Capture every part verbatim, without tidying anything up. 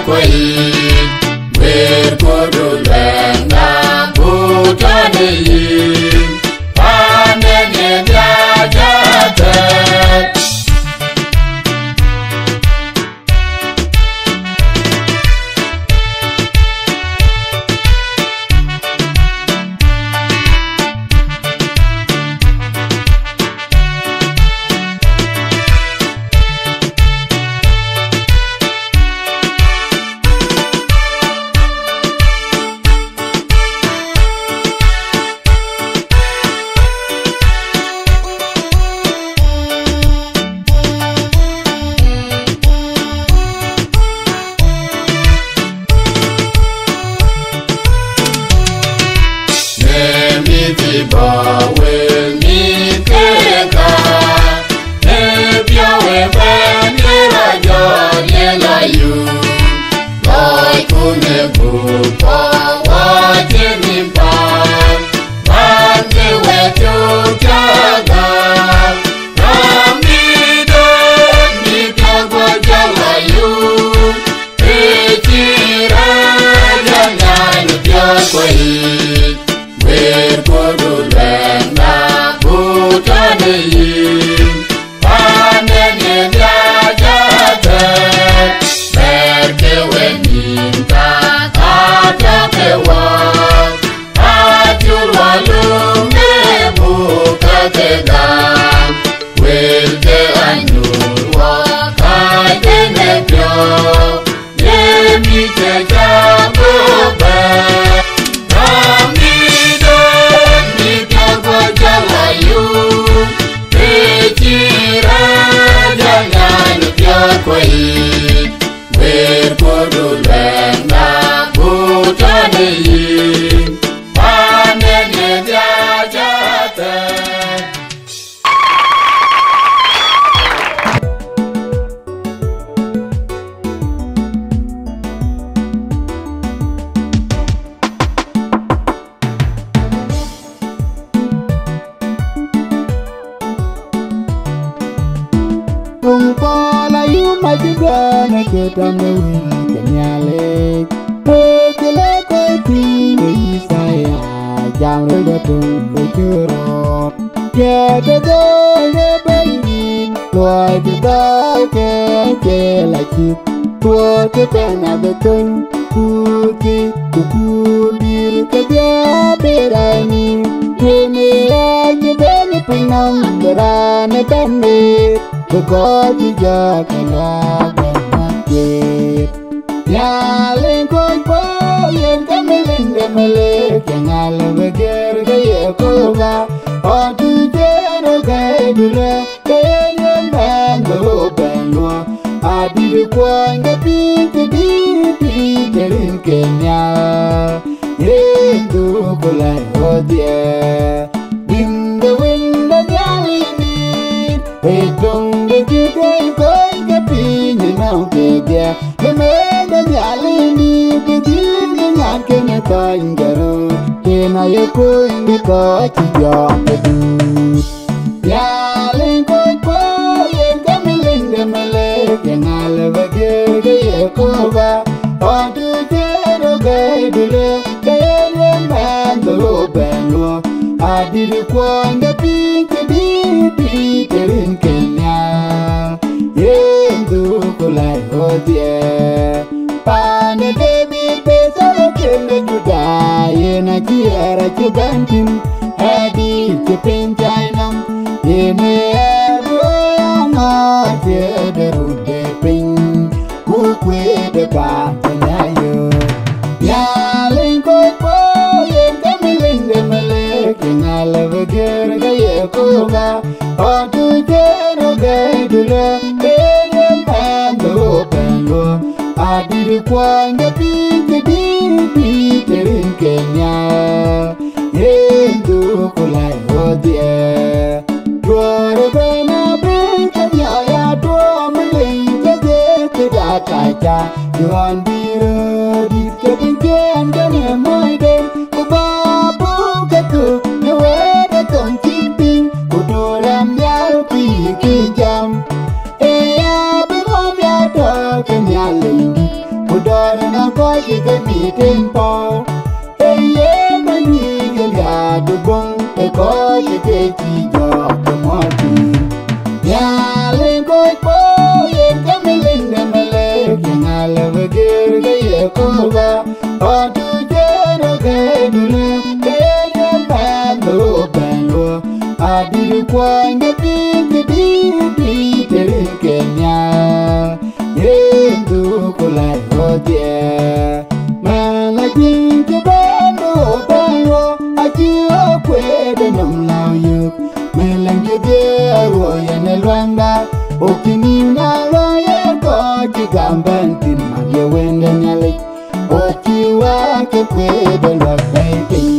Kuei, wër kudu lɛŋda, ku tɔ̈ në yïn, paanden ye dhiac atɛ̈t. Në mïth bɔ̈ wël mïth keka, në piɔ̈u ë bɛ̈n ye lɔ jɔt ye lɔ yum. Lɔcku në gup kɔ̈u wɔ cï nïm päl, bän ke we cök cä gäm. Rɔ̈m bï döt bï piɔ̈u guɔ jɔl lɔ yum. Ë cï rɛ̈ɛ̈c anyaai në piɔ̈ɔ̈th kueyic, wër kudu luɛɛŋda, ku tɔ̈ në yïn, paanden ye dhiac atɛ̈t, bɛ̈ɛ̈r ke we nïïm ka, ka tɔ̈ ke wɔ. Acuk luɔi löŋ ë buk ka ke gam, wël ke anyuur wɔ ka cïn ë piɔ̈u, ye mïth cä cä bɔ̈ bɛ̈n. Rɔ̈m bï döt bï piɔ̈u guɔ jɔl lɔ yum, ë cï rɛ̈ɛ̈c anyaai në piɔ̈ɔ̈th kueyic. Wër kudu luɛɛŋda, ku tɔ̈ në yïn, paanden ye dhiac atɛ̈t. Tuŋ Pɔɔl ayum acï gɔ̈ɔ̈r në kë tɔ̈ në wël ke Nhialic. Wël cï lɛ̈k kɔc piny ke Yithaya, jam röt ë tuŋ ë cï rɔt. Tiɛɛt ë dhöl ë Bɛ̈nydït, luɔi cï dhɔ̈l ke cie la cït. Tuɔɔc ë bɛ̈n abï thöny, kuur thii, ku kuur dïïr kedhie abï rɛ̈ɛ̈c nïïm. Tueŋ ë ɣɛɛc cï bɛ̈n ë piny nɔm, bï raan ë bɛ̈n meet, bï kɔc cï jɔ̈ɔ̈k ë luaak bɛ̈n mat kueer. Nhialic kony puɔ̈u yen ke melik de melik, cï ŋal bï gër ke Yekoba, ɣɔn tuc en ë gäi bï luɛɛl. Ke yen ye mɛɛn bï röt bɛ̈n luɔ̈k, adït kuɔny ke piny cï dïït dïït ë rinken nhial. Yen dhuk ku lɛc ɣöt dhiɛɛr, bïn de wën de Nhialic nïït, ë töŋ de cï tuɔ̈c kony ke piny ënɔɔnë kedhie. Në mɛɛn de Nhialic nïït, bï dhil de nyan kënë thɔny ke röt, yen aye kony de kɔc cï jɔɔk ke duut. Nhialic kony puɔ̈u yen ke melik de melik, cï ŋal bï gër ke Yekoba, ɣɔn tuc en ë gäi bï luɛɛl. Ke yen ye mɛɛn bï röt bɛ̈n luɔ̈k, adït kuɔny de piny cï dïït dïït ë rinken nhial. Yen dhuk ku lɛc ɣöt dhiɛɛr. Paan ë Debid, Bethlehem de Juda, yen acï ɣɛɛr acï bɛ̈n thïn, ɣɛɛr dïït cï piny cai nɔm, yen ë ɣɛɛr bï ɣoi aŋɔ̈ɔ̈th, thiëëde run de piny, ku kueerde paan tënë ayöör. Nhialic kony puɔ̈u yen ke melik de melik, cï ŋal bï gër ke Yekoba, ɣɔn tuc en ë gäi bï luɛɛl. Ke yen ye mɛɛn bï röt bɛ̈n luɔ̈k, adït kuɔny de piny cï dïït dïït ë rinken nhial. Yen dhuk ku lɛc ɣöt dhiɛɛr. Duɔ̈ɔ̈r ëbɛ̈n abï ke nhiɔɔc atuɔɔm ë lëny kedhie tëda kaca, ɣɔn bï röördït ke piny ciëën kenë moc den, ku bä puk ke thök në wɛ̈ɛ̈t ë thoŋ cït piny, ku duɔ̈ɔ̈r rɛ̈m nhial ku yï kë jam. Ë ya bï ŋɔ̈ɔ̈m ya tɔ̈ ke Nhialic dït, ku cï ke bï tim pɔ̈u. Ee yen bɛ̈ny bï ke riääk bï bɔ̈ŋ ë kɔc ë ke cï jɔɔk ke mɔ̈l piny. Nhialic kɔc puɔ̈u yen ke Melik de Melik, yeŋa lëu bï gër ke Yekoba? Ɣɔn tuuc en ë gɛ̈i dulë, ke yen yen bɛ̈n bï ɣo bɛ̈n luɔ̈k. Adït kuɔny ke piny ke dït dït të rinke nhial. Yen dhuk ku lac ɣodhie. Mɛn acïn cï bɛ̈n bï ɣo bɛ̈n luɔ̈k, acï ɣo kueet ë nɔm lääu yök. Mɛn lɛ̈ŋ cï dhiëëth aruɔ̈ yen ë luaŋda, ɣok cï nïïm na luɔ̈k yen kɔc cï gam bɛ̈n thïn, mat ye Wënde Nhialic. Ɣok cï wääc ke kueet ë luɔk bɛ̈i piny.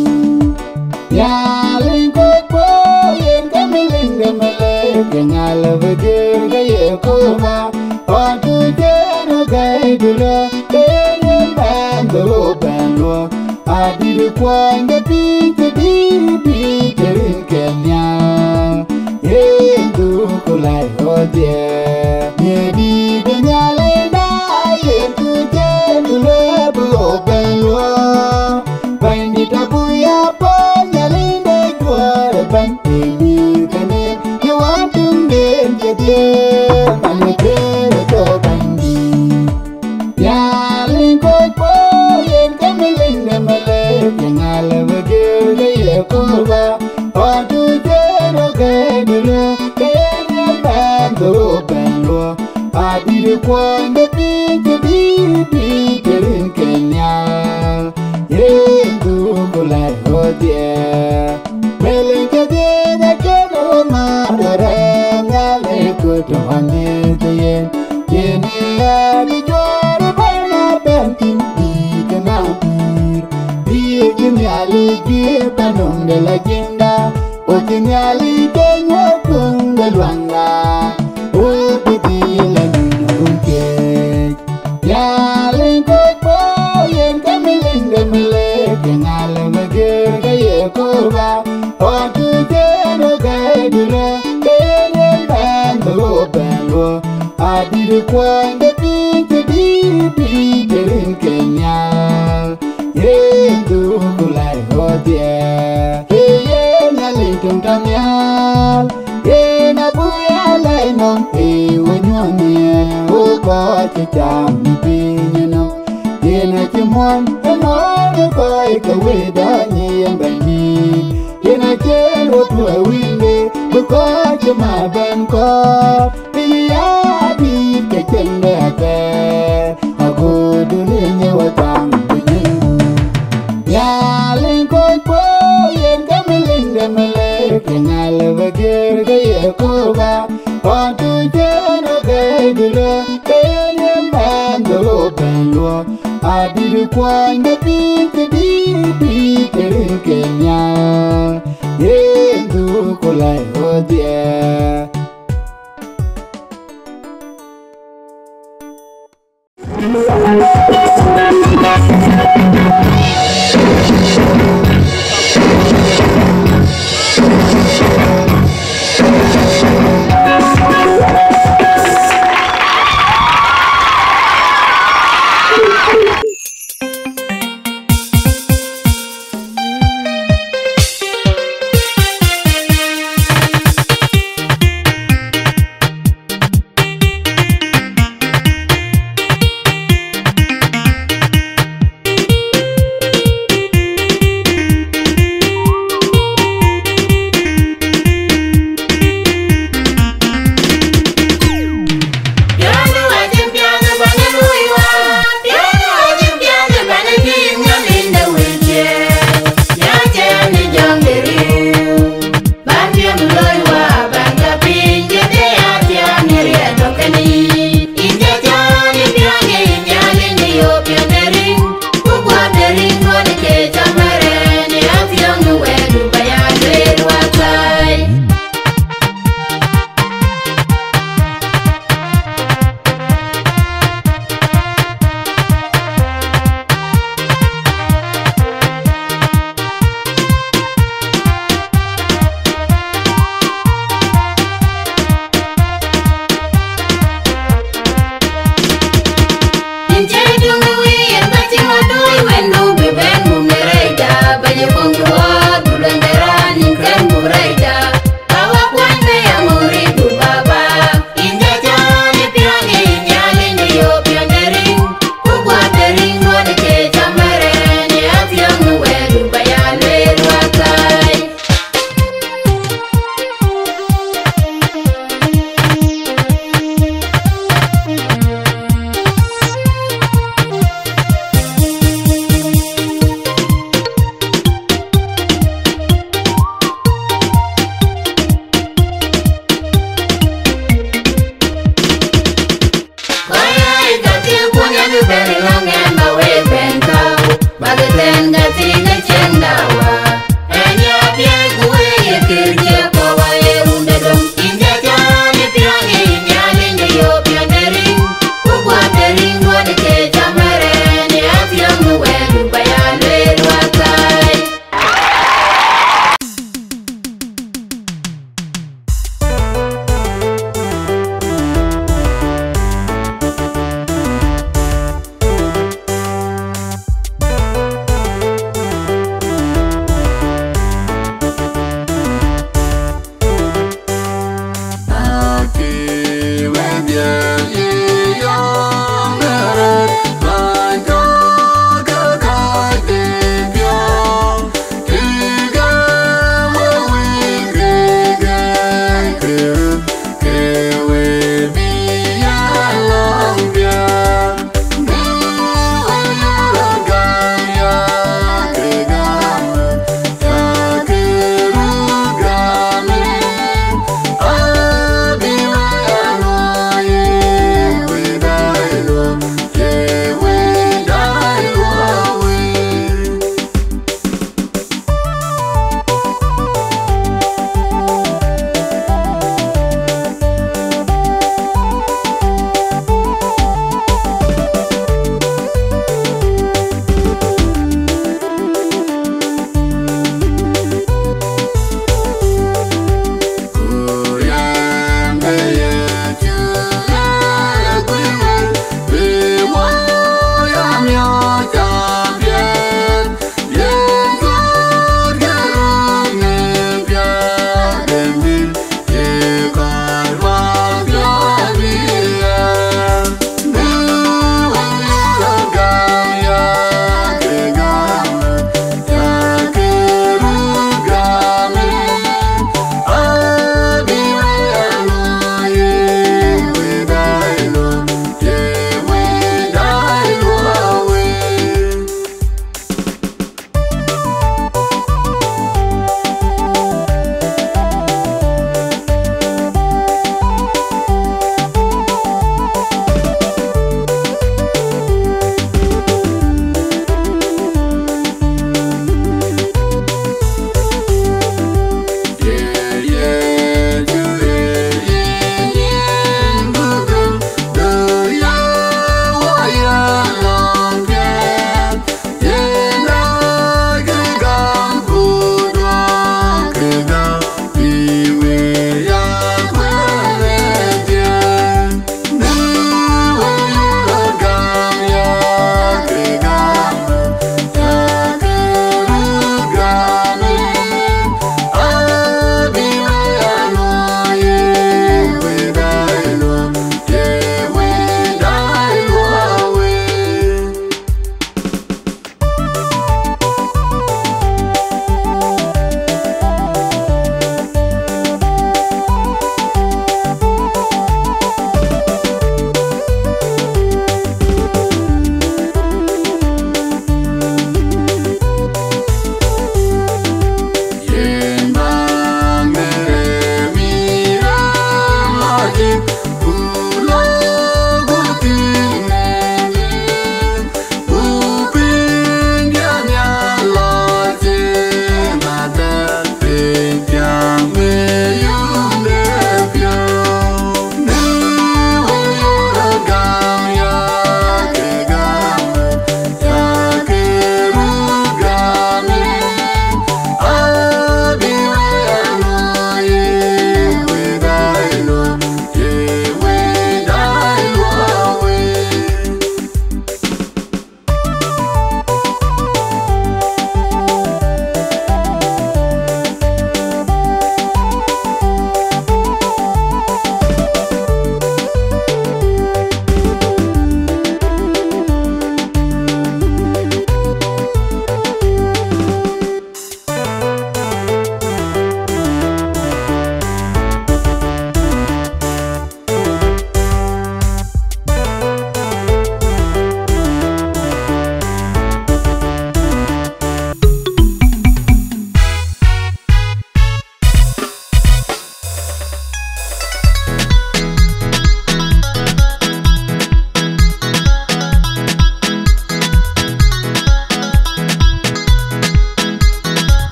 Nhialic kɔc puɔ̈u yen ke Melik de Melik, yeŋa lëu bï gër ke Yekoba? Ɣɔn tuuc en ë gɛ̈i dulë, ke yen yen bɛ̈n bï ɣo bɛ̈n luɔ̈k. Adït kuɔny ke piny ke dït dït të rinke nhial. Yen dhuk ku lac ɣodhie. Nhiëër dït de Nhialic na yen tuuc en dulë bï ɣo bɛ̈n luɔ̈k. Bɛ̈nydït abuk ya puɔ̈u, Nhialic de juɔ̈ɔ̈r ëbɛ̈n, ë mïth kënë, në wään töŋden kedhie, man ë kënë tɔ̈ Bɛ̈nydït. Nhialic kɔc puɔ̈u yen ke Melik de Melik, yeŋa lëu bï gër ke Yekoba? Ɣɔn tuuc en ë gɛ̈i dulë, ke yen yen bɛ̈n bï ɣo bɛ̈n luɔ̈k. Adït kuɔny ke piny ke dït dït të rinke nhial. Yen dhuk ku lac ɣodhie. Melik kedhie na cïn ɣo mat arɛ̈ɛ̈r, Nhialic kɔc tɔ̈ ɣɔn dhiëëth yen. Yen ë ɣɛn ë juɔ̈ɔ̈r ëbɛ̈n abɛ̈n thïn, bï ke na pïïr. Bï cï Nhialic guiir tënɔŋ de la jiëŋda, ɣok cï Nhialic ke nyuɔ̈th töŋ de luaŋda, ɣok bï dhil la nyuc rum keek. Nhialic kɔc puɔ̈u yen ke Melik de Melik, yeŋa lëu bï gër ke Yekoba? Ɣɔn tuuc en ë gɛ̈i dulë, ke yen yen bɛ̈n bï ɣo bɛ̈n luɔ̈k. Adït kuɔny ke piny ke dït dït të rinke nhial. Yen dhuk ku lac ɣodhie. Ee yen Nhialic töŋ tɔ̈ nhial. Yen abuk ya lɛ̈i nɔm, ë we nyuɔ̈th nhial, ɣo kɔc cï cam në piny ënɔm. Yen acï muɔ̈n ënɔɔnë kɔc ke wëëtda nyiɛɛn Bɛ̈nydït. Yen acï röt tuɔ̈c wïnde, bï kɔc cï mat bɛ̈n kɔ̈ɔ̈th. Bï ya dït ke cieŋde athɛɛr, ago dunia nyuɔ̈th thaŋ bï nyin gup. Nhialic kɔc puɔ̈u yen ke Melik de Melik, yeŋa lëu bï gër ke Yekoba? Ɣɔn tuuc en ë gɛ̈i dulë, ke yen yen bɛ̈n bï ɣo bɛ̈n luɔ̈k. Adït kuɔny ke piny ke dït dït të rinke nhial. Yen dhuk ku lac ɣodhie.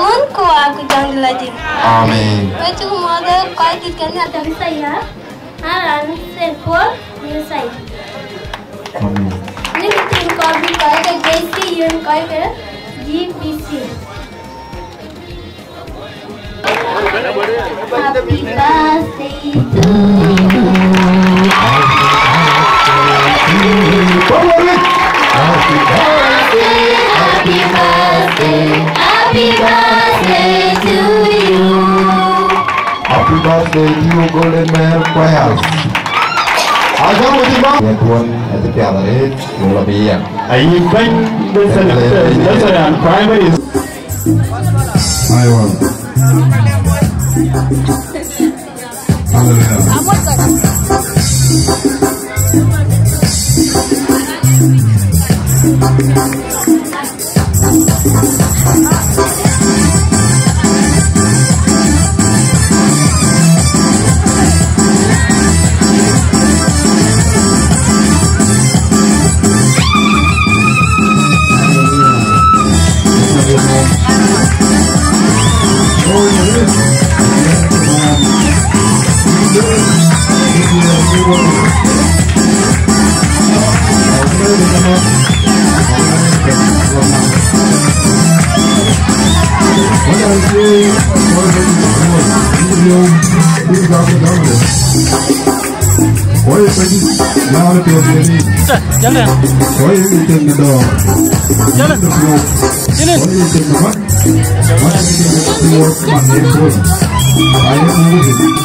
Wun ku Wä ku Jɔŋdït Lajik. Amen. Wek cuk muɔ̈th, kɔc dït ke Nhialic kanitha ya, na raan Saint Paul Nursery. Amen. Ni kë tim kɔc bï kɔc ke J C yen kɔc ke G B C. Happy birthday to you. Happy birthday, happy birthday, happy birthday to you. Happy birthday to you, Golden Male Choirs. Ajaŋ wëc bä. Yen tuɔn ë cï piath arëët, ku lɔ bï yɛn. Ayï bɛ̈ny de Saint Teresa Primary. Aywa. Hallelujah. Woi, piny, na wä piɔ̈ɔ̈th ye ni. Jalen. Woi, piny, piny, dɔ̈ɔ̈r. Jalen. Jalen. Woi, piny, piny, man. Man, piny, piny, piny, man, piny, piny. Ai, piny, piny.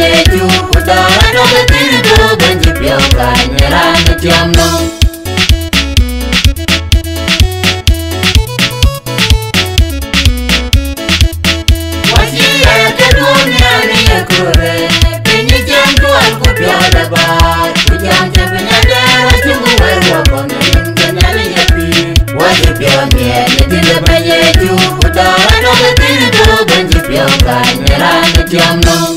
Yecu, ku dɔ̈ɔ̈r atɔ̈ ke thïn tɔ̈ bɛ̈ny cï piɔ̈u kany ë raan ë tiɔm nɔm. Wacï ɣɛɛr ke duɔ̈ɔ̈r nhial ë yeköölë, piny ë cïn duɔl ku piɔl ë bäär, ku jam cï piny adɛɛr acïn ku wɛ̈ɛ̈r wɔ kɔn rin ke Nhialic ë pïïr. Wacï piɔ̈u nhial ë dït ë bɛ̈ny Yecu, ku dɔ̈ɔ̈r atɔ̈ ke thïn tɔ̈ bɛ̈ny cï piɔ̈u kany ë raan ë tiɔm nɔm.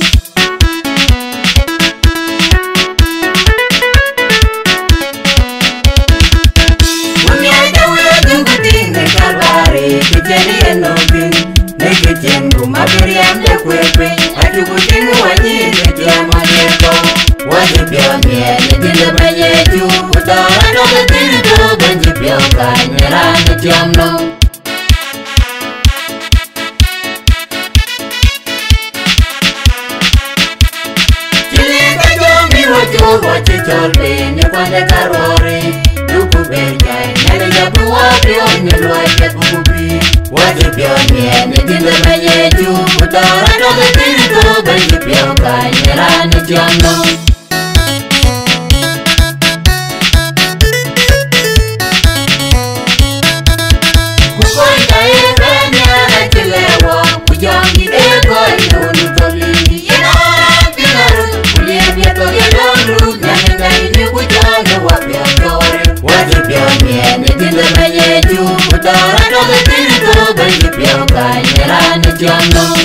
Ku miɔc de wëëu dhuk tïŋ në Kalvari, kë cïn yen nɔm thïn, në kë cïn ku mat riɛm de kueer piny, acuk tïŋ wanyïïn kë tiɛɛm wanyïïn kɔ̈u. Wacï piɔ̈u nhial ë dït ë bɛ̈ny Yecu, ku dɔ̈ɔ̈r atɔ̈ ke thïn tɔ̈ bɛ̈ny cï piɔ̈u kany ë raan ë tiɔm nɔm. Cï lëk ke jɔŋ bï wɔ cööt, wɔ cï cɔl ben ë kuande karuɔɔri, duku ber jai, Nhialic abï wɔ piɔ̈ɔ̈ny ë luɔi piɛth ku bï. Wacï piɔ̈u nhial ë dït ë bɛ̈ny Yecu, ku dɔ̈ɔ̈r atɔ̈ ke thïn tɔ̈ bɛ̈ny cï piɔ̈u kany ë raan ë tiɔm nɔm. Ku kɔc ka ye bɛ̈n nhial acï lɛ̈k wɔ, ku jɔŋdït ë kɔc ë wun thɔ̈l ë yen aa piŋ arun, ku liep ye thok ye lɔ̈ɔ̈m run, nyan ë nyan ë ku jɔŋ ë wɔ piɔ̈ɔ̈th jɔ̈ɔ̈r. Wacï piɔ̈u nhial ë dït ë bɛ̈ny Yecu, ku dɔ̈ɔ̈r atɔ̈ ke thïn tɔ̈ bɛ̈ny cï piɔ̈u kany ë raan ë tiɔm nɔm.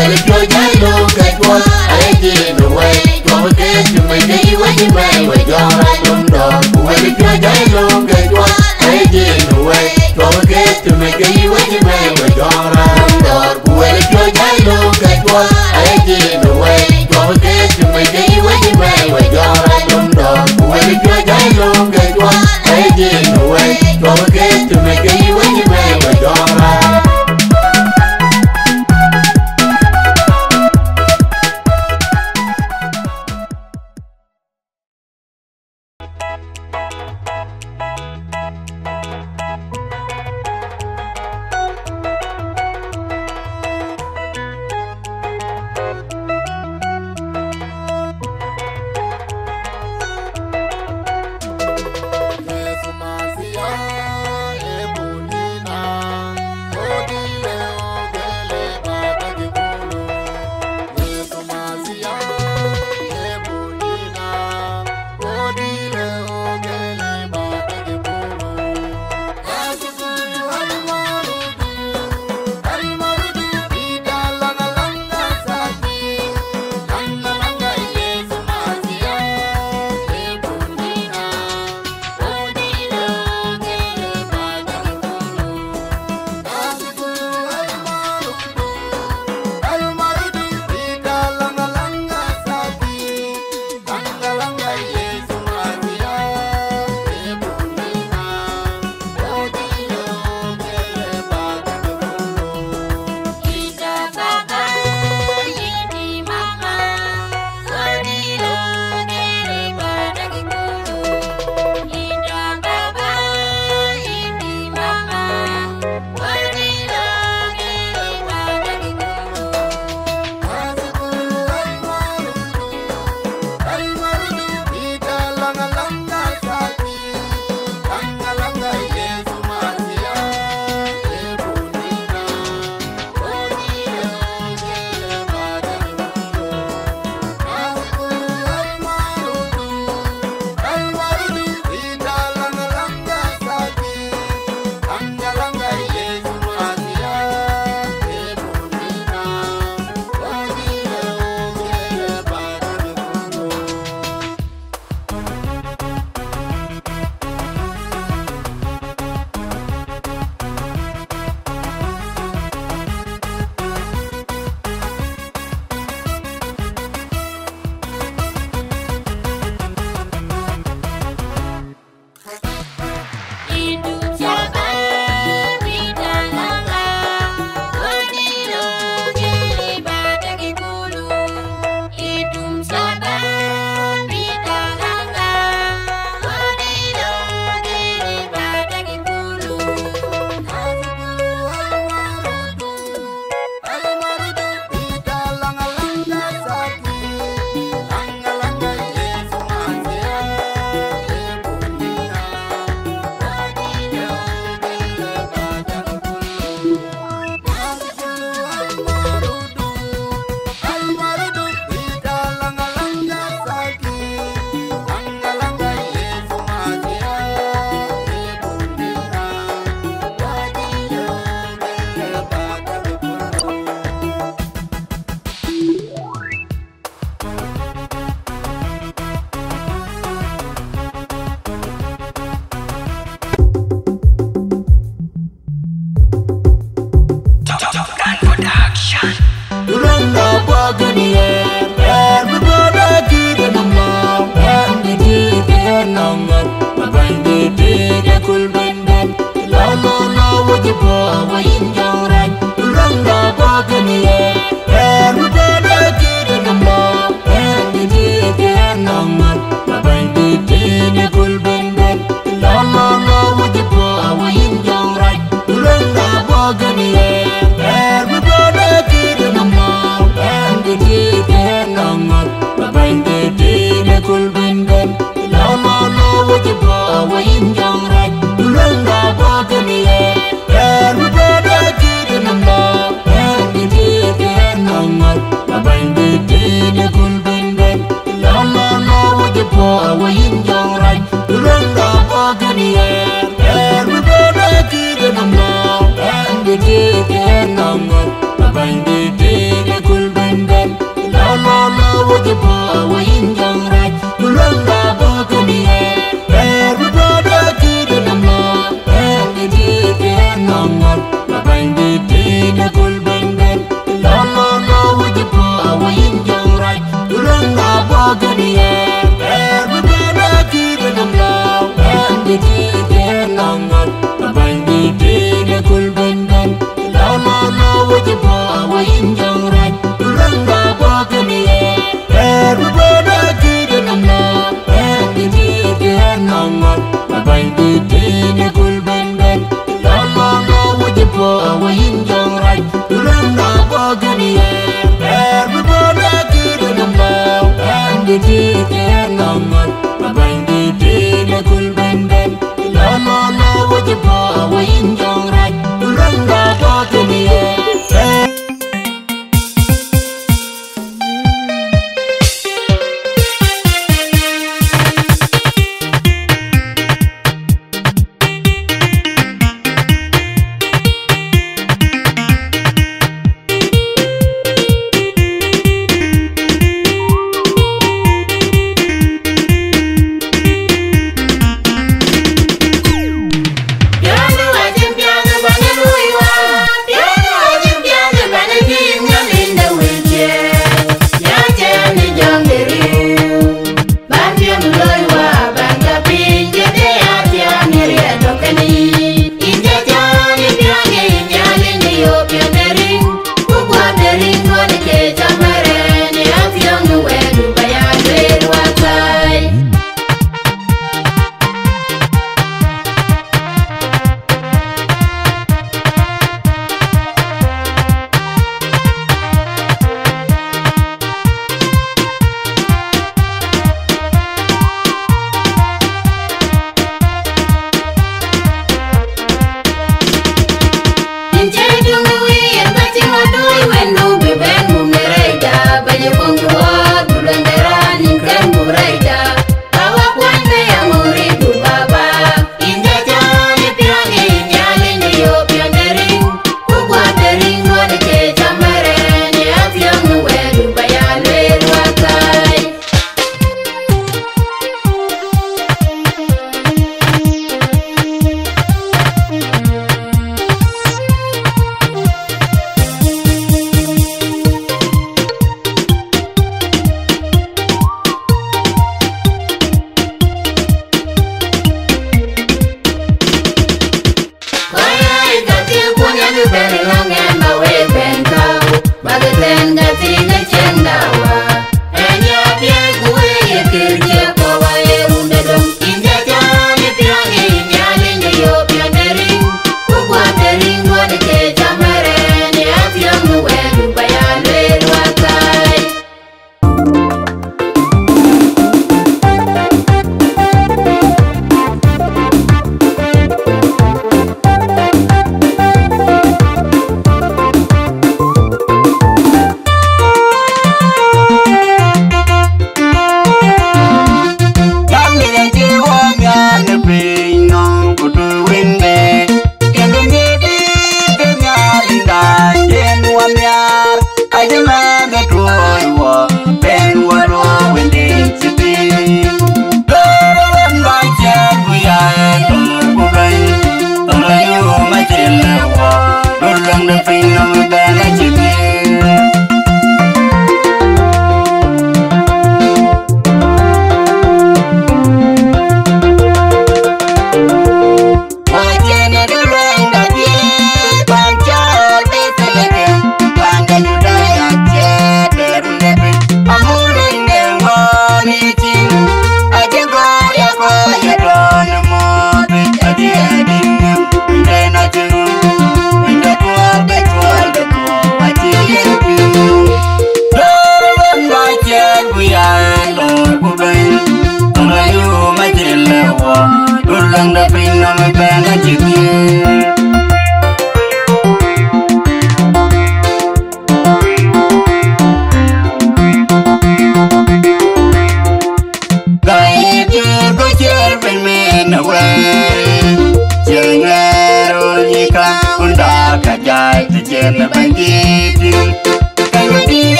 Wël piööc jäl lööŋ ke cuɔl, aye jiin wei, cuɔp ke cï mec ke yï wec ëmɛn we jɔŋ rac lum dɔ̈ɔ̈r. Ku wël piööc jäl lööŋ ke cuɔl, aye jiin wei, cuɔp ke cï mec ke yï wec ëmɛn we jɔŋ rac lum dɔ̈ɔ̈r. Ku wël piööc jäl lööŋ ke cuɔl, aye jiin wei, cuɔp ke cï mec ke yï wec ëmɛn we jɔŋ rac lum dɔ̈ɔ̈r. Ku wël piööc jäl lööŋ ke cuɔl, aye jiin wei, cuɔp ke cï mec ke yï wec ëmɛn we jɔŋ rac.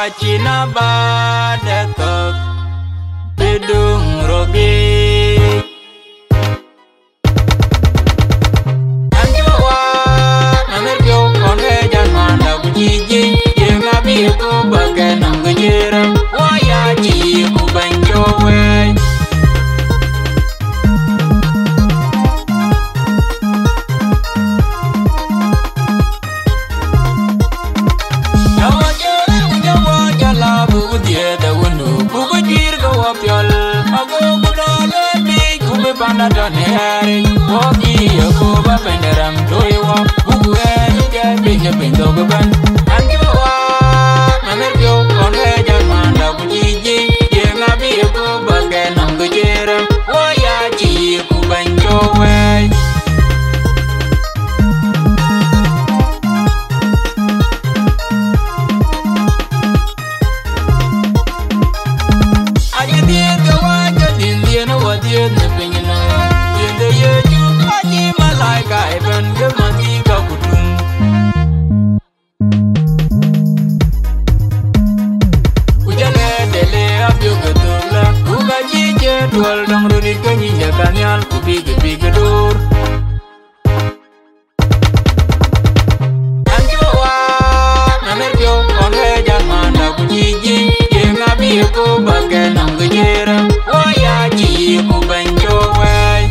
Acïn abä de thök bï döŋ röt biic. An cï wa na mɛr piɔ̈u kɔn ke jal manda ku cï jiëc, jiëc abï ku bä ke nɔm ke jiëc rɛm. Wa ya cï ku bɛ̈ny cɔk wɛɛc. Aye dhiëëth ke wäc ke dhil dhiëën ë wädhiëëth në piny ënɔɔnë. Dhiëëth de Yecu acï malaika ëbɛ̈n ke mänhkï ka ku tuŋ. Ku jɔlë de le apiöök ë thök lä, ku ka cï ciëën tuɔl dɔŋ röt yic ke nyic de ka nhial, ku bïk bïk door. An cï wa na mɛr piɔ̈u kɔn ke jal manda ku cï jiëc, jiëc abï ku bä ke nɔm ke jiëc rɛm. Wo ya cï ku bɛ̈ny cɔk wɛɛc.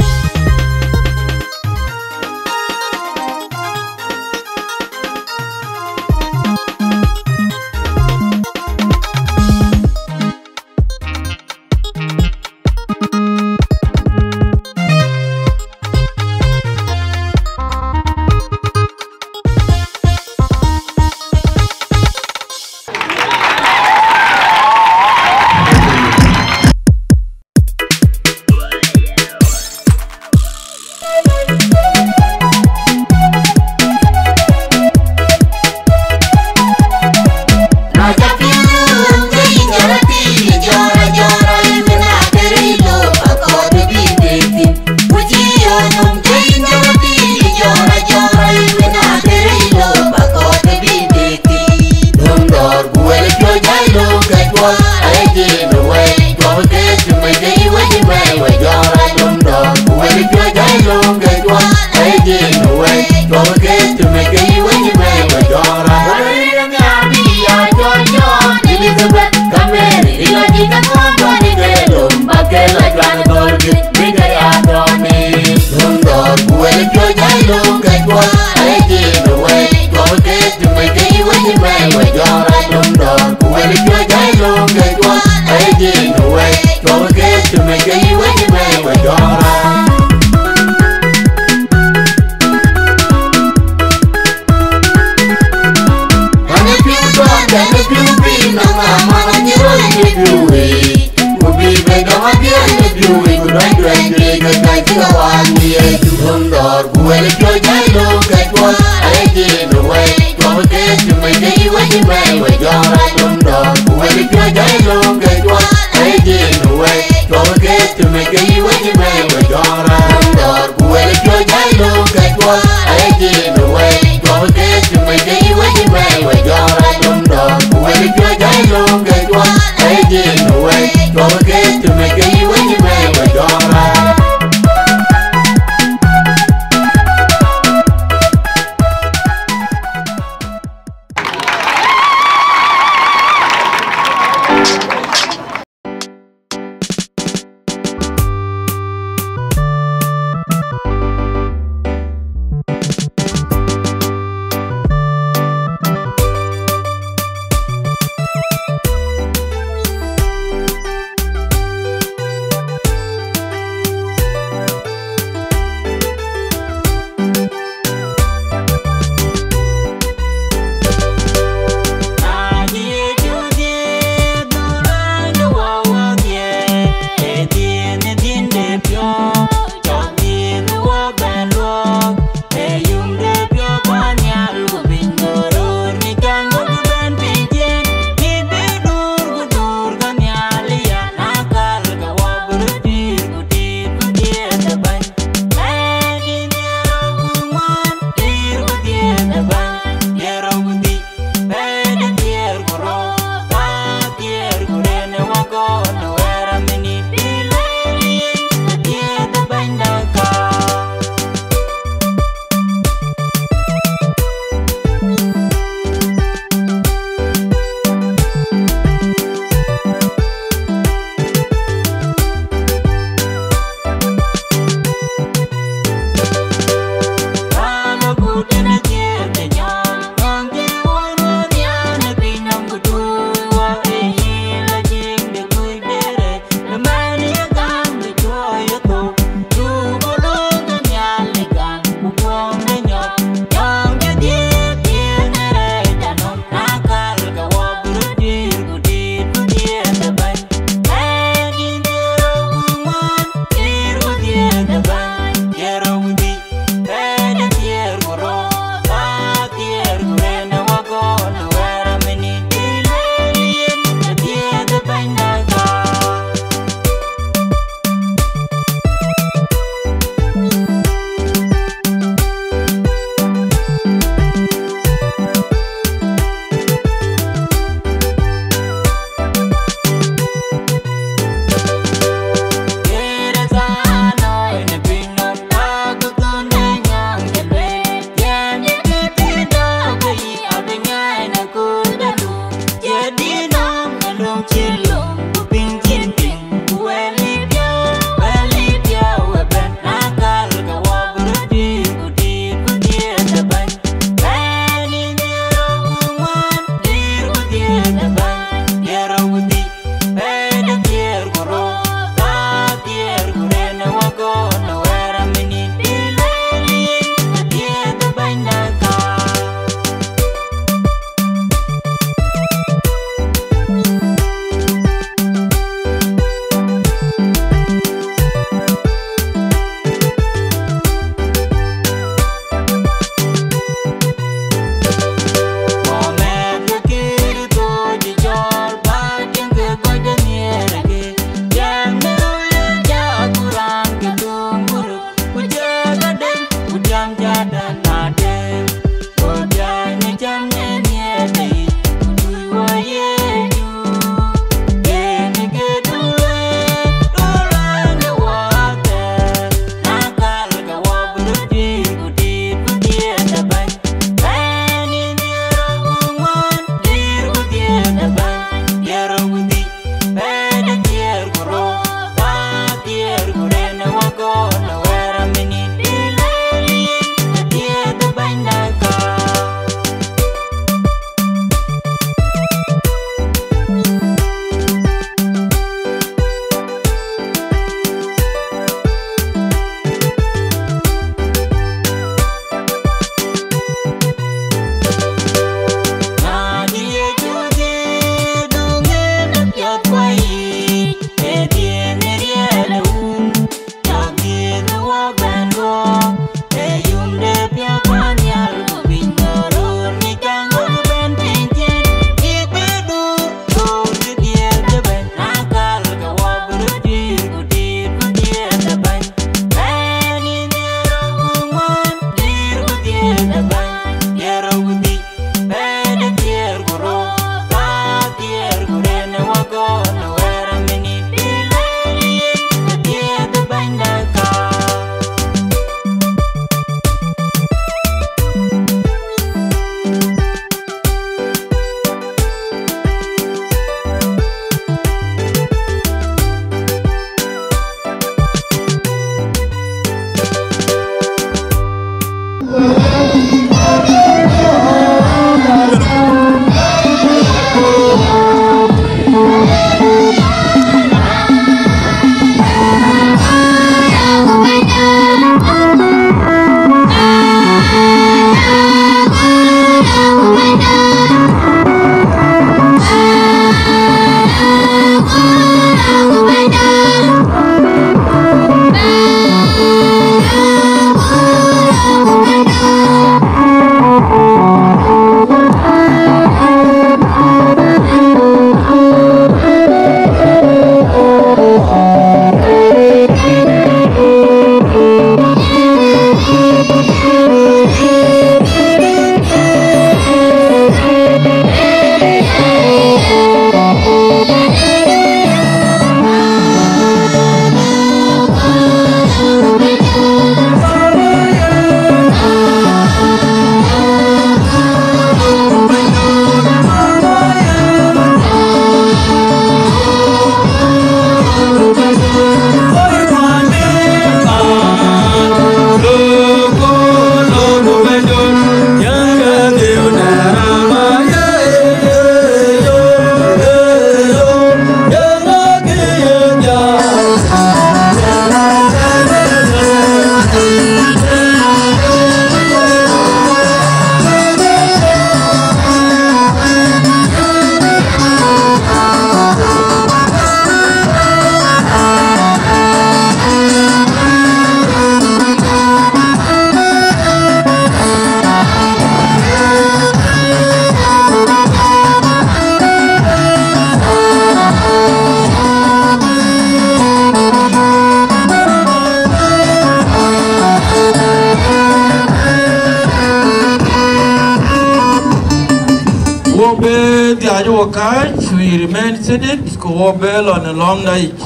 Dhiac wɔ kääc, we remain seated, ku wɔ bɛ lɔ në lɔ̈ŋda yic.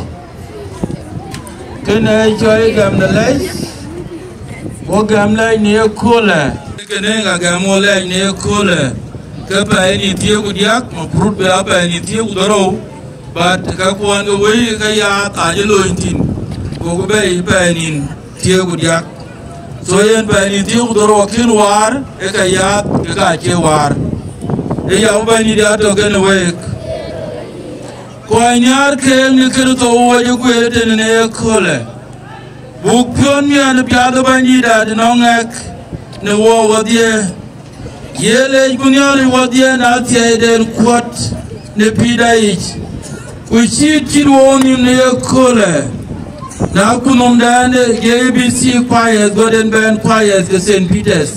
Kënë cɔl gɛm de lɛc, wɔ gɛm lɛc në ëköölë. Kënë ŋa gɛm wɔ lɛc në ëköölë, ke pɛɛi nïn thiëër ku diäk, mafrut bï a pɛɛi nïn thiëër ku dhorou, but ka kuɔn ke wëi ke yaath acï lony thïn, ku ke bɛ̈i pɛɛi nïn thiëër ku diäk. So yen pɛɛi nïn thiëër ku dhorou akën waar, ë ka yaath ke ka cie waar. Ë ya bï Bɛ̈nydït ya tɔ̈ kenë week. Kɔc nhiaar keek në Kërtho wɔ jɔ guëër tënë në ëköölë. Buk piɔ̈n miɛn piath ë Bɛ̈nydït adï nɔŋ ŋɛk në wɔ wɔdhiɛ. Ye lec ku Nhialic wɔdhiɛ na thiɛiden kuɔt në pïïrda yic. Ku cït cït wɔ nïm në ëköölë. Na ku nhomdan ë J B C choirs, gɔ̈t en bɛ̈n choirs ke Saint Peter's.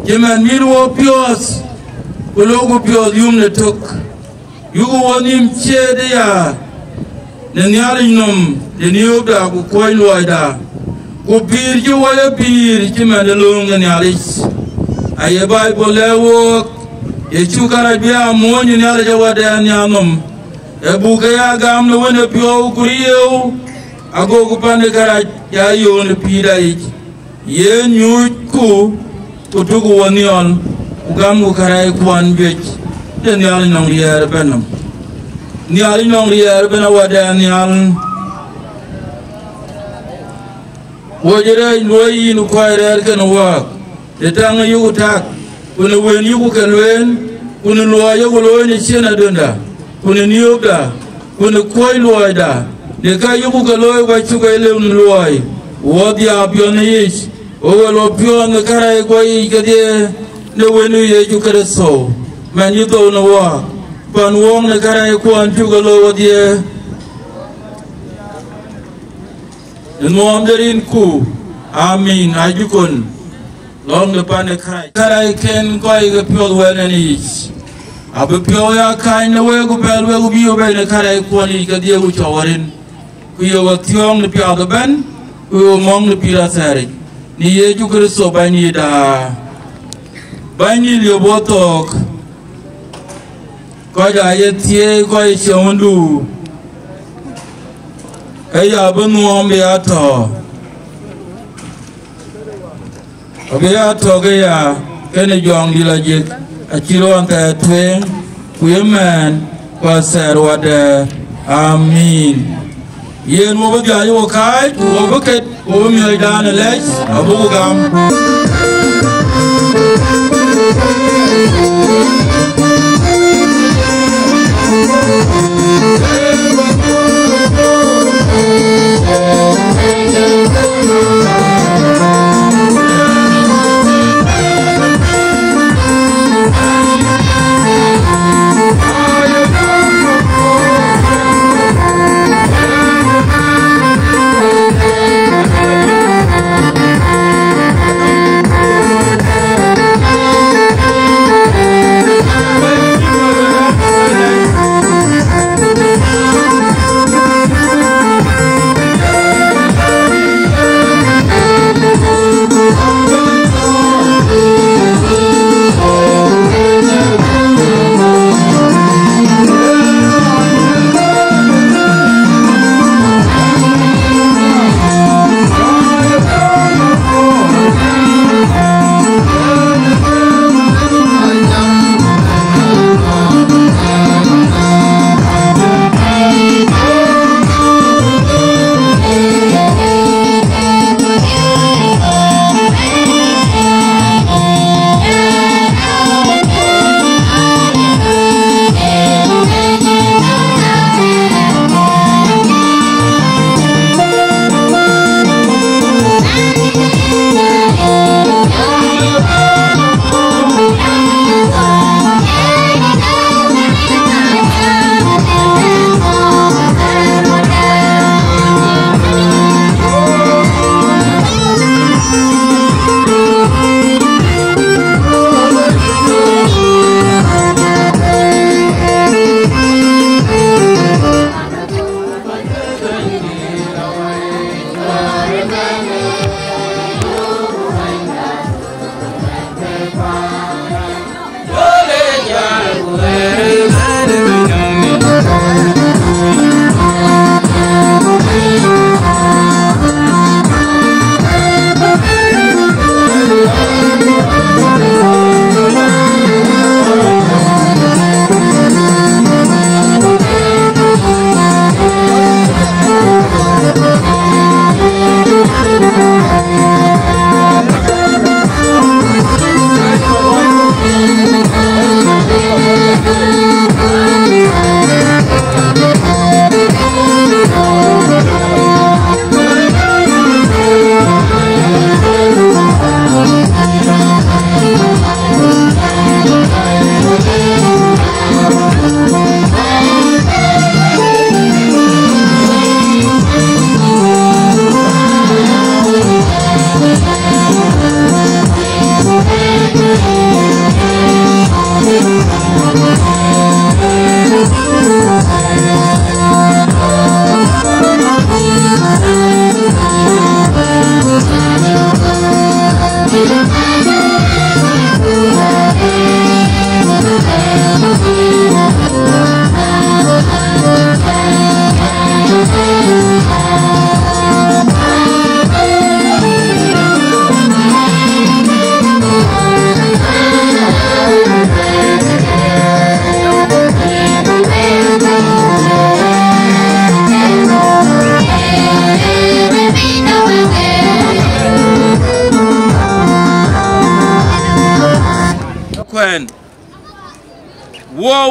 Cï man mïn wɔ piɔ̈ɔ̈th, ku loku piɔ̈ɔ̈th yum në tök. Yuku wɔ nïm ciëët aya në Nhialic nɔm, në niööpda ku kuɔny luɔida, ku pïïr cï wɔ ye pïïr cï man de lööŋ de Nhialic. Aye Baibul lɛ̈k wook, ye cuk kärac bï aa moony ë Nhialic Wäda nhial nɔm, ë buk ke ya gam në wën ë piɔ̈u ku riëëu, agoku pan de kärac ya yöön ë pïïrda yic. Yen nyuucku, ku tuku wɔ nhiɔl, ku gamku kärɛckuɔn juëc, de Nhialic nɔŋ riɛɛr ëbɛ̈n nɔm. Nhialic nɔŋ riɛɛr ëbɛ̈n Wäda nhial. Wɔ jɔ rɛɛc luɔi yïn kɔc rɛɛr kenë waak, de taŋ ë yuku tak, ku në wën yuku ke lueel, ku në luɔi yuku looi në ciɛ̈n adönda, ku në niööpda, ku në kuɔ̈c luɔida, në ka yuku ke looi ku acuk ke lëu në luɔi, wɔ dhiaap piɔ̈n ë yic, wɔ wël wɔ piɔ̈ɔ̈th në kärɛc guɔ yic kedhie, në wëndu Yecu Kërtho, man cï thou në waak, pan wɔɔk në kärɛckuɔn cuk ke looi wɔdhiɛ. Në nuɔɔm de rinku, amin, ajukon. Lɔ̈ŋ de pan ë kärac. Kärɛcken kɔc ke piɔ̈ɔ̈th wɛ̈n ɛn yic. Abï piɔ̈u ya kany në wek ku pɛ̈l wek ku bï wek bɛ̈n në kärɛckuɔn yic kedhie ku cɔk wɔ rin. Ku ye wɔ thiɔ̈ɔ̈ŋ në piath ëbɛ̈n, ku ye wɔ mɔ̈ŋ në pïïr athɛɛric. Në Yecu Kërtho Bɛ̈nydïïtda. Bɛ̈nydït liep wɔ thook. Kɔc aa ye thieei kɔc ë ciɛɛŋdu, ë ya bï nuɔɔm bï ya tɔ̈. Abï ya tɔ̈ ke ya kenë Jɔŋdït lɔ jik, acï rɔn thɛɛr tueŋ, ku ye mɛɛn, ku athɛɛr wadɛɛ. Amin. Yen wɔ bï dhiac wɔ kääc, wɔ bï ket, wɔ bï miɔ̈cdan ë lɛc, abuk gam.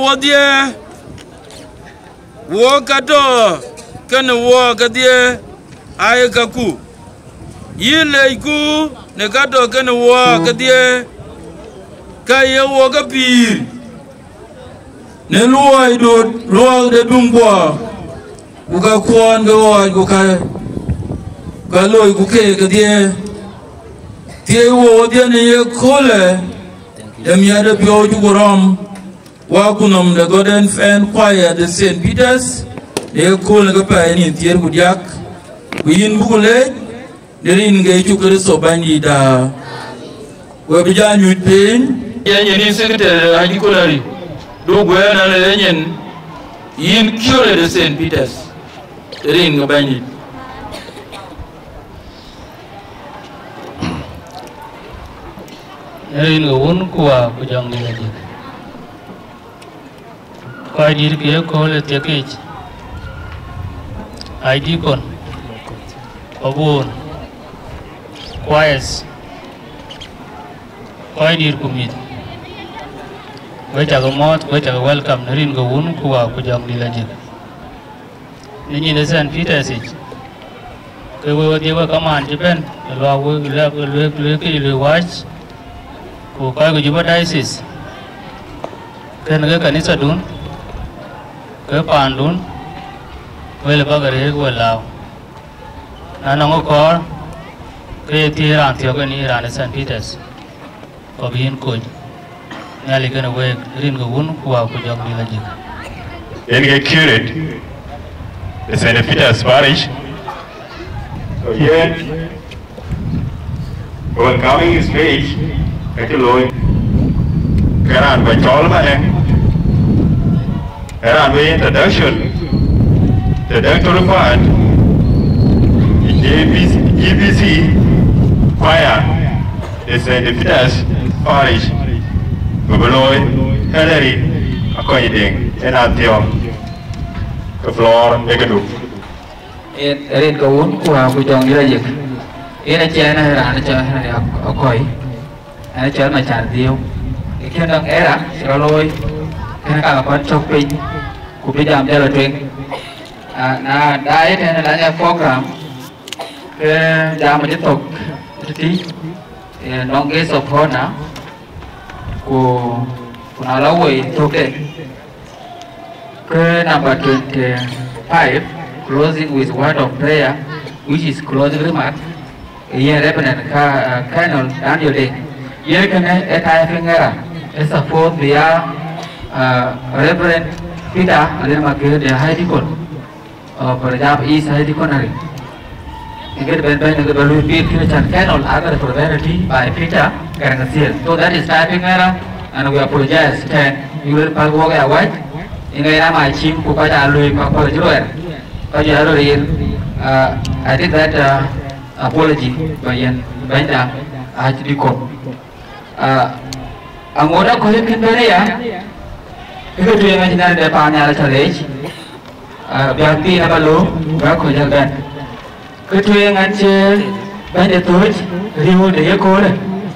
Wodhie, wok ka tɔ kenë wok kedhie, aye kaku. Yï lecku në ka tɔ kenë wok kedhie, ka ye wok ke pïïr në luɔi dut luɔk de dum guɔ, ku ka kuɔn ke ɣɔɔc ku ka, ka loi ku keek kedhie. Thiëëc wok wodhie në ye köölë, de miɛt de piɔ̈u cuk rɔm, wa ku nɔm de Golden Fan Choir de Saint Peter's, në ye köölë ke pɛɛi nïn thiëër ku diäk, ku yïn buku leec, në rin ke Yecu Kërtho Bɛ̈nydïïtda. We bï jal nyuc piny. Yen yen yïn secretary, Haji Kolari, du guɛɛr na le yen yen yïn curate de Saint Peter's, rin ke Bɛ̈nydït. Rin ke Wun ku Wä ku Jɔŋdït Lajik. Kɔc dït ke ye kööl ë thiëkic, aa dikon, abun, kuaith, kɔc dït ku mïth, we cakë mɔ̈ɔ̈th, we cakë welcome në rin ke Wun ku Wä ku Jɔŋdït Lajik. Në nyin ë Saint Peter's yic, ke we wedhie we kamaan cï bɛ̈n, ë luaak wek, luek, luek, luek, luek, luek wääc, ku kɔc ke Juba Diocese, kën ke kanithadun, ke paandun, wël ë bäk rëër we lääu. Na nɔŋ ë kɔɔr, ke ye thiëëc raan thiɔ̈k ënë raan ë Saint Peter's. Kɔc bï yïn kony. Nhialic kenë week, rin ke Wun ku Wä ku Jɔŋdït Lajik. Yen ke curate de Saint Peter's Parish. So yen, welcoming speech, ka cï looi. Ke raan ba cɔɔl manë, ë raan wek introduction, introductory part, G B C, G B C choir, the Saint Peter's Parish, bï bï looi, Elder Akɔny Deŋ, yen a thiɔ̈k, ke floor ë këdu. Yen rin ke Wun ku Wä ku Jɔŋdït Lajik. Yen acï ɛn raan cɔl Henry Akɔi. Ɛn cɔl Macar Dhiëëu. Ë kën dɔŋ era cï rɔt looi, kën ka kɔn cök piny, ku bï jam jɔl tueŋ. Ah, na daai tënë la nya program, ke jam cï thök tëtï, eh, nɔŋ guest of honor, ku, ku na la woi thökde. Ke number twenty-five, closing with word of prayer, which is closing remark, yen Reverend Ka-, uh, Colonel Daniel Deng. Yen kënë ë typing error, ë suppose bï ya, uh, Reverend Peter Alem Aker, the High Deacon of Rajab East High Deaconry. Ë gët bɛ̈n bɛ̈n, ë gët bɛ̈n lui pïïr kën cän Colonel Agar Proverity by Peter Garangasiel. So that is typing error, and we apologize. Tɛ̈n, yï wël päl wok ya wac, ë ŋɛc raan ma cïm ku kɔc aa lui, ku akɔ̈l cï ruɛɛr, kɔc aa röt riir. Uh, I take that, uh, apology, ba yen bɛ̈nyda Archdeacon. Ah, aŋot akɔ̈l kën bɛ̈n aya, ke ke tueŋ acïn ɛn de paan nhial aca leec, ah, biäk piny aba look, bä kɔc jal bɛ̈n. Ke tueŋ an cï bɛ̈ny de thööc riëëu de yeköölë,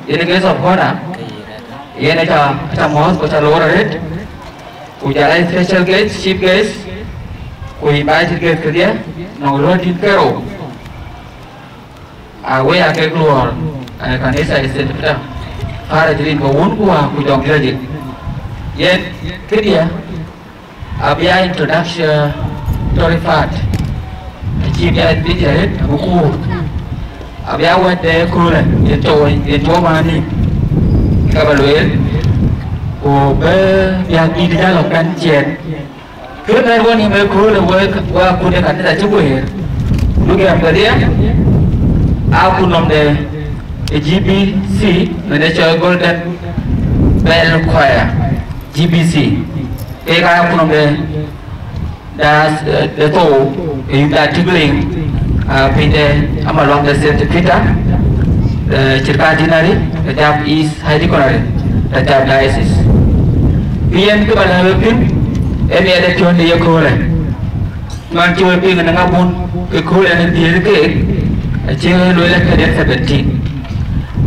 yen guest of honor, yen aca, aca mɔ̈ɔ̈th ku aca loor arëët, ku jɔl a special guest, chief guest, ku invited guest kedhie, nɔŋ röördït ke rou. Aa, wek aa kek luɔɔr, eh, kanitha ë Saint Peter Parish, rin ke Wun ku Wä ku Jɔŋdït Lajik. Yen këdiɛ abï ya introductory part, acï bï ya speech arëët abuku, abï ya wɛ̈t de köölë, yen cɔu, yen cɔu man nïïm, ka ba lueel, ku bï biäk dït jal ɣɔn bɛ̈n ciɛɛn. Kë bɛ̈n wɔ nïïm ëköölë wek, wek akut ë kanitha cï guëër, bï gɛm kedhie, akut nɔm de G B C, mɛn ë cɔl Golden Bell Choir, G B C. Kek aa akut nɔm de, das, eh, de thou, ë yum da Tigling, ah, piny de Amaluak de Saint Peter, eh, Circumcentenary, Rajab East High Deaconry, Rajab Diocese. Ku yen kë ba lɛ̈k we piny, ë miɛt de piɔ̈n de yeköölë. Man cï we piŋ në ŋabun, ke kööl ɛn ë dhiëëth keek, acï lueel ë këden seventeen.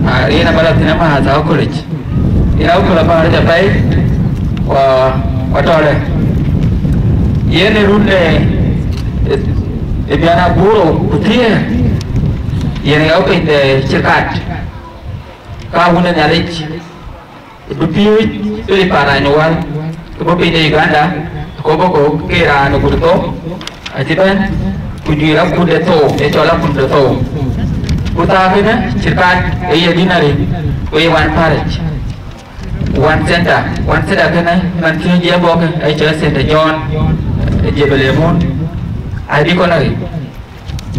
Ah, yen aba lɔ thïn ë Mahatha College. Yen aköl abä rɔt apɛi, ku Ku atɔ̈ lë, yen ë run de, ë bian abur ku thiëër, yen ɣɛɛu piny de Cirkat, ka Wun de Nhialic, ë dupiööc ë Parany Wäl, ke bɔ̈ piny de Uganda, ku bɔ̈ kɔ̈k ke raan ë gut thou, acï bɛ̈n, ku juiir akut de thou, ë cɔl akut de thou. Ku thaa kënë, Cirkat ë ye deanery, ku ye one parish. One center, one center kënë man thiëëc ye bɔ̈ ke, ë cɔl Saint John, ë Jebel Emun, ë deaconry.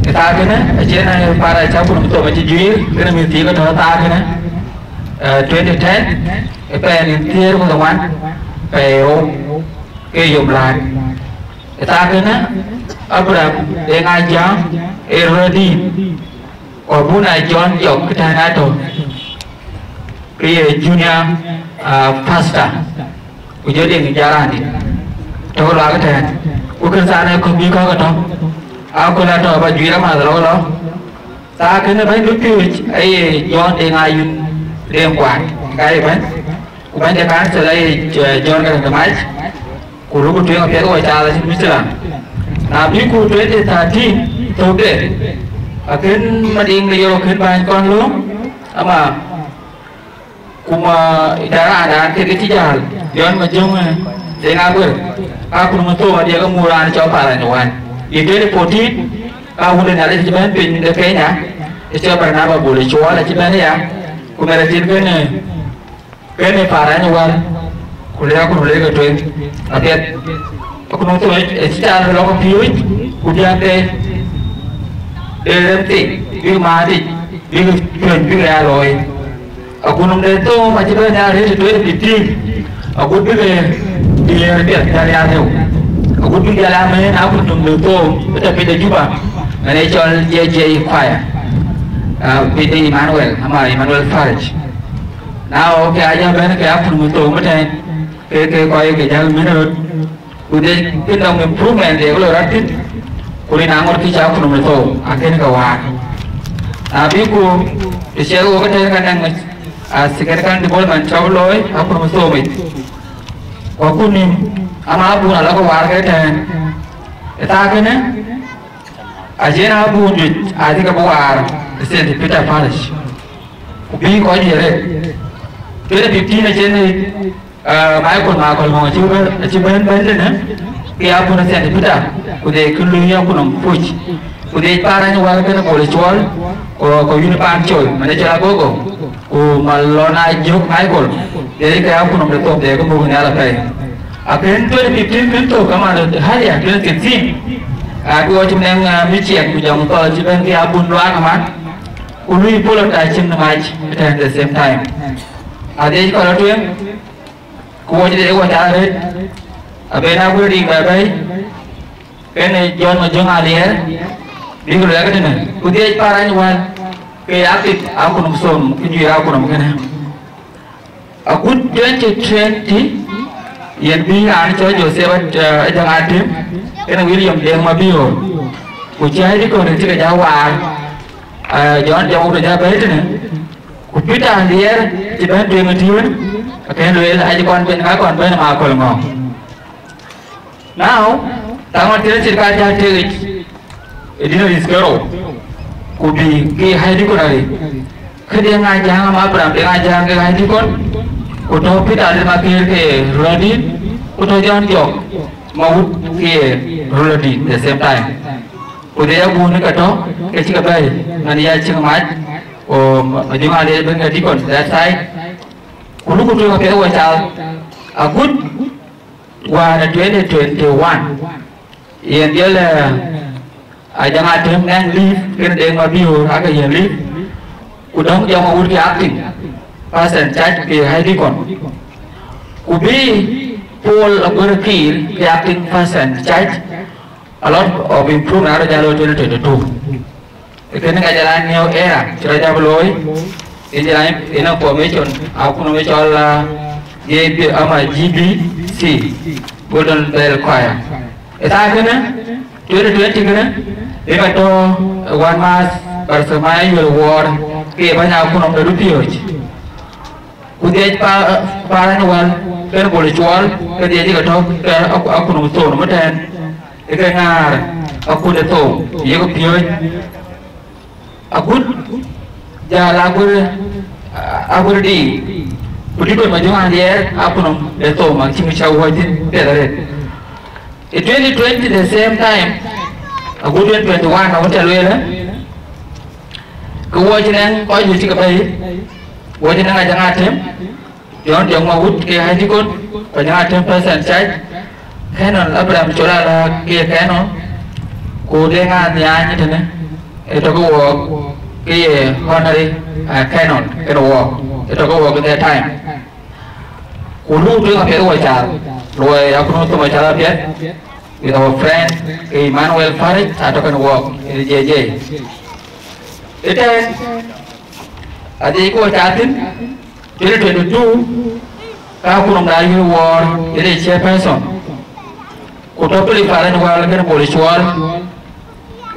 Ë thaa kënë, acïn, ë, parish akut thou acï juiir, kënë mïth thiëëk tɔ̈ thaa kënë, ë, twenty ten, ë pɛɛi nïn thiëër ku dhoŋuan, pɛɛi rou, ke yom läät. Ë thaa kënë, Abraham Deŋ Ajam, ë röördït, ku abun a John Jok, këtɛ̈ɛ̈n atɔ̈, ke ye junior, ah, pastor, ku jɔ Deŋ Jarandi, tɔ̈ luaak tɛ̈ɛ̈n, ku kën thaar ë kɔ̈k bï kɔ̈k ë tɔ̈, aköl atɔ̈ ba juiir amath lɔ lɔ. Thaa kënë bɛ̈ny dupiööc aye John Deŋ Ayun Deŋ Kuat, ka ye bɛ̈ny, ku bɛ̈ny de council aye, eh, John Garang de Mac, ku luk tueŋ apiɛth wɔ cath acïn mïthëla. Na bï ku twenty thirteen thökde, akën Madiŋ de Yoro kën bäny kɔn lööm, ama kuma ë raan raan kek cï jäl, John Majöŋ, eh, Deŋ Aguer, ka kun mïthou adiɛk amu raan cɔl Parany Wäl. Ye twenty fourteen, ka Wun de Nhialic cï bɛ̈n piny de Kenya, ë cɔl Barnaba Bol ë Cuɔl acï bɛ̈n aya, ku mɛr acït kënë, kënë Parany Wäl, ku lek akun lek ke tueŋ apiɛth. Akun thou ë cï cath lɔ ke piööc, ku biäk de, de rem thïn, bïk matic, bïk piööc, bïk ya looi. Akunɔm de thou acï bɛ̈n ya rëët twenty fifteen, agut bïk diëër piɛth jal ya rëu. Agut bïk jal ya mɛɛn akunɔm de thou ë tɔ̈ piny de Juba, man ë cɔl J J Choir, ah, piny de Emmanuel, ama Emmanuel Parish. Na ɣɔn ke ajɔ bɛ̈n ke akunɔm thou ëtɛ̈ɛ̈n, ke, ke kɔc ke jäl mɛn röt, ku de kï nɔŋ improvement de ke lɔ rɔt thïn, ku rin aŋot kï cä akunɔm thou, akën ke waar. Na bï ku të ciɛth wok ëtɛ̈ɛ̈n ka nɛŋ, ah, significant development cɔk looi akunɔm thou yic. Ku akun nïm, ama abun alɔ ke waar ke ëtɛ̈ɛ̈n. Ë thaa kënë, acïn abun juëc acï ke bï waar ë Saint Peter Parish. Ku bï kɔc ye rëët. Twenty fifteen acïn, ah, Michael Makol Ŋɔŋ acï bɛ̈n, acï bɛ̈n bɛ̈n tënë, ke ya kun Saint Peter, ku de kë lui ya kunɔm puc. Ku de Parany Wäl kënë Bol Cuɔl, ku, ku yïn Pan Col, man ë cɔl Agogo, ku Malɔn Ajök Michael, de ke ya kunɔm de thok de ke muk nhial apɛi. Akën twenty fifteen kën thok, kaman halia twenty sixteen, a, ku wɔ cï nɛŋ, ah, mi ciɛk, ku jɔŋ thɔɔl cï bɛ̈n ke ya bun luaak aman, ku lui polo ta cïn mac at the same time. Adhiëc kɔn rɔt tueŋ, ku wɔ cï de wɔ ca rëët, aben a wël riŋ bɛ bɛ̈i, kënë John Majöŋ Aliɛɛr, bïk luɛɛk tënë, ku dhiëc Parany Wäl, ke ya pith akunɔm thom, ku juiir akunɔm kënë. Agut twenty twenty, yen bï raan cɔl Joseph, eh, Ajaŋ Atem, kënë William Deŋ Mabior, ku cï deacon cï ke ja waar, eh, John Jɔŋ rɔt ja bɛ̈i tënë, ku Peter Aliɛɛr cï bɛ̈n tueŋ ë tiöön, akën lueel acï kɔn ben ka kɔn bɛ̈n Makol Ŋɔŋ. Now, thaŋ ɣɔn cïn acït ka jal tekic ë deaneries ke rou, ku bï ke high deaconry. Ke Deŋ Ajaŋ ama Abraham Deŋ Ajaŋ ke high deacon, ku tɔ̈ Peter Lem Aker ke röördït, ku tɔ̈ John Jɔk Mawut ke röördït the same time. Ku de abun ke tɔ̈, ke cï ke bɛ̈ɛ̈i, man ya cïk mac, ku Majöŋ Aliɛɛr bɛ̈n ke deacon that side. Ku luk tueŋ apiɛth wɔ cath, agut wäär ë twenty twenty-one, yen dhiɛl, eh, Ajaŋ Atem nɛŋ leave, kënë Deŋ Mabior aake yen leave, ku dɔ̈ŋ Jɔŋ Awut ke acting pastor in charge ke high deacon. Ku bï Paul Aguer Kiir ke acting pastor in charge, a lot of improvement arɔt jal looi twenty twenty-two. Kënë ka jɔl a new era cï rɔt jal looi, yen jɔl a, yen a formation, akunɔm cɔl, ah, J B ama G B C, Golden Bell Choir. Ë thaa kënë, twenty twenty kënë, ë ka tɔ̈, eh, One Mass Bartholomew Ayuel Ward, ke ye bäny akunɔm de dupiööc. Ku dhiëc pa-, Parany Wäl, kën Bol Cuɔl, ke dhiëc ke tɔ̈ ke ak-, akun thon ëmëtɛ̈ɛ̈n, ë ke ŋaar akut ë thou, yek piööc. Agut jäl aguër, aguër diic, ku dï kɔc ma jɔŋ an diɛɛr akun ë thou ma cï ŋic cä wuɔ̈c thïn piɛth arëët. Ë twenty twenty the same time, agut twenty twenty-one awën tɛ lueel, ke wuɔ̈c nɛŋ kɔc juëc cï ke bɛ̈i, wuɔ̈c nɛŋ Ajaŋ Atem, John Jɔŋ Mawut ke high deacon, ku Ajaŋ Atem pastor in charge, Canon Abraham Col Alak ke canon, ku Deŋ Anhiany tënë, ë tɔ̈ ke wuɔɔk ke ye honorary, uh, canon, kën wuɔɔk, ë tɔ̈ ke wuɔɔk in their time. Ku ruu tueŋ apiɛth wɔ cath, luɔi akun thom acath apiɛth, with our friend ke Emmanuel Farij, atɔ̈ kën wuɔɔk in J J. Ëtɛ̈ɛ̈n, adhiëc ke wɔ cath thïn, twenty twenty-two, ka kunɔm da yï wɔɔr, yen ee chairperson. Ku tɔ̈ Philip Parany Wäl kën Bol Cuɔl,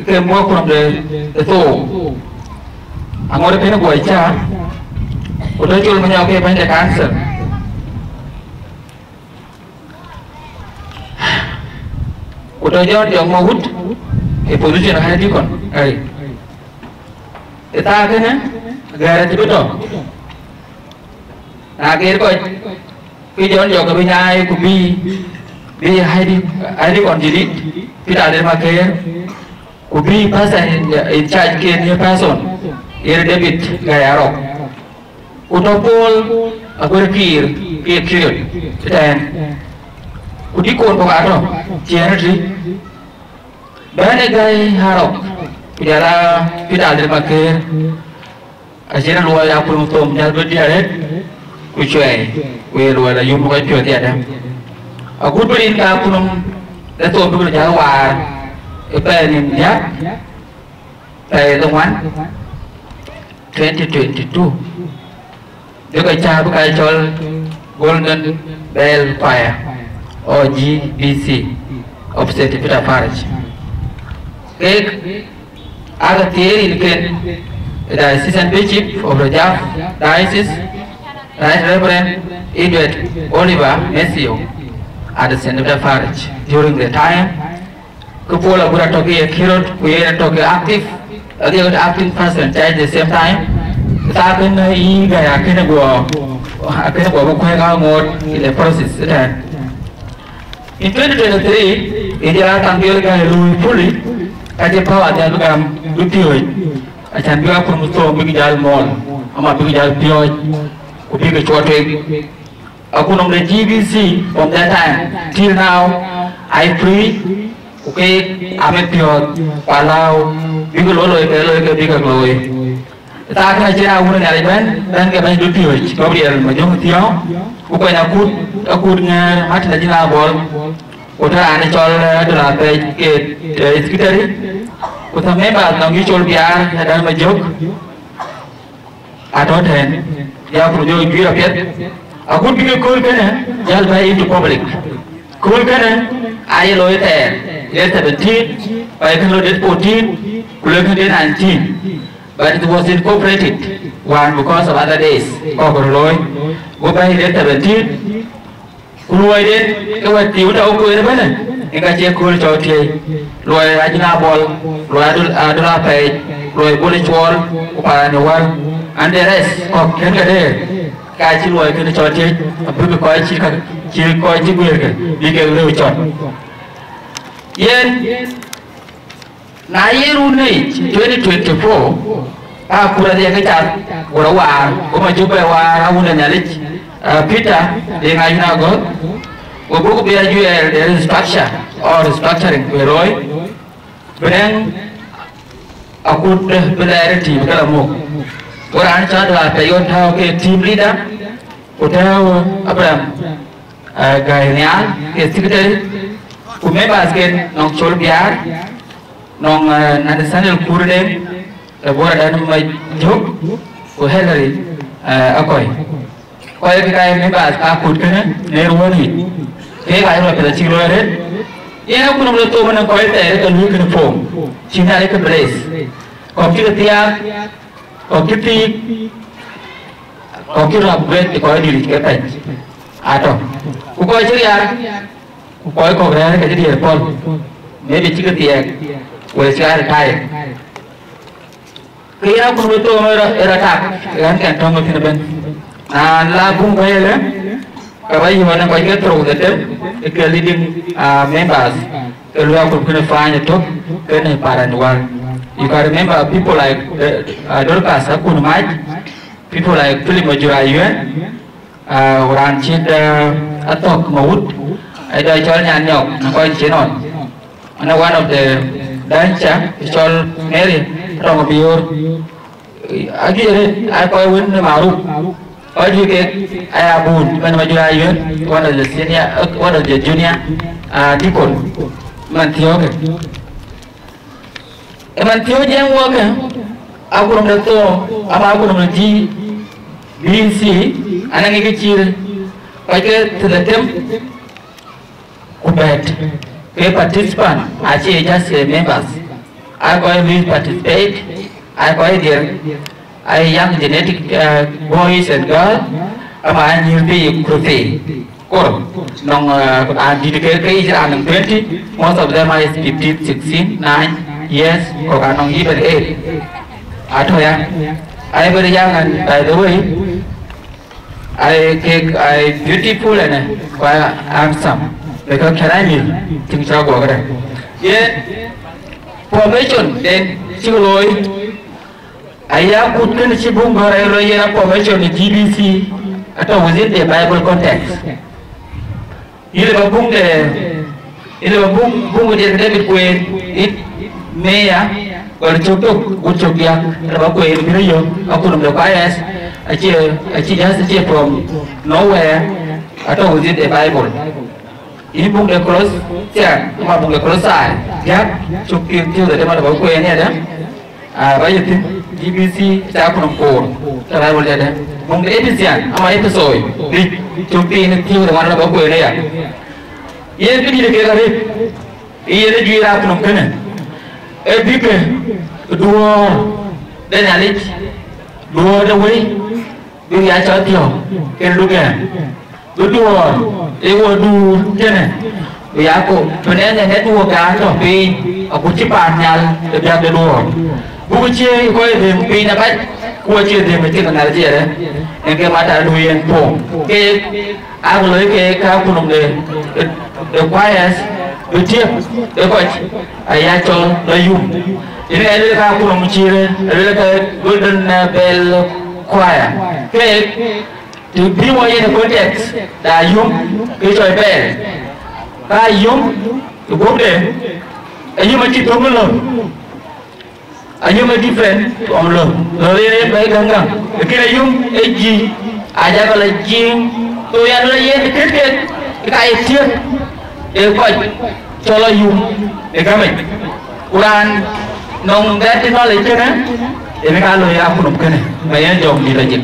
ke muk kunɔm de, de thou. Aŋot kën guɔ ca, ku tɔ̈ Col Manyɔk ke bɛ̈ny de council. Ku tɔ̈ John Jɔŋ Mawut, ke position high deacon, ai. Ë thaa kënë, gɛ̈ɛ̈r ë tï bï tɔ̈. Na geer kɔc, ke John Jɔŋ ke bï nyaai, ku bï, bï high de-, high deacon jadid, Peter Alir Maker, ku bï pastor in, in charge ke new person, yen David Gai Arok. Ku tɔ̈ Paul Aguer Kiir ke Kiriot ëtɛ̈ɛ̈n. Ku deacon kɔ̈k atɔ̈, tiɛɛn ëtï. Bɛ̈ny Gai Arok, ku jɔl a Peter Alir Maker, acïn luɔi akun thom jäl bï diɛɛr arëët, ku cuɛɛi, ku ye luɔi la yum kɔc piɔ̈ɔ̈th yadɛ̈. Agut bï rin ke akun de thom bïk röt jäl waar ë pɛɛi nïn diäk, pɛɛi dhoŋuan, twenty twenty-two. Bï ke cä bï ka cɔl Golden Bell Choir, or G B C, of Saint Peter Parish. Kek aa ke thiëër rin ken, the Assistant Bishop of Rajaf Diocese, Right Reverend Edward Oliver Matthew, at the Saint Peter Parish during the time ke Paul Aguer atɔ̈ ke ye Kiriot, ku yen atɔ̈ ke active, adhiɛ acting person at the same time. Thaa kënë yï Gai akënë guɔ, akënë guɔ bï kuɛ̈ɛ̈k aŋoot in the process ëtɛ̈ɛ̈n. In twenty twenty-three, ë jɔl a thaŋ dhiël Gai luui fully, ka cï power dhial bï gam bï piööc, acan bï akun thom bïk jäl mɔɔl, ama bïk jäl piɔ̈ɔ̈c, ku bïk cuɔt tueŋ. Akunɔm de G B C from that time till now, I free, ku ke amit piɔ̈ɔ̈th, ku allow, bïk lɔ looi ke looi ke bïk looi. Thaa kënë acïn awun Nhialic bɛ̈n, bɛ̈n ke bɛ̈ny dupiööc, Gabriel Majöŋ Thiɔ̈ŋ, ku kuany akut, akut ŋɛ̈ɛ̈r Martin Ajïn Abɔl, ku tɔ̈ raan cɔl, eh, Adöl Apɛc ke, eh, secretary, ku tɔ̈ members nɔŋ yï Col Biaar, Adan Majök, atɔ̈ tɛ̈n, ya ku jɔ juiir apiɛth. Akut bïk kööl kënë jäl bɛ̈ɛ̈i into public. Kööl kënë aye looi thɛɛr, date seventeen, ku aye kën lɔ date fourteen, ku lɔ kën date nineteen. But it was incorporated one because of other days. Kɔk röt looi, go bɛ̈ɛ̈i date seventeen, ku luɔiden ke wɛ̈t thiu tɔ̈ kueer ëbënë, yen ka cie kööl cɔl tiëëc, luɔi Ajïn Abɔl, luɔi Adöl, Adöl Apɛɛc, luɔi Bol Cuɔl, ku Parany Wäl, and the rest kɔ̈k kën ke dëër, ka cï luɔi kënë cɔl tiëëc, abïk kɔc cï ka, cï kɔc cï guëërkë, bï kek lëu cɔl. Yen Na ye run yic twenty twenty-four, ka kura dhiɛ ke cath, ku rɔ waar, ku ma cuk bɛ waar, awun de Nhialic, eh, Peter, de ŋac na gɔ̈th, ku buk bia juɛɛr de restructure or restructuring bï looi, bï nɛŋ akut bï lɛɛr ë team ke la muk. Ku raan cɔl Adöl Apɛɛc ɣɔn tääu ke team leader, ku tääu Abraham, eh, Gai Nhial ke secretary, ku members ken nɔŋ Col Biaar, nɔŋ, eh, Nathaniel Kurdeŋ, Deborah Dan Majök, ku Hillary, eh, Akɔi. Kɔc ke ka ye members ka akut kënë në ruɔ̈ɔ̈n yic. Ke ka ye rɔt piɛth acïk looi arëët. Yen akunɔm de thok ënɔŋ kɔc thɛɛr ke luui kënë form. Cï Nhialic ke bless. Kɔ̈k cï ke thiaak, kɔ̈k cï thiik. Kɔc cï rap guɛ̈t ë kɔc dït ke pɛ̈c atɔ̈. Ku kɔc cï riaar, ku kɔc kɔ̈k rɛ̈ɛ̈r ke cï diëër pɔ̈l, maybe cï ke thiɛɛk, wala cï aa retire. Ke yen akun wek thoom ë rɔ, ë rɔ tak, ɣän kɛn tɔ̈ŋ ë thïn ëbɛ̈n. Na la buŋ bɛ̈ɛ̈i ëlë, ke bä yɔ̈ɔ̈k në kɔc ke through the term, ke leading, uh, members, ke luɔi akun kënë paany ëtök, kënë parent wal. You can remember people like, uh, uh, Dorcas Akun Mac, people like Philip Majura Yuɛn, uh, raan cït, uh, Athok Mawut, ë dɔ cɔl Nyan Nyɔk, në kɔc cï nɔn. Në one of the dancer, cɔl Mary Rɔŋ Bior. Agiɛɛr, aa kɔc wën në Maruk. Kɔc juëc kek aya bun, mɛn Majura Yuɛn, one of the senior, uh, one of the junior, uh, deacon. Man thiɔ̈kë. Ë man thiɔ̈k jiɛɛm wɔɔkë, akurum de thoom, ama akurum de G B C, anɔŋ ke cït kɔc ke tëde tem, ku bɛ̈t ke participant, acie just, eh, members. Aa kɔc lui participate, aa kɔc dhier, aa young genetic, eh, boys and girls, ama anyïïr bï crusade. Kor, nɔŋ, uh, and dït ke, ke yic raan nɔŋ twenty, most of them are fifteen, sixteen, nine years, kɔ̈k anɔŋ even eight. Atɔ̈ ya. Aa very young and by the way, aa kek, aa beautiful and, uh, quite handsome. Because can I mean, things are going. Ye formation den cï looi. Aya kut kënë cï buŋ gɔ̈ɔ̈r ë lɔ yen affirmation në G B C, atɔ̈ within the Bible context. Yïn lë ba buŋ de, yïn lë ba buŋ, buŋ de David kueen, it meya, gɔl cök tök, gut cök diäk, lë ba kueen bï rɔt yök, akunɔm de choirs, acie, acie just acie from nowhere, atɔ̈ within the Bible. Yïn buŋ de Colossian, ama buŋ de Colosai, diäk, cök thiëër, thiëër de dema de ba kueen yedë, aa, ba yï thïn, G B C, ca kunɔm koor, ca Bible yedë. Buŋ de Ephesian, ama Epesoi, dhïc, cök thiëër, thiëër de ŋuan de ba kueen aya. Yen kë dït kek arëët, yen ë juëc raan kunɔm kënë, ee bï ke duɔ̈ɔ̈r de Nhialic, duɔ̈ɔ̈r de wëi, bï ya cɔl thiɔ̈k, ken lukɛn. Bï duɔ̈ɔ̈r ë wo duur tënë, bï ya ko, bï nɛn ë network ya tɔ̈ piny, aku cï paan nhial ë biäk de duɔ̈ɔ̈r. Buk cie kɔc dhëŋ piny abac, ku wo cie dhëŋ ë cïn nhial jiɛɛrë, en ke mat aa luui en puɔ̈u. Keek, ak loi keek ka kunɔm de, de, de choirs, bï tiëp ë kɔc, aya cɔl la yum. Yen ë luel ka kunɔm cïïrë, ë luel ke Golden Bell Choir. Keek, të bï wɔ yen ë context da yum, ke cɔl bɛɛr. Ka yum, ë guɔ̈pde, ayum acï thök ë lɔ̈ŋ. Ayum ë different from lɔ̈ŋ. Lɔ̈ŋ yen ë bɛ̈i gäŋ gäŋ. Lakin ayum ë jiëc, ajakɔ la jiëëŋ. So yan la yen ë kët kët, ka ye tiëk, ë kɔc cɔl ayum ë gämic. Ku raan nɔŋ that knowledge kënë, yen ka looi ya kunɔm kënë, ma yen jɔŋ dït la jik.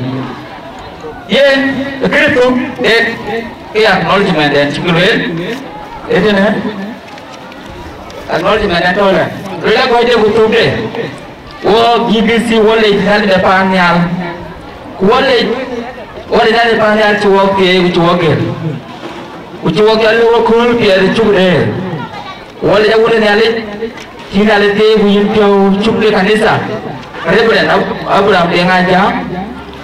Yen ë Kërtho, ee ke acknowledgement den cï ke lueel, ee tënë acknowledgement den tɔ̈ lɛ. Lueel akɔc de ku thukde, wo G B C wo lec Nhialic de paan nhial, ku wo lec, wo lec Nhialic de paan nhial cï wok thiëëc ku cï wok gël, ku cï wok jɔ lëu akööl piɛth ë cuk rëër. Wo lec Wun ë Nhialic, cï Nhialic thiëëc ku yïn piɔ̈u cuk de kanitha, Reverend Ab-, Abraham Deŋ Ajam,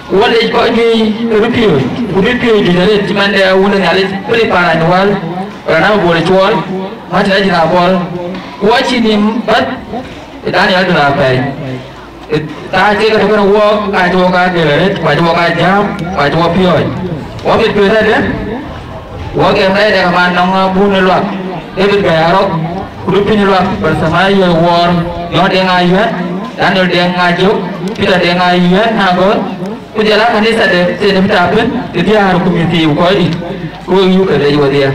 wo lec kɔc juëc ë bï piööc, ku bï piööc juëc arëët cï man de Wun ë Nhialic Philip Parany Wäl, Barnaba Bol Cuɔl, Martin Ajïn Abɔl, ku acïn nïm bäth ë Daniel Dun Apɛi. Ka cï ke tök kën wook, ka cï wok aa gël arëët, ku acï wok aa jääm, ku acï wok piɔ̈ɔ̈c. Wok mit piööc tëde, wok gɛm rɛɛc de kamaan nɔŋ bun ë luak, David Gäi Arɔk, ku du piny ë luak, Bartholomew Wuɔɔr, John Deŋ Ayuɛ̈n, Daniel Deŋ Ajök, Peter Deŋ Ayuɛ̈n Agɔ̈l, ku jɔl aa kanitha de thiëëdë bï tap ëbën, ë diäär ku mïth thii ku kɔc dït, ku wek yuk ke leec wedhie.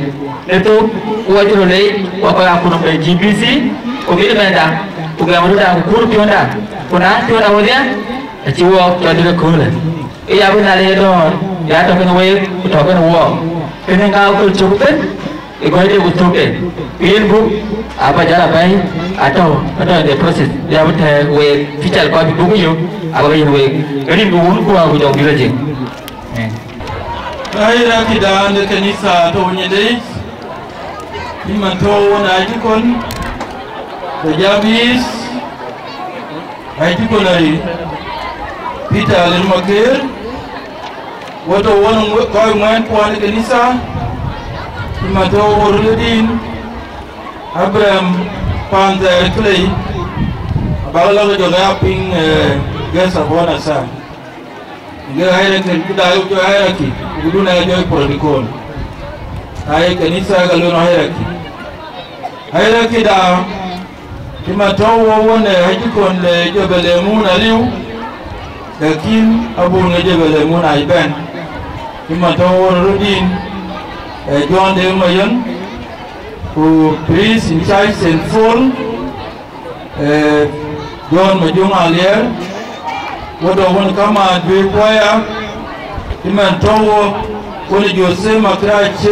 Në thök, ku wɔ cï röt leec, wɔ kɔc akunɔm de G B C, ku bï mɛnhda, ku gɛm rötda ku kuur piɔ̈nda, ku naaŋ piɔ̈nda wedhie, acï wɔɔk cɔl dït ëköölë. Ë ya bï Nhialic ë dɔ̈ɔ̈r, ya tɔ̈ kën week, ku tɔ̈ kën wɔɔk. Kënë ŋa köl cök ëbën, ë gɔ̈i de ku thökde. Ku yen buk, aba jal abɛ̈i, atɔ̈, atɔ̈ in the process. Ya bï tɛ̈ɛ̈k week, cï cal kɔc bï buk yök, aba bï yen week. Rin ku wun ku aku jɔŋ dït ajik. Hierarchy dan de kanitha tɔ̈ wën ë leec, cï man tɔ̈ wën aa dikon, ke jam yith, aa dikon arëët, Peter Alin Maker, wɔ tɔ̈ wën kɔc ŋuɛ̈ɛ̈n kuɔn ë kanitha, cï man tɔ̈ wɔ röt ë din, Abraham Panther Clay, abak lɔ ke jɔ ke ya piŋ, eh, guest of honor, sir. Ŋe hierarchy, ku daai ku jɔ hierarchy, ku dun aa jɔ protocol. Ai kanitha ka luel hierarchy. Hierarchy da, cï man tɔ̈ wɔ wën, eh, aa dikon le jɔ be le mun aliu, lakin abun ŋe jɔ be le mun ai bɛ̈n. Cï man tɔ̈ wɔ röt din, eh, John Deng Mayen, ku priest in charge Saint Paul, eh, John Majuŋ Aliɛr, wɔ tɔ̈ wën kamaan bï kuaya, cï man tɔ̈ wɔ wën Jose Makrac,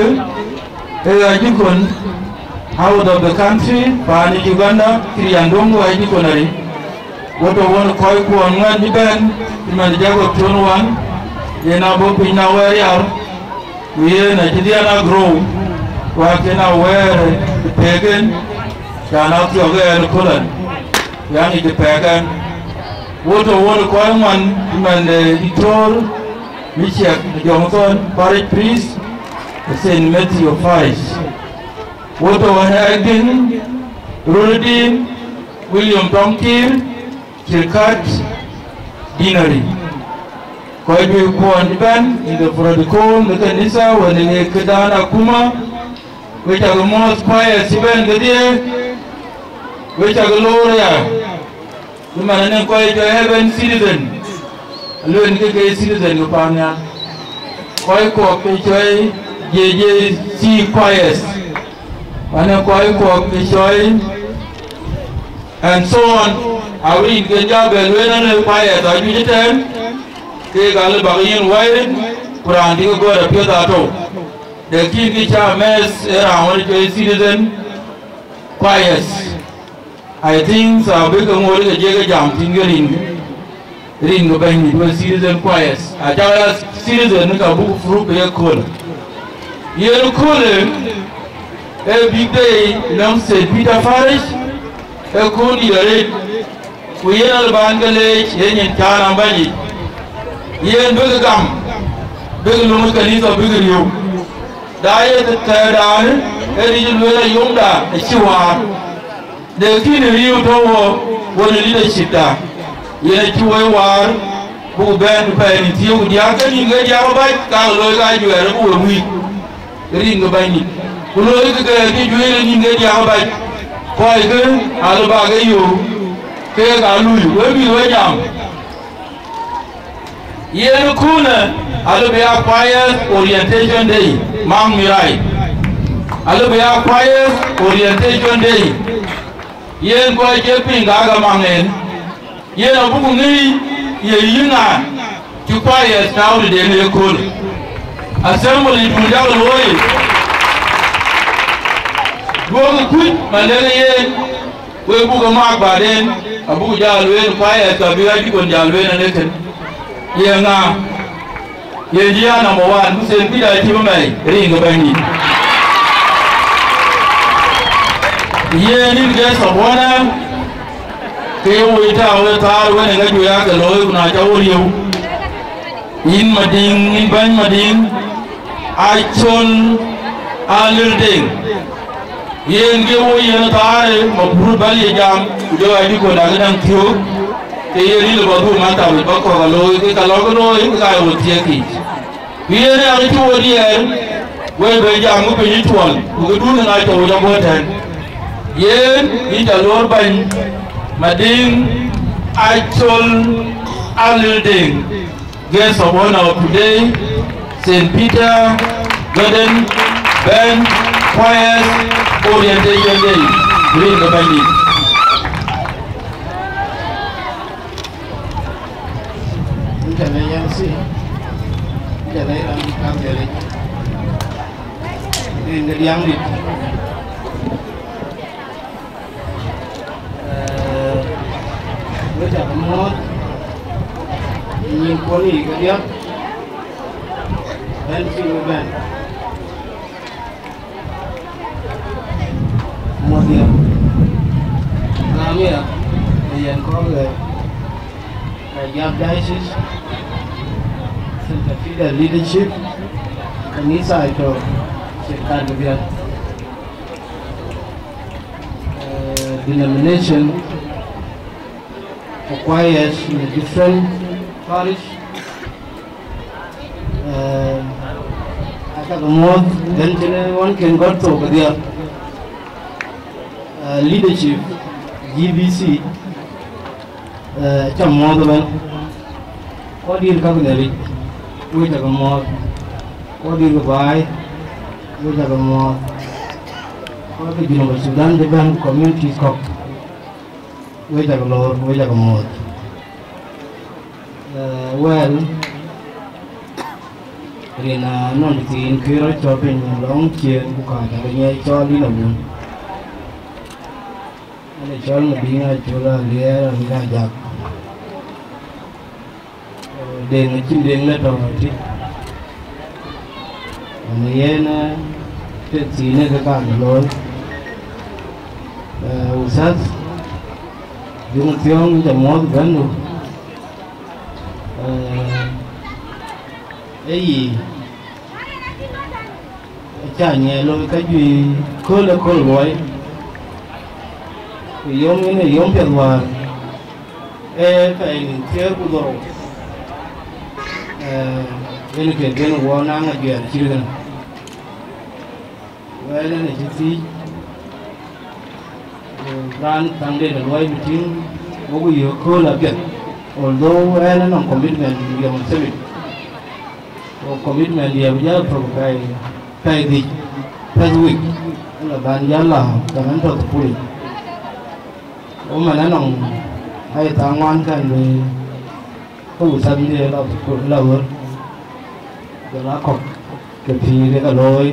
ee aa dikon out of the country, paan Uganda, Kirianduŋ aa dikon arëët. Wɔ tɔ̈ wën kɔc kuɔn ŋuɛ̈ɛ̈n cï bɛ̈n, cï man Jacob Tuɔn Wan, yen abɔ̈ piny na wɛɛr yar, ku yen acï dhiɛl a grow, ku akën a wɛɛr ë peek en, can a thiɔ̈k ë ɛn ë köl ɛn, ku ya ŋic ë pɛɛk ɛn. Wɔ tɔ̈ wën kɔc ŋuan, cï man, eh, Diktor Michiek Johnson, parish priest, Saint Matthew Parish. Wɔ tɔ̈ wën acting, Rurudin William Tɔŋ Kiir, Chirkat Deanery. Kɔc juëc kuɔn cï bɛ̈n in the protocol de kanitha wën ë këdan akuma, we cak muɔ̈th choirs cï bɛ̈n kedhie, we cak loor ya. Cï man anɔŋ kɔc cɔl heaven citizen, aluel ke ke citizen ke paannhial. Kɔc kuɔk ke cɔl J J C choirs, anɔŋ kɔc kuɔk ke cɔl and so on. Awïc ke jɔ bɛ lueel anë choirs ajuëc ëtɛ̈ɛ̈n, kek alë bak yen wai rin, ku raan dï ke gɔ̈ɔ̈r apiɛth atɔ̈u. Lakin kë cä mɛth ë raan wën cɔl citizen choirs. I think, uh, bï ke ŋoot ke jek jam thïn ke rin, rin ke bɛ̈ny mit wek citizen choirs. Aca ya citizen ka buk proof ke ye köölë. Yen köölë, ee big day nɔŋ Saint Peter Parish, ee kööl dït arëët. Ku yen alë bän ke leec, yen nyin cä raan bɛ̈ny yic. Yen bïk gam, bïk löŋ ë kanitha bïk riëëu. Da ye thɛɛrdan, ee ric lueel ayomda acï waar. Lakin riëëu tɔ̈ wɔ, wën ë leadership da, yen acï wɔ waar, buk bɛ̈n pɛɛi në thiëëu ku diäk, ke nïn ke diäk abac, ka looi ka juɛɛr, ku we wïc rin ke bɛ̈ny nïn. Ku looi ke ke kë juëër ë nïn ke diäk abac, kɔckë alë bak ke yöök, keek aa lui, we bï we jam. Yen ë kunë, alë bï ya choirs orientation day, mark me right. Alë bï ya choirs orientation day. Yen kɔc cie piŋ ka ke maŋ en. Yen abuk ŋic ye yïn ŋa cï choirs tääu tëden ë kööl. Assembly dun yak looi. Duɔ̈kkë kuc, man lëkë yen, wek buk ë maak baden, abuk jal lueel choirs ka bï ɣa dï kɔn jal lueel ënë kën. Ye ŋa? Ye jï ya number one, ku Saint Peter acï bï mɛi, rin ke bɛ̈ny nïn. Yen yïn guest of honor, ke ye woi tääu ë thaar wën ë ŋäc wek aake looi, ku na cä wo riëëu. Yïn Madiŋ, yïn bɛ̈ny Madiŋ, Acol Alil Deŋ. Yen ke wo yen thaarë, mafrut bä ye jam, ku jɔ aa dï kɔn dak daŋ thiöök, ke yen yïn lë bä dhuk man thawic bä kɔ̈k alooi, ke ka lɔ̈k looi, ke ka ye wo thiëëk yic. Ku yen ë yak cï wo diɛɛr, wek bɛ jam ku piny ë cuɔl, ku ke dun ë ŋac tɔ̈u jɔ guɔ̈t tɛ̈n. Yen yïn ca loor bäny Madiŋ Acol Alil Deŋ. Guest of honor of today, Saint Peter Garden Band Choirs Orientation Day. Rin ke bɛ̈nydït. Rin ke bɛ̈nydït. Rin ke diaŋdït. Eh, wek ca ke muɔ̈ɔ̈th, nyin kuɔn yiic ke diäk, bä Muɔ̈th yɛn, ɣɛn ë yɛn kɔ̈k ë Kajiado Diocese, Center Feeder Leadership, kanitha ë tɔ̈ Cït Kaarbibian, eh, denomination, ku choirs in a different parish. Eh, acä ke muɔ̈th, then cïn ɣɔn kën gɔ̈t thok kedhie. Eh, leadership, G B C, eh, acä muɔ̈th ëbɛ̈n. Kɔc dït käk Nhialic, wek acä ke muɔ̈th. Kɔc dït ke baai, wek acä ke muɔ̈th. Kɔc ke Junub Sudan cï bɛ̈n, communities kɔ̈k, wek acä ke loor, wek acä ke muɔ̈th. Eh, well, rin, ah, nɔn thiin kë rɔt cɔl piny lɔŋ ciëën, ku ka cä ke nyiɛc cɔl yïn awun. Ënë cɔl Madiŋ Acol Aliɛɛr Aliɛɛr Ajak. Eh, Deŋ acïn Deŋ lë tɔ̈ tï. Ënë yen, eh, të thiinë ke ka ke looi. Eh, Uthath, Juŋ Thiɔ̈ŋ, cä muɔ̈th bɛ̈ndu. Eh, ë yï, acä nyiɛɛl looi käjuëc kööl ë kööl luɔi, ku yom yen ë yom piɛth wäär, ee pɛɛi nïn thiëër ku dhorou, eh, yen ke ben wɔ naŋ ajuɛɛr cït kënë. Wɛ̈ɛ̈r ënë cï thiic, ku raan thaŋden ë luɔi bï tïŋ, wok yök kööl apiɛth, although ɣɛn anɔŋ commitment yom themit, ku commitment diɛ̈ bï jäl thök pɛɛi, pɛɛi dhïc, first week, ëla ban jäl la, cän ɛn tɔ̈ thukul yic. Ku man anɔŋ ai thaa ŋuan kän bï Ke Uthath bï la, la wër, jɔl a kɔ̈k ke pïïr ke looi,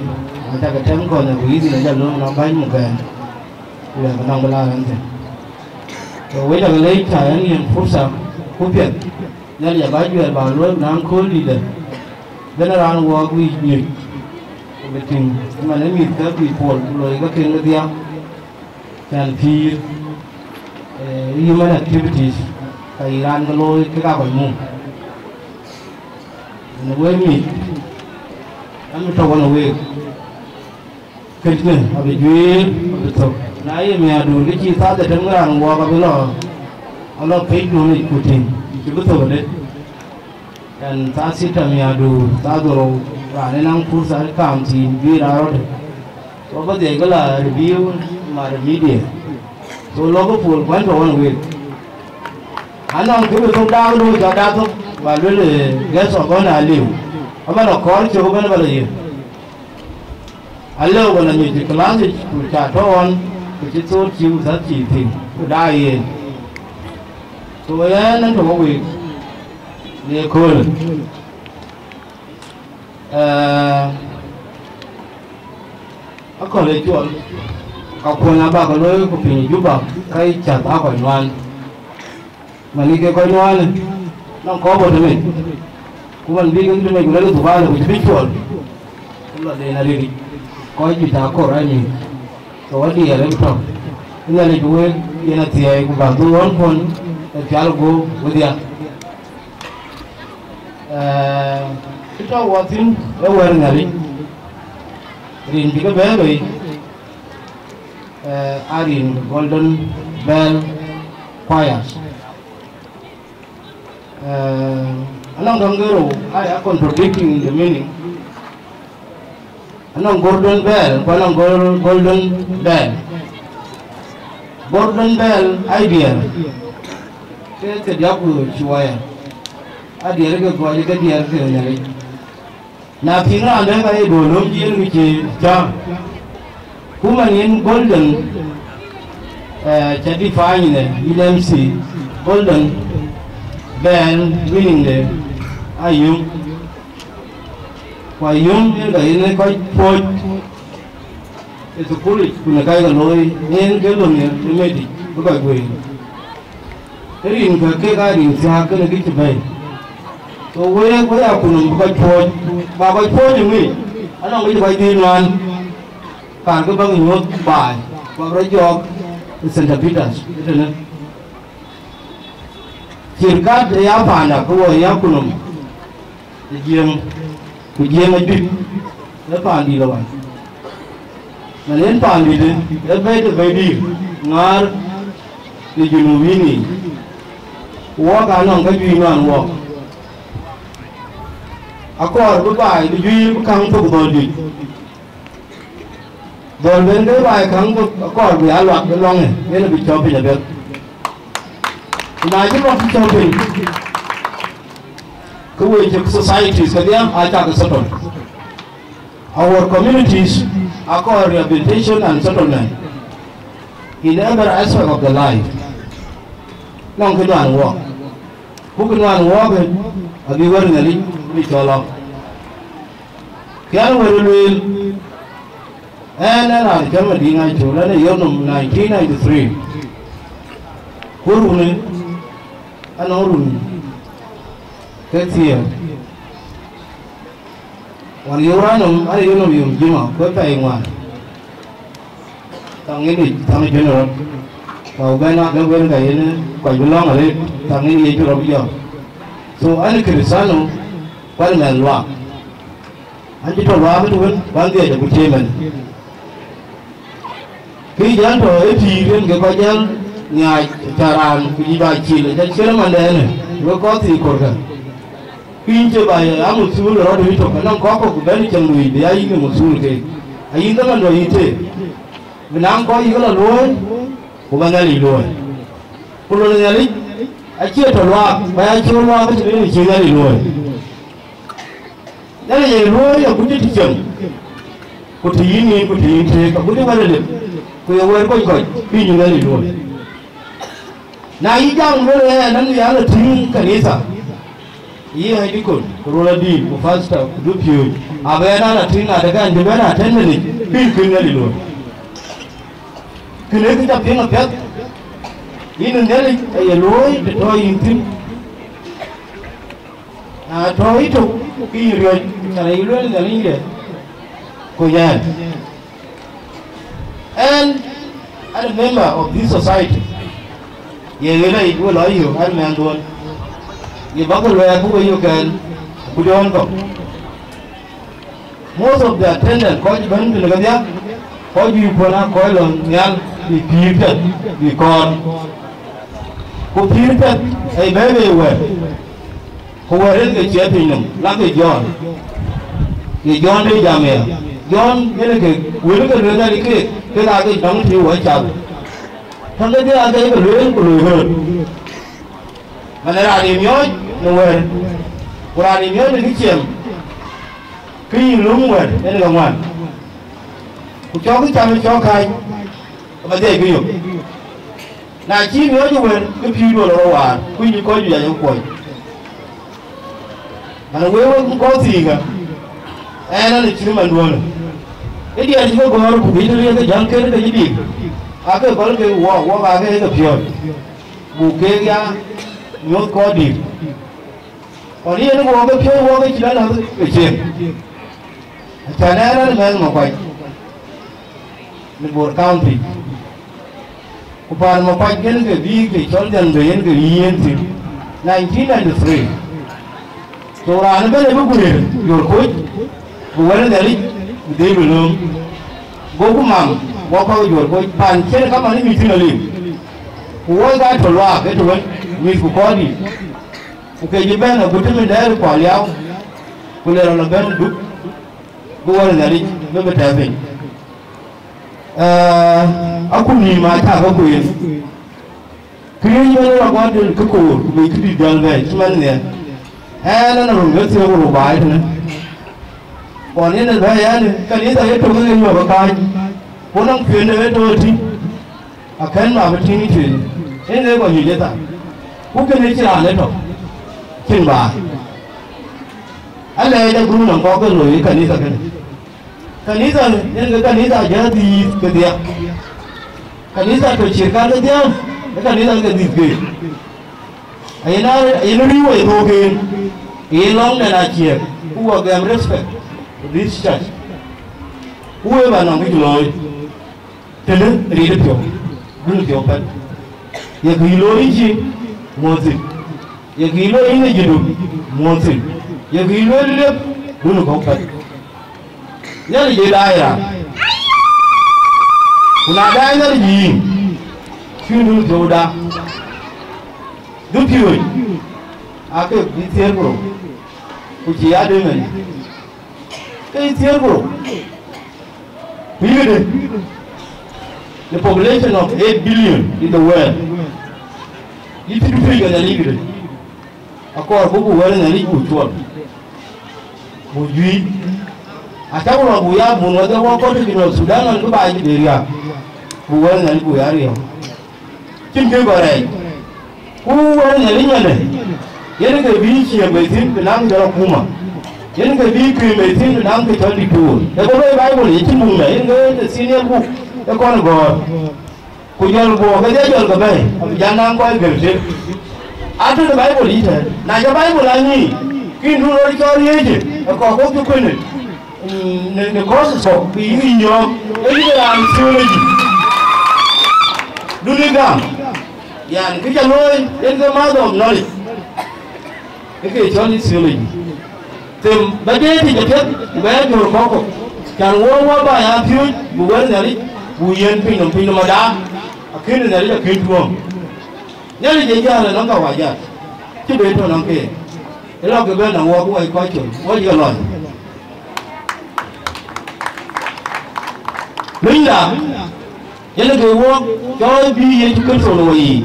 acä ke tɛ̈m kɔn, ku yïth yen ajɔl lööm nɔm bäny mukɛn, ku lɛ̈k nɔm bï la rɛ̈n thïn. Ke wek cä ke leec, cä ɛn yiën fursa ku piɛth, Nhialic abä juɛ̈ɛ̈r bä luɔ̈i naŋ kööl dïïtdë, bɛ̈n raan wɔɔk wïc nyuc, ku bï tïŋ ëmën ë mïthkë bï pol, ku loi ke kën kedhie. Cän pïïr, eh, human activities, ka yï raan ke looi ke ka kɔc muk. Në wek mïth, ɣɛn bï tɔ̈ ɣɔn ë week, kënë abï juëër, abï thök. Na ye miäkduur, ke cï thaa dhetem ke raan wɔɔk abï lɔ, alɔ pecdun yic ku tïŋ, cï bï thök ëdë. Ɣɛn thaa sita miäkduur, thaa dhorou, raan ë naŋ fursa ë kaam thïn bï raan rɔt. Ku bä dhiɛc ke la review ma media. So lɔ̈k ke pol kuɛ̈n tɔ̈ ɣɔn week. Anɔŋ kë bï thok daak looi, cɔk daak thok, bä luel, eh, guest of honor aliu. Abä lɔ kɔɔr cök ëbɛ̈n bä lɔ yiëk. Alëu bä lɔ nyuc ë class yic, ku ca tɔ̈ ɣɔn, ku cï thok cï Uthath cï piŋ, ku daai yen. So ɣɛn ënë tɔ̈ wɔ week në ëköölë. Eh, akɔ̈l ë cuɔl, ka kuɔny abä ke looi ku piny Juba, ka yï cath aa kɔc nuan. Man yï ke kɔc nuan, nɔŋ kɔ̈k bɔ̈ tëmec, ku man bï kek tëmec ku lek dhuk alë ku cï bï cuɔl, ke lɔ den arëëtic, kɔc juëc aa kor aa nyïïn. So adiɛɛr ë tɔ̈, Nhialic bï wek yen athiɛɛi, ku bä dhuk ɣɔn kuɔn ë pial guöp wedhia. Eh, kë tɔ̈ wɔ thïn ë wɛ̈ɛ̈r Nhialic, rin cï ke bɛ̈ɛ̈i bei, eh, aa rin Golden Bell Choirs. Eh, anɔŋ käŋ ke rou aa ya contradicting the meaning. Anɔŋ Golden Bell, ku anɔŋ Gol-, Golden Bell. Golden Bell aa diɛɛr, ke ke diäk ku cuɔɔya, aa diɛɛr ke gɔɔc, ke diɛɛr ke Nhialic. Na piŋ raan dɛ̈ ka ye duɔ̈ɔ̈r löm cï yen ku cï cäŋ. Ku man yen Golden, eh, cä define në yïn M C, Golden Bell meaning de ayum. Ku ayum yen ka yen ë kɔc puɔ̈c ë thukulic, ku në kacke looi, yen ke löŋ ë metic bï kɔc guëër. Ë rin ke kek aa rin thiääk kënë kë cï bɛ̈ɛ̈i. So wek, wek akutnhom bï kɔc puɔ̈c, ba kɔc puɔ̈c ë ŋic, anɔŋ kë cï kɔc dhil nuan, kaarkë bäk nyuɔ̈th baai, ku abï rɔt jɔɔk ë Saint Peter's ëtënë. Cirkat ë ya paanda, ke wɔ ë ya akutnhom ë Jiëëŋ, ku Jiëëŋ ë juëc, ë paandït ë wai. Man yen paandït ë bɛ̈i de bɛ̈idït ŋäär de Junubin yiic, ku wɔk anɔŋ käjuëc nuan wɔɔk. Akɔɔr bï baai bï juëc bï käŋ thok dhɔ̈l juëc. Dhɔ̈l ben ke baai käŋ thok akɔɔr bï aa luak bï lɔŋë, yen bï cɔ̈p piny apiɛth. Ku na cï luak cï cɔ̈p piny, ke we cï societies kedhie aa cak settle. Our communities akɔɔr rehabilitation and settlement in every aspect of the life. Nɔŋ kë nuan wɔɔk, ku kë nuan wɔɔk abï wɛ̈t Nhialic bï cɔl lɔ. Kë an wɛ̈t lueel, ɛn, ɛn raan cɔl Madiŋ Acol, ɛn ë yöök nɔm nineteen ninety-three. Ku runë, anɔŋ run ke thiëër. Ɣɔn yöök raan nɔm, an yöök nɔm yom jima, ku ë pɛɛi ŋuan. Thaŋ yen yic, thaŋ ë jön rɔt. Ka ku bɛ̈n aa ke wën ka yen kɔc bï lɔ̈ŋ arëët, thaŋ yen Yecu rɔt bï jɔt. So, an Kërithano, ku an mɛnh luaak. An cï tɔ luaak ëtök wën, ku an dhiëc agut cï ëmën. Kë jäl tɔ ë pïïr yen ke kɔc jäl nhiaac, ca raan ku yï ba cil, aca ciël ëmandɛnë, wek kɔc thii korkë. Ku yïn cie ba ya muthuul rɔt ë tök, anɔŋ kɔ̈k kɔ̈k ku bɛ̈n cäŋ luui bï ya yïn ë muthuul keek. Ayïn dhaman dɔ yï teek, bï naŋ kɔc yï ke lɔ luɔ̈ɔ̈i, ku ba Nhialic luɔ̈ɔ̈i. Ku lon ë Nhialic acie tɔ luaak, ba ya cöör luaak ë tëde yen cï Nhialic luɔ̈ɔ̈i. Nhialic ye luɔ̈ɔ̈i agut cï cieŋ, ku të yïn nin, ku të yïn teek, agut cï wɛ̈t ë lip, ku ye wɛ̈t kɔc kɔc, bï yïn Nhialic luɔ̈ɔ̈i. Na yï jam lueel ë ɛn, an, ya lɔ tïŋ kanitha, yï ɣɛ̈c dikon, ku röl adït, ku pastor, ku dupiööc, abï ɛn a lɔ tïŋ, adekɛn bï bɛ̈n attendance, bï yïn kën Nhialic luɔ̈ɔ̈i. Kënë kë ca piŋ apiɛth, yïn ë Nhialic aye luɔ̈ɔ̈i të tɔ yïn thïn. Na tɔ yï tök, ke yïn riɔ̈c, ca rɛc lueel Nhialic de, ku yɛn. Ɛn, an a member of this society. Ye ɣet ayic we lɔ yök, an mɛnhduön. Ye bäk luɛɛk bï we yök ɛn, ku jɔ̈ɔ̈n kɔ̈k. Most of the attendant, kɔc bɛ̈n tënë kedhie, kɔc juëc puɔ̈n aa kɔc lɔ nhial bï pïïr piɛth bï kɔɔr. Ku pïïr piɛth aye bɛ̈ɛ̈i bei wɛ̈t, ku wɛ̈t yen ke ciɛɛth piny nɔm, lakï Jɔn. Ye Jɔn de jam aya. Jɔn yen ke wël ke lueel Nhialic keek, kek aake dɔŋ tïï wɔ cath. Tɔ̈ kedhie aake ke lueel ku loi röt. Man ë raan ye miɔɔc në wɛ̈t, ku raan ye miɔɔc në kë ciɛm, ke yïn löŋ wɛ̈t en ke ŋuan. Ku cɔk cam cɔk kääc, ke ba dhiɛc bï yök. Na cï miɔɔc ë wɛ̈t, ke pïïrduön rɔt waar, ku yïn kɔc juëc ayek kuɔny. Man wek wek kɔc thiikä, ɛn ɛn cït manduönë. Ë diɛɛr cï ke gɔ̈ɔ̈r, ku bï të riëëk ke jäl ken ke cï dik, aake gɔl ke wɔ, wɔ aake ke piɔ̈ɔ̈c. Buk keek ya nyuɔ̈th kɔc dït. Ɣɔn yen wɔ ke piɔ̈ɔ̈c wɔ ke cï bɛ̈n ath ë cieŋ. Acan ɛn ɛn mɛnh Makuac në Bor County. Ku paan Makuac yen ke bï ke cɔl Dhiɛnbɛ̈i yen ke yï yen thïn, nineteen ninety-three. Ku raan ëbɛ̈n ë bï guëër Juɔ̈r Koc, ku wɛ̈t ë Nhialic, ku dhil bï lööm. Goku mam, wɔ kɔ̈k Juɔ̈r Koc, paan cïn kaman ë mïth thïn alim. Ku wɔ ka tɔ luaak ë të wën, mïth ku kɔɔr dït. Ku ke cï bɛ̈n agut të min dɛɛr kual yau, ku le rɔt lɔ bɛ̈n duk, bï wɛ̈t ë Nhialic bï bï tɛ̈ɛ̈u piny. Ee, akut nïïm acä ke kueen. Këriëëc bɛ̈n ë rɔt guɔ̈t den kë koor, ku bï këdït jäl bɛ̈ɛ̈i cï man nhiɛɛr. Ɛn, ɛn run ke thiɔ̈k rubaai tënë. Ɣɔn yen ë bɛ̈ɛ̈i ɛn, kanitha ye tök ke nyuɔ̈k ë kääc, ku nɔŋ kueen de ë tɔ̈ tïŋ. Akën ma bï tïŋ cuëëny, en ë kɔc yic ëthaŋ, ku kënë cï raan ë tɔ̈, cïn baai. Alɛɛc aguum nɔm kɔ̈k ke loi ë kanitha kënë. Kanitha en ke kanitha jɔ dhiith kedhie. Kanitha tɔ̈ cït kan kedhie, ë kanitha ke dhiith keek. Ayen a, ayen riëëu ë thok en. Yen lɔŋden aciëk, ku wɔ gɛm respect to this church. Ku wek bä nɔŋ kë cï looi, tënë riit piɔ̈u, dun piɔ̈u pɛ̈n. Ye kë looi yïn cï, muɔ̈th thïn. Ye kë looi yïn ë jëdu, muɔ̈th thïn. Ye kë looi liep, dun kɔ̈k pɛ̈n. Nhialic ë daai raan. Ku na daai Nhialic yïn, cïn dun piɔ̈u da. Dupiööc, aa kek bï thiëër ku rou, ku cï aa dëmën, ke yï thiëër ku rou. Ku yïkëdë, the population of eight billion in the world, yï cï dupiööc ke Nhialic yïkëdë. Akɔɔr buk wɛ̈t Nhialic buk cuɔl, buk juiir. Acäk rɔt buk ya bun wadhie wɔ kɔc tɔ̈ Junub Thudan nɔn kë baai cï dee riääk, buk wɛ̈t Nhialic buk ya riääk. Cïn kë kɔc rɛɛc. Ku wɛ̈t Nhialic ëmënë, yen ke bï ciëëm bei thïn bï naŋ cɔl akuma. Yen ke bï kë bei thïn bï naŋ kë cɔl diktor. Ee kë bɛ̈i Baibul, ye cïn buk mɛ, yen ke the senior book, ee kɔn gɔ̈ɔ̈r. Ku jɔl guɔ kedhie jɔl ke bɛ̈i, abï jal naŋ kɔc gël tëk. Atënë Baibul yic tɛ̈n. Na jɔ Baibul a ŋic, ke yïn dun rɔt cɔl riëëcë, ë kɔc kɔ̈k cï kuënë, mm, në, në courses kɔ̈k, ku yïn yï nyɔɔk, ee yïn raan theology. Dun ë gam, yan, kë ca looi, yen ke mother of knowledge. Ë ke cɔl theology. Them ba deetic apiɛth, ku ba ya jɔ̈ɔ̈r kɔ̈k kɔ̈k. Can wɔ wɔ ba ya piööc, bï wɛ̈t Nhialic, bï yen pinynhom, pinynhom ada, akën Nhialic akën tuɔ̈ɔ̈m. Nhialic ë jäl ënɔŋ ka wä jäl, cï ben tɔ̈ nɔŋ keek. Ë lɔ ke bɛ̈n nɔŋ wɔ, ku wɔ kɔc col, wɔ cï ke lɔc. Lunyda, yen ke wɔ cɔɔl bï Yecu Kërtho në wɔ yiic.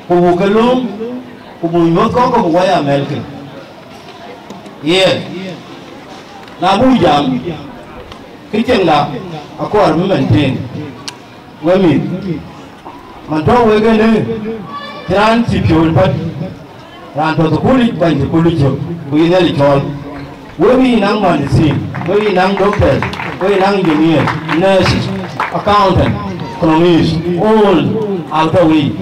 Ku buk ke lööm, ku buk nyuɔ̈th kɔ̈k kɔ̈k buk wɔ ya mɛ̈lkë. Yen, na buk jam, kë cieŋda akɔɔr bï maintain. Wek mïth, man tɔ̈u wek ënë, cïn raan cï piɔ̈u ë päl. Raan tɔ̈ thukul yic, bäny thukul yic cök, ku yïn Nhialic cɔɔl. Wek bï yï naŋ muhandisin, wek bï yï naŋ doctors, wek bï yï naŋ engineers, nurses, accountant, economists, all aa tɔ̈ wei.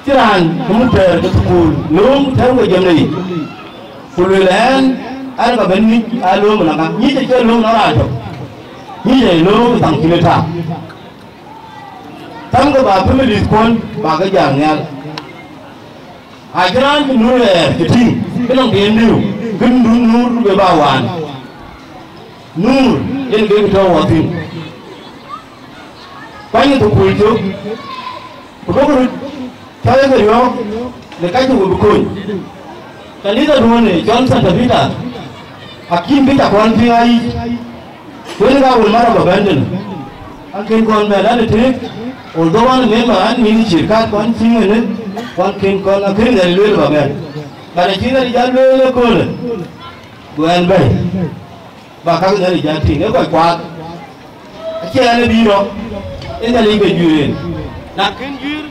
Cïn raan kë muk thɛɛr ke thukul, lööm tɛ̈ɛ̈u ke jiëmde yic. Ku lueel ɛn, ɛn ka bɛ̈n ŋic aa lööm ënɔŋ ka, ŋic acie lööm ënɔŋ raan tök. Ŋic ee lööm thaŋ cïn ë tak. Thamkë ba families kuɔ̈n, ba ke jäl nhial. Acïn raan cï nuur ɣɛɛr cï tïŋ, bï nɔŋ tiɛɛm diu, kën dun nuur du be ba waan. Nuur, yen ke tɔ̈u wɔ thïn. Kuany thukul cök, ku duɔ̈kkë röt cɔl ke riɔ̈ɔ̈k në kacku we bï kony. Kanitha duɔ̈në cɔl Santa Rita, akïn kë ca kɔn piŋ aa yic. Wën ka wun marɔ bä bɛ̈n tënë, an, kën kɔn bɛ̈n an, ëtëëk, although an, member an, mïth cït kat kɔn cï ŋënë, wan kën kɔn akën Nhialic lueel bä bɛ̈n. But acï Nhialic jal lueel ëköölë, go ɛn bɛ̈i, bä käk Nhialic jal tïŋ, ee kɔc kuaath. Acie ɛn ë bï rɔ̈k, ee Nhialic ke juëër en. Na kën juëër,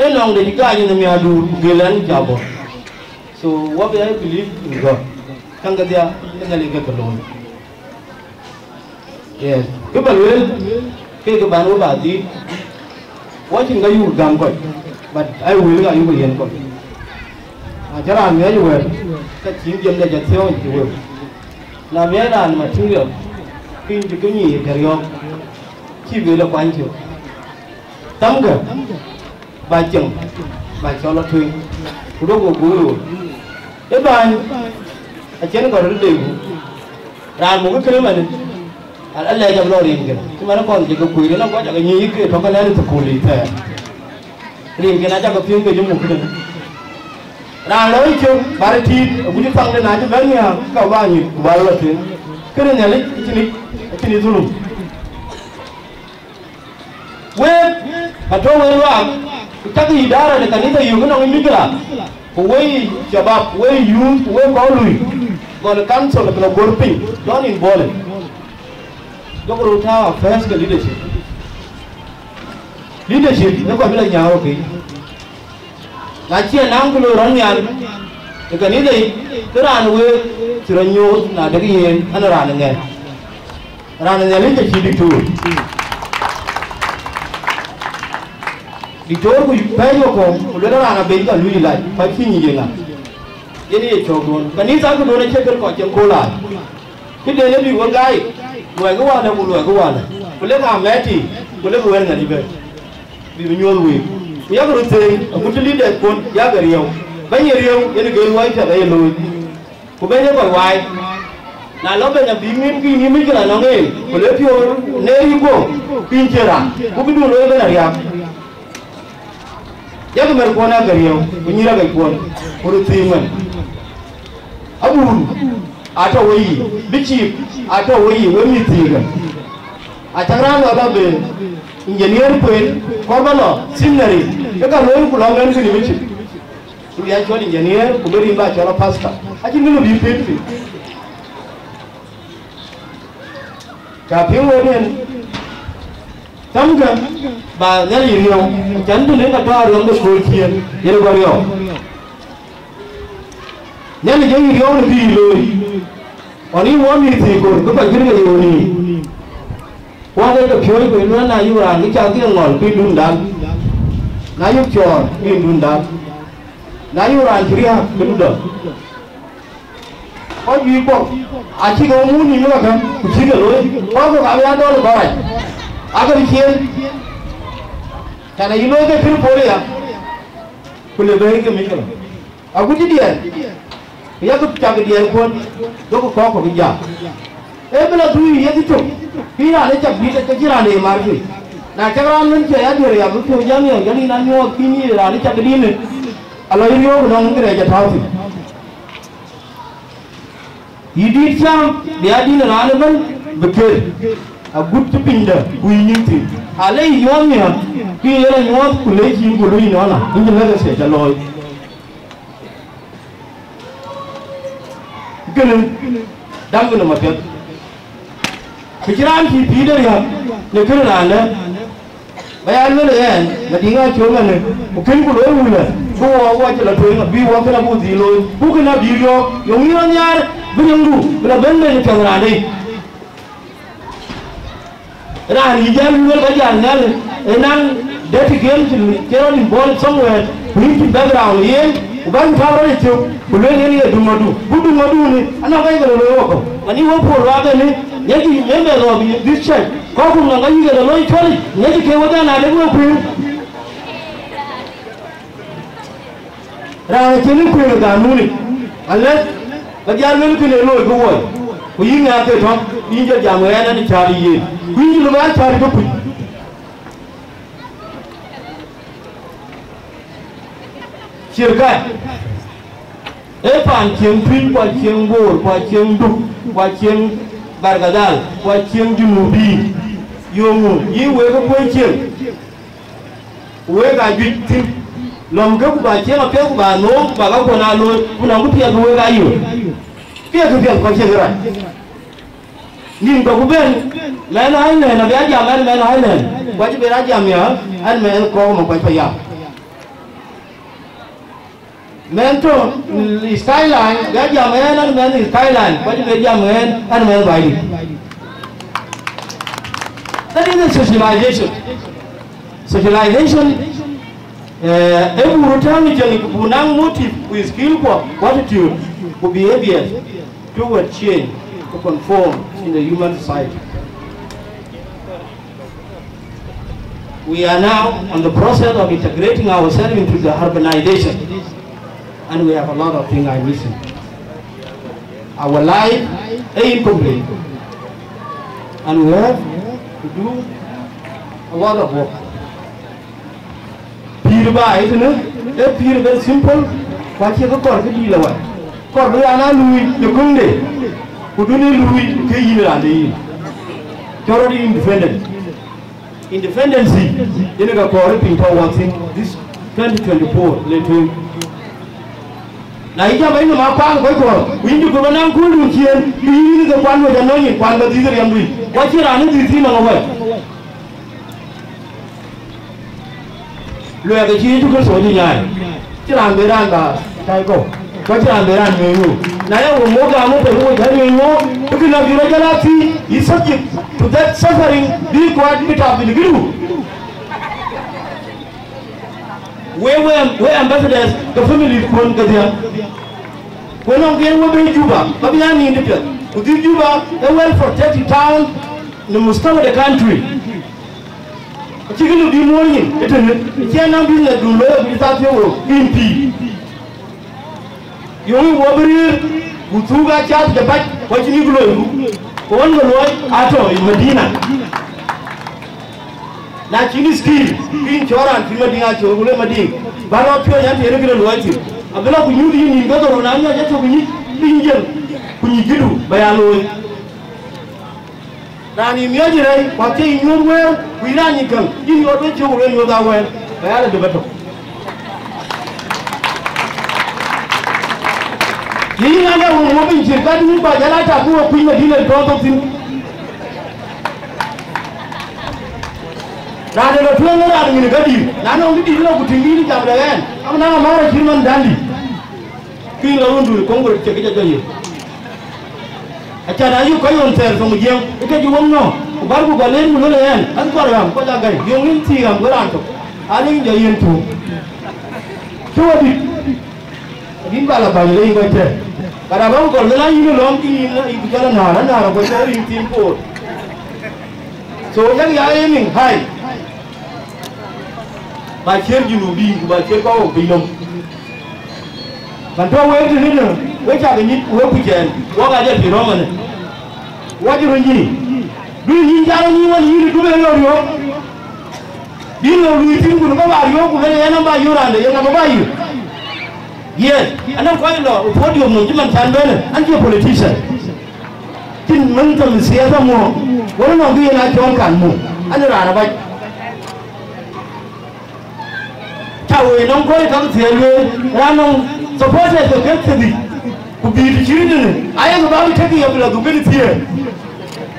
ee lɔŋde cï gaac në miäkduur, ku gël ɛn cä bɔ̈. So, what I believe in God. Käŋ kedhia, ee Nhialic ke ke looi. Yes. Kë bä lueel, ke kë ban wä ba dhiëëth, wɔ cïn ka yuk gäm kɔc, but ai wël ka yuk yen kɔc. Na cä raan miɔc wɛ̈ɛ̈r, ka cïn jiɛmde ca thiɔ̈ɔ̈ny cï wëu. Na miɔc raan material, piny cï ke nyic ë riɔ̈ɔ̈k, cï wël ë kuany cök. Thamkë, ba cieŋ, ba cɔl atueŋ, ku duɔ̈kkë guur ɣööt. Ë bäny, acïn kɔ̈r röt deeku. Raan muk kënë ëmënë, alɛɛc abï lɔ rinke. Cï man kɔn cï ke kuëër ënɔŋ kɔc ake nyic ke tɔ̈ ke lɛ̈ɛ̈r ë thukul yic thɛɛr. Rinke na cak ke piŋ ke cï muk kënë. Raan lɔ cök, bä rɔt tiit, agut cï thaŋde na cï bɛ̈n nhiaar, ka bä nyuc, ku bä lɔ tueŋ. Kënë Nhialic acïn yic, acïn yic dhulum. Wek, atɔ̈ wek luaak, ku cak idara de kanitha yök ënɔŋ ë mikila, ku wek shabab, wek youth, ku wek kɔc lui, gɔl council ke lɔ guɔ̈r piny, don't involve it. Duɔ̈kkë röt tääu affairs ke leadership. Leadership, ee kɔc bï lɔ nyääŋ rɔt kei. Na cï anaŋ kë loi rɔt nhial ë kanitha yic, ke raan week cï rɔt nyuöth, na dek yen, an, raan ë ŋɛk. Raan ë Nhialic acï diktor. Diktor ku pɛ̈ɛ̈c wakɔ̈u, ku luel raan abëc ka luc lac, ka cï nyic ë ŋa? Yen ye cɔ̈kduön. Kanitha këduön acie kën kɔc cïn kööl aa. Këden ë bï wek gaai, luɔikï wälë ku luɔikï wälë. Ku lek amɛ̈t tïŋ, ku lek wɛ̈ɛ̈r ŋa dï bɛ̈n? Bï bï nyuɔ̈th week. Ku yak röt theek, agut të leader kuɔ̈n, yak riëëu. Bɛ̈ny ye riëëu, yen ke luɔi piɛth aye looi. Ku bɛ̈ny ë kɔc waai. Na lɔ bɛ̈ny abï ŋïn kï yïn mïckëla nɔŋ en, ku le piɔ̈ɔ̈r neer yï guöp, kï yïn cie raan, ku bï du looi ëbɛ̈n ariääk. Yak mɛ̈r kuɔ̈n agɛ̈r yɔ̈u, ku nyïïr agɛc kuɔ̈n, ku röt thiik mɛn. Abun atɔ̈ we yiic, bï ciik atɔ̈ we yiic, we mïth thiikë. Acäk raan lɔ bä be engineer kueen, kɔ̈r bä lɔ seminary, ke ka looi ku lɔ ŋɛ̈n kënë mïcï. Ku ya cɔl engineer, ku bï rin bä cɔl a pastor. Acïn kë lɔ bï piŋ thïn. Ca piŋ wëëtden, thamkë, ba Nhialic riëëu, cän të nin ka tɔ̈ ariɔ̈m de kööl ciëën, yen ë bä riɔ̈ɔ̈k. Nhialic ee yï riɔ̈ɔ̈k në bï yï looi, ɣɔn yï wɔ mïth thii kor, bï kɔc bï rin ke ye ɣööt. Wɔ ke ke piööc ku lueel, na yïk raan kï cath ke ŋɔl, bï dun dal. Na yïk cɔɔr, bï dun dal. Na yïk raan cï riääk, bï dun dal. Kɔc juëc kuɔk acïk ke muk nïïm ë käkë, ku cïk ke looi. Kɔc kɔ̈k abï aa dɔl ë kɔc rac, aake bï ciëën. Tɛ̈n ayï looi ke pïr pol aya, ku le bɛ̈ɛ̈i ke mïckëla. Agut cï diɛɛr, ku yak cak diɛɛrkuɔ̈n, duɔ̈kkï kɔ̈k kɔ̈k ë jam. Ee bï lɔ dhuëëŋ yeth cök, kï raan ë cak dït, ke cï raan de ye mar juëc. Na cak raan wën cie ya diɛɛr ya bï piɔ̈u jam yɔ̈ɔ̈k, jɔl yïn a nyuɔɔth, kï yïn raan ë cak dït në, alɔ yï riɔ̈ɔ̈k nɔŋ kërɛɛc ë tääu thïn. Yï dït cam, bï a dïn raan ëbɛ̈n bï ker, agut cï pinyde ku yï nyin thïn. Ale yï nyuɔɔth nhial, ku yï yen a nyuɔɔth ku lec yïn ku luc nɔn a, yïn cï lɛ̈k ë thiëc ca looi. Kënë, dam kënë mapiɛth. Kë cï raan cï pïïrde riääk në kënë raan dɛ̈. Ba ya luel ë ɣɛn, Madiŋ Acol ënë, ku kën ku looi wulë, ku wɔ, wɔ cï lɔ tueŋ, abï wɔ kën abuk dhil looi, ku kën abï riɔ̈ɔ̈k, yöŋ yïn rɔt nhiaar, bï riëŋdu, bï lɔ bɛ̈n bɛ̈n ë piɛth raande. Raan yï jäl luel ba jäl nhial, ë naŋ dirty game cï, cï rɔt involve somewhere, ku yïn cïn background yen, ku bäk tääu rɔt ë cök, ku luel yen ye duŋɔdu, ku duŋɔdu ni, anɔŋ kɔc ke lɔ looi wɔ kɔ̈u. Mani wɔ puɔl luaak ënë, yen cï members of this church, kɔ̈k ku nɔŋ ka yïk ke lɔ looi cuɔlic, yen cï ke wek ënë adek wek kuëër. Raan acïn ë kuëër ë ganuni, alɛ̈th ba jäl wël kënë looi ke wuɔi, ku yïn ŋɛk ke tɔ̈, yïn jɔ jam ɣɛn an, cäär yen, ku yïn lɔ bä cäär ke kuc. Cirkat, ee paan cieŋ Tuïc, ku acieŋ Boor, ku acieŋ Duk, ku acieŋ Barkadhal, ku acieŋ Junubiin, yöŋu yï wek ë kuöc cieŋ. Ku wek aa juëc thïn, lɔ̈mkë ku bä cieŋ apiɛth ku bä noom ku bä kakuɔn aa looi, ku nɔŋ këpiɛth bï wek aa yök. Piɛth këpiɛth kɔc ciëk rac. Nïn kɔ̈k ku bɛ̈n, mɛn Highland abï a jam ɛn mɛn Highland, ku acï ben a jam ya ɛn mɛn kɔ̈k ëmɔ kɔc payam. Mɛn tɔ̈ Skyline, bï a jam ɛn ɛn mɛn Skyline, ku acï ben jam ɛn ɛn mɛn Baidït. That is a socialization. Socialization, eh, ee buk röt tääu në cieŋ ku buk naŋ motive ku skill kuɔ ku attitude ku behavior toward change to conform in the human society. We are now on the process of integrating ourselves into the urbanization, and we have a lot of things are missing. Our life is incomplete, and we have to do a lot of work. Pïïr ba ë tënë, ee pïïr very simple, ku acie kë kɔɔr kë dïït lɔ wai. Kɔɔr bï raan aa luui në köŋde, ku du në luui ke yïn raan de yïn. Cɔl rɔt independent. Independency yen ka kɔɔr piny tɔ̈ wɔ thïn this twenty twenty-four le tueŋ. Na yï jam ënɔm akuan kɔc kɔɔr, ku yïn cï kɔɔr ba naŋ kuöldun ciëën, ku yïn ke kuan wec anɔ̈ɔ̈ny yïn kuan ba dhïth riɛmdui, ku acïn raan ë dhïth thïn nɔm awɛc. Luɛɛk acï Yecu Kërtho cï nyaai, cïn raan ben raan ba tai kɔ̈u, ku acïn raan ben raan nyuëëny wook. Na ya wo muk gam wok pɛ̈n wok jäl nyuëëny wook, ke kën abï rɔt jɔl a thiëëc, yï subject to that suffering, bï kuat bï tap bï lëkë du. We, we, we ambassadors ke families kuɔn kedhie. Ku nɔŋ kën we bɛ̈i Juba, ka bï ya nïn dï piɛth. Ku dhil Juba ë well protected town në mustawa de country. Acï kë lëu bï muɔ̈ɔ̈r nyin ëtënë, ë cï anɔŋ business dun looi abï thaa thiɔ̈k wok in pïïr. Yöŋ wɔ bï rëër, ku thuk aa cath de bac, ku acïn yïk loiku, ku ɣɔn ke luɔi aa tɔ ë Madina. Na cïn skill, ke yïn cɔɔr raan cït Madina acök, ku le Madina, bä lɔ piɔ̈ɔ̈c an, tiɛɛn kë de luɔi thïn. Abï lɔ ku nyuth yïn nïn ke dhorou, na nyuɔɔc acök ku nyic, ke yïn jël, ku nyic jëdu bä ya looi. Raan yï miɔɔc rɛ̈i, ku acie yï nyuɔ̈th wëër, ku yïn raan yï käŋ, yïn yɔɔt wecök ku lueel nyuɔ̈th aa wëër, ke ya lɔ dëp etök. Yïn ŋa de wëu wɔ piny cït ka dït ba jäl a tak, ku wɔ kuc Madina tɔ̈ thok thïn. Raan de lɔ tueŋ ë raan ŋïn ë kadït, na nɔŋ bï dït lɔ ku tïŋ dït jam de ɣɛn, am naŋ amär acït man dandi. Kï lɔ rundun ë Koŋgo röt cï kë jɔ jɔ yen. Acan ayï kɔc ɣön thɛɛr thoŋ jiɛɛm, ë ke cï wok nɔ̈k, ku bärku gɔl en, ku luel ë ɣɛn, an, kɔɔr ɣäm, kɔc aa gäi, yöŋ yïn thii ɣäm, ku raan tök, an, yïn jɔ yen tuŋ. Cï wɔ dït, yïn bä lɔ bäny le yïn kɔc tɛ̈ɛ̈r. But abäku gɔl luel an, yïn ë lɔ̈ɔ̈m, kï yïn, yïn ku jɔl anäär, anäär akuɔc tɛ̈ɛ̈r yïn thiin koor. So, yak ya aiming high. Ba ciër Junubiin, ku ba ciër kɔc wok piny nɔm. Kan tɔ wek tënë, wek cak nyic, wek ku cɛɛn, wok aa jɔ pïïr rɔ̈m ënë. Wɔ cï röt nyic. Du nyic cal nyic wën yïn du ben lɔ riɔ̈ɔ̈k. Bï lɔ luui thïn, ku në bä ba riɔ̈ɔ̈k, ku lëk yen aba yök raan de, yen aba ba yök. Yes, anɔŋ kɔc lɔ podium nɔm cï man can bɛ̈në, an, cie politician. Cïn mën thëm siasa muɔ̈ɔ̈k, wën nɔŋ bï yen a cɔɔl kan muk, an, raan abac. Cä wëi nɔm kɔc käk thiëël lueel, raan nɔm supporters ke kek thiëëdhic, ku bï të cït tënë, ayek bä bï tek yɔ̈k lɔ dhuk kënë thiëël.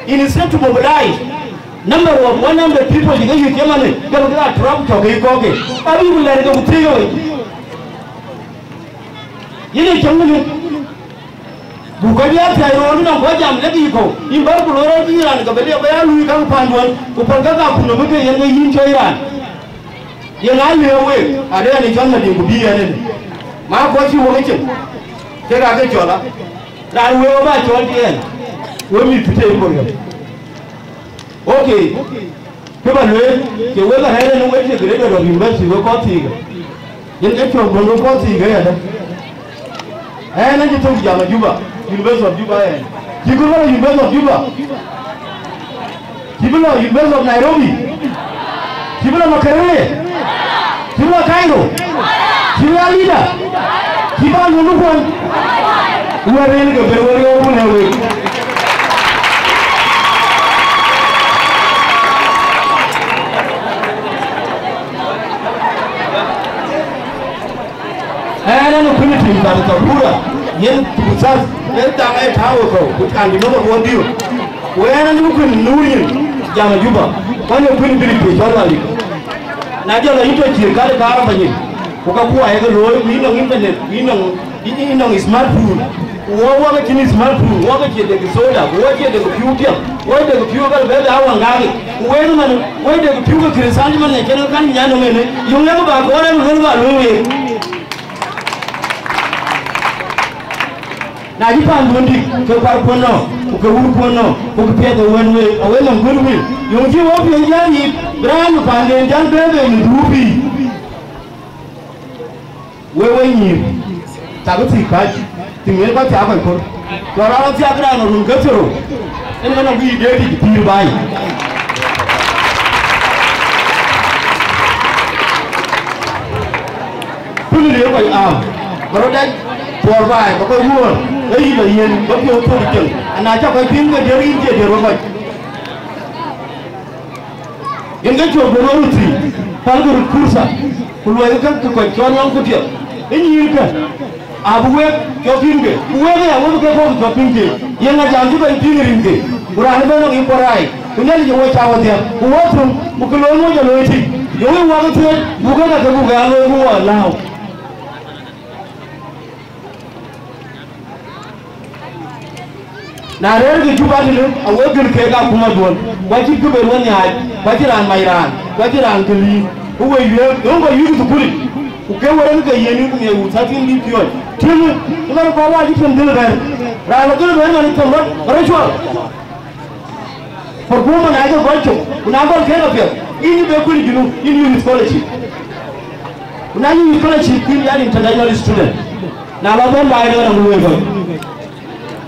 Instead to mobilize, number of one hundred people cï ke yök cï manë, ke bï ke aa trap cɔk ke kɔ̈k ke, abï ku lɛ̈ɛ̈r ke ku thiëëc wei. Yen ee cäŋ wënë. Buk kɔc ya thiai roor nɔm kɔc jam lek yï kɔ̈u, yïn bär ku loor rɔt yïn raan ke bï liep aya luui käŋ paanduɔn, ku päl käk akun nɔm ke yen ke yïn cuɔi raan. Yen aa liëëu week, ade ɣɛn ë cɔl Madiŋ ku bï ɣɛn ënë. Ma kɔc cï wok ecin, kek aake cɔl a. Raan wëëu aba cɔl tiɛɛl, we mïth të tei kor yɔ̈k. Okay. Kë bä lueel, ke wek arɛ̈ɛ̈r ënë wek cï graduate of university wek kɔc thiikë. Yen ke cök duɔ̈n wek kɔc thiikë yadë. Ɛn acï thök jam ë Juba, University of Juba ɛn. Cï bï lɔ University of Juba. Cï bï lɔ University of Nairobi. Cï bï lɔ Makerere. Cï bï lɔ Cairo. Cï bï lɔ Lida. Cï bï lɔ Lupon. Wɛ̈t rin ke bɛ̈n wek riɔ̈ɔ̈k ku lɛ̈k wek. Ɛn, ɛn ë kuïn tim Tharisa Kura, yen Tharisa, ë dhaŋ ë tääu ë kɔ̈u, ku an, dï nɔm ë bɔ̈ diu. Ku ɛn, ɛn ë kuïn nuur nyin, jam ë Juba, ku ɛn ë kuïn bï rip cɔl Walik. Na jɔl a yïn tɔ cïï kat ë kaar ë bɛ̈ny, ku ka kuɔ ayek looi, ku yïn nɔŋ internet, ku yïn nɔŋ, yïn, yïn nɔŋ smartphone. Ku wɔ, wɔ ke cïn smartphone, wɔ ke cie dek soda, ku wɔ cie dek piu tiam, wɔ dek piu kal bɛ bɛ awaŋ gaki. Ku wek man, wɔ dek piu ke Kërthian man nya cen kan nya nɔŋ ënë, yöŋ lek ba kɔɔr ɛn wël ba luöi week. Na cï paanduön dïk, ke kuarkuön nɔm, ku ke wurkuön nɔm, ku ke piɛth ë wën week, awën nɔm guöt wël. Yöŋ cï wɔ piööc jäl yïk, bï raan paanden jäl bɛ̈ɛ̈i bei në dhuruup yiic. Wek we nyïïr, cakï thïk päc, të ŋiɛc kɔc thiaak kɔc kor. Jɔ raan thiaak raan run ke thiërou, en ɣɔn abï deetic pïïr baai. Pïïr de kɔc aam, bä rɔt dɛc puɔɔr baai, bä kɔc wuɔ̈ɔ̈r, ee yï lɔ yiën, bä piɔ̈u thok cieŋ, ana cä kɔc piŋ ke diër yïn cie diër we kɔc. Yen ke cök bï rɔt röt thïn, pälkï röt kurtha, ku luɔikï käk kɔc cɔl nɔm ku tiɛp, ë nyïïrkë, abï wek cɔk pïïrke, ku wek aya wek ke kɔ̈k cɔk pïïrke, yen ŋa jam cï bɛ̈ny pïïr rinke, ku raan ëbɛ̈n nɔŋ yï kuɔr raai, ku Nhialic ë wɔ cä wɔ dhiäk, ku wɔ thöŋ, ku kë looi wɔ jɔ looi tïc, yöŋ ë wak ë thiëëc, buk ke ka ke buk aa looi ku wɔ lääu. Na rɛ̈ɛ̈rkï Juba tënë, awek gël keek akuma duön, ku acït kë ben we nhiaac, ku acïn raan mac raan, ku acïn raan ke liim, ku we wiëëk, yöŋ kɔc wiëëk ë thukulic. Ku ke wërë ke yen ku ŋiɛc wut thäthiin bï piɔ̈ɔ̈c. Tiëŋ, ëmɛn kɔc wac cï tiëŋ dhil bɛ̈ɛ̈r. Raan la dhil bɛ̈ɛ̈r man cï thom rɔt, rɔt cuɔl. Performance na ke gɔl cök, ku na gɔl kek apiɛth, yïn yï be kuël ë Junub, yïn yï scholarship. Ku na yï scholarship, ku yïn ya international student. Na la bɛ̈n ba ëdë raan luöi gɔl.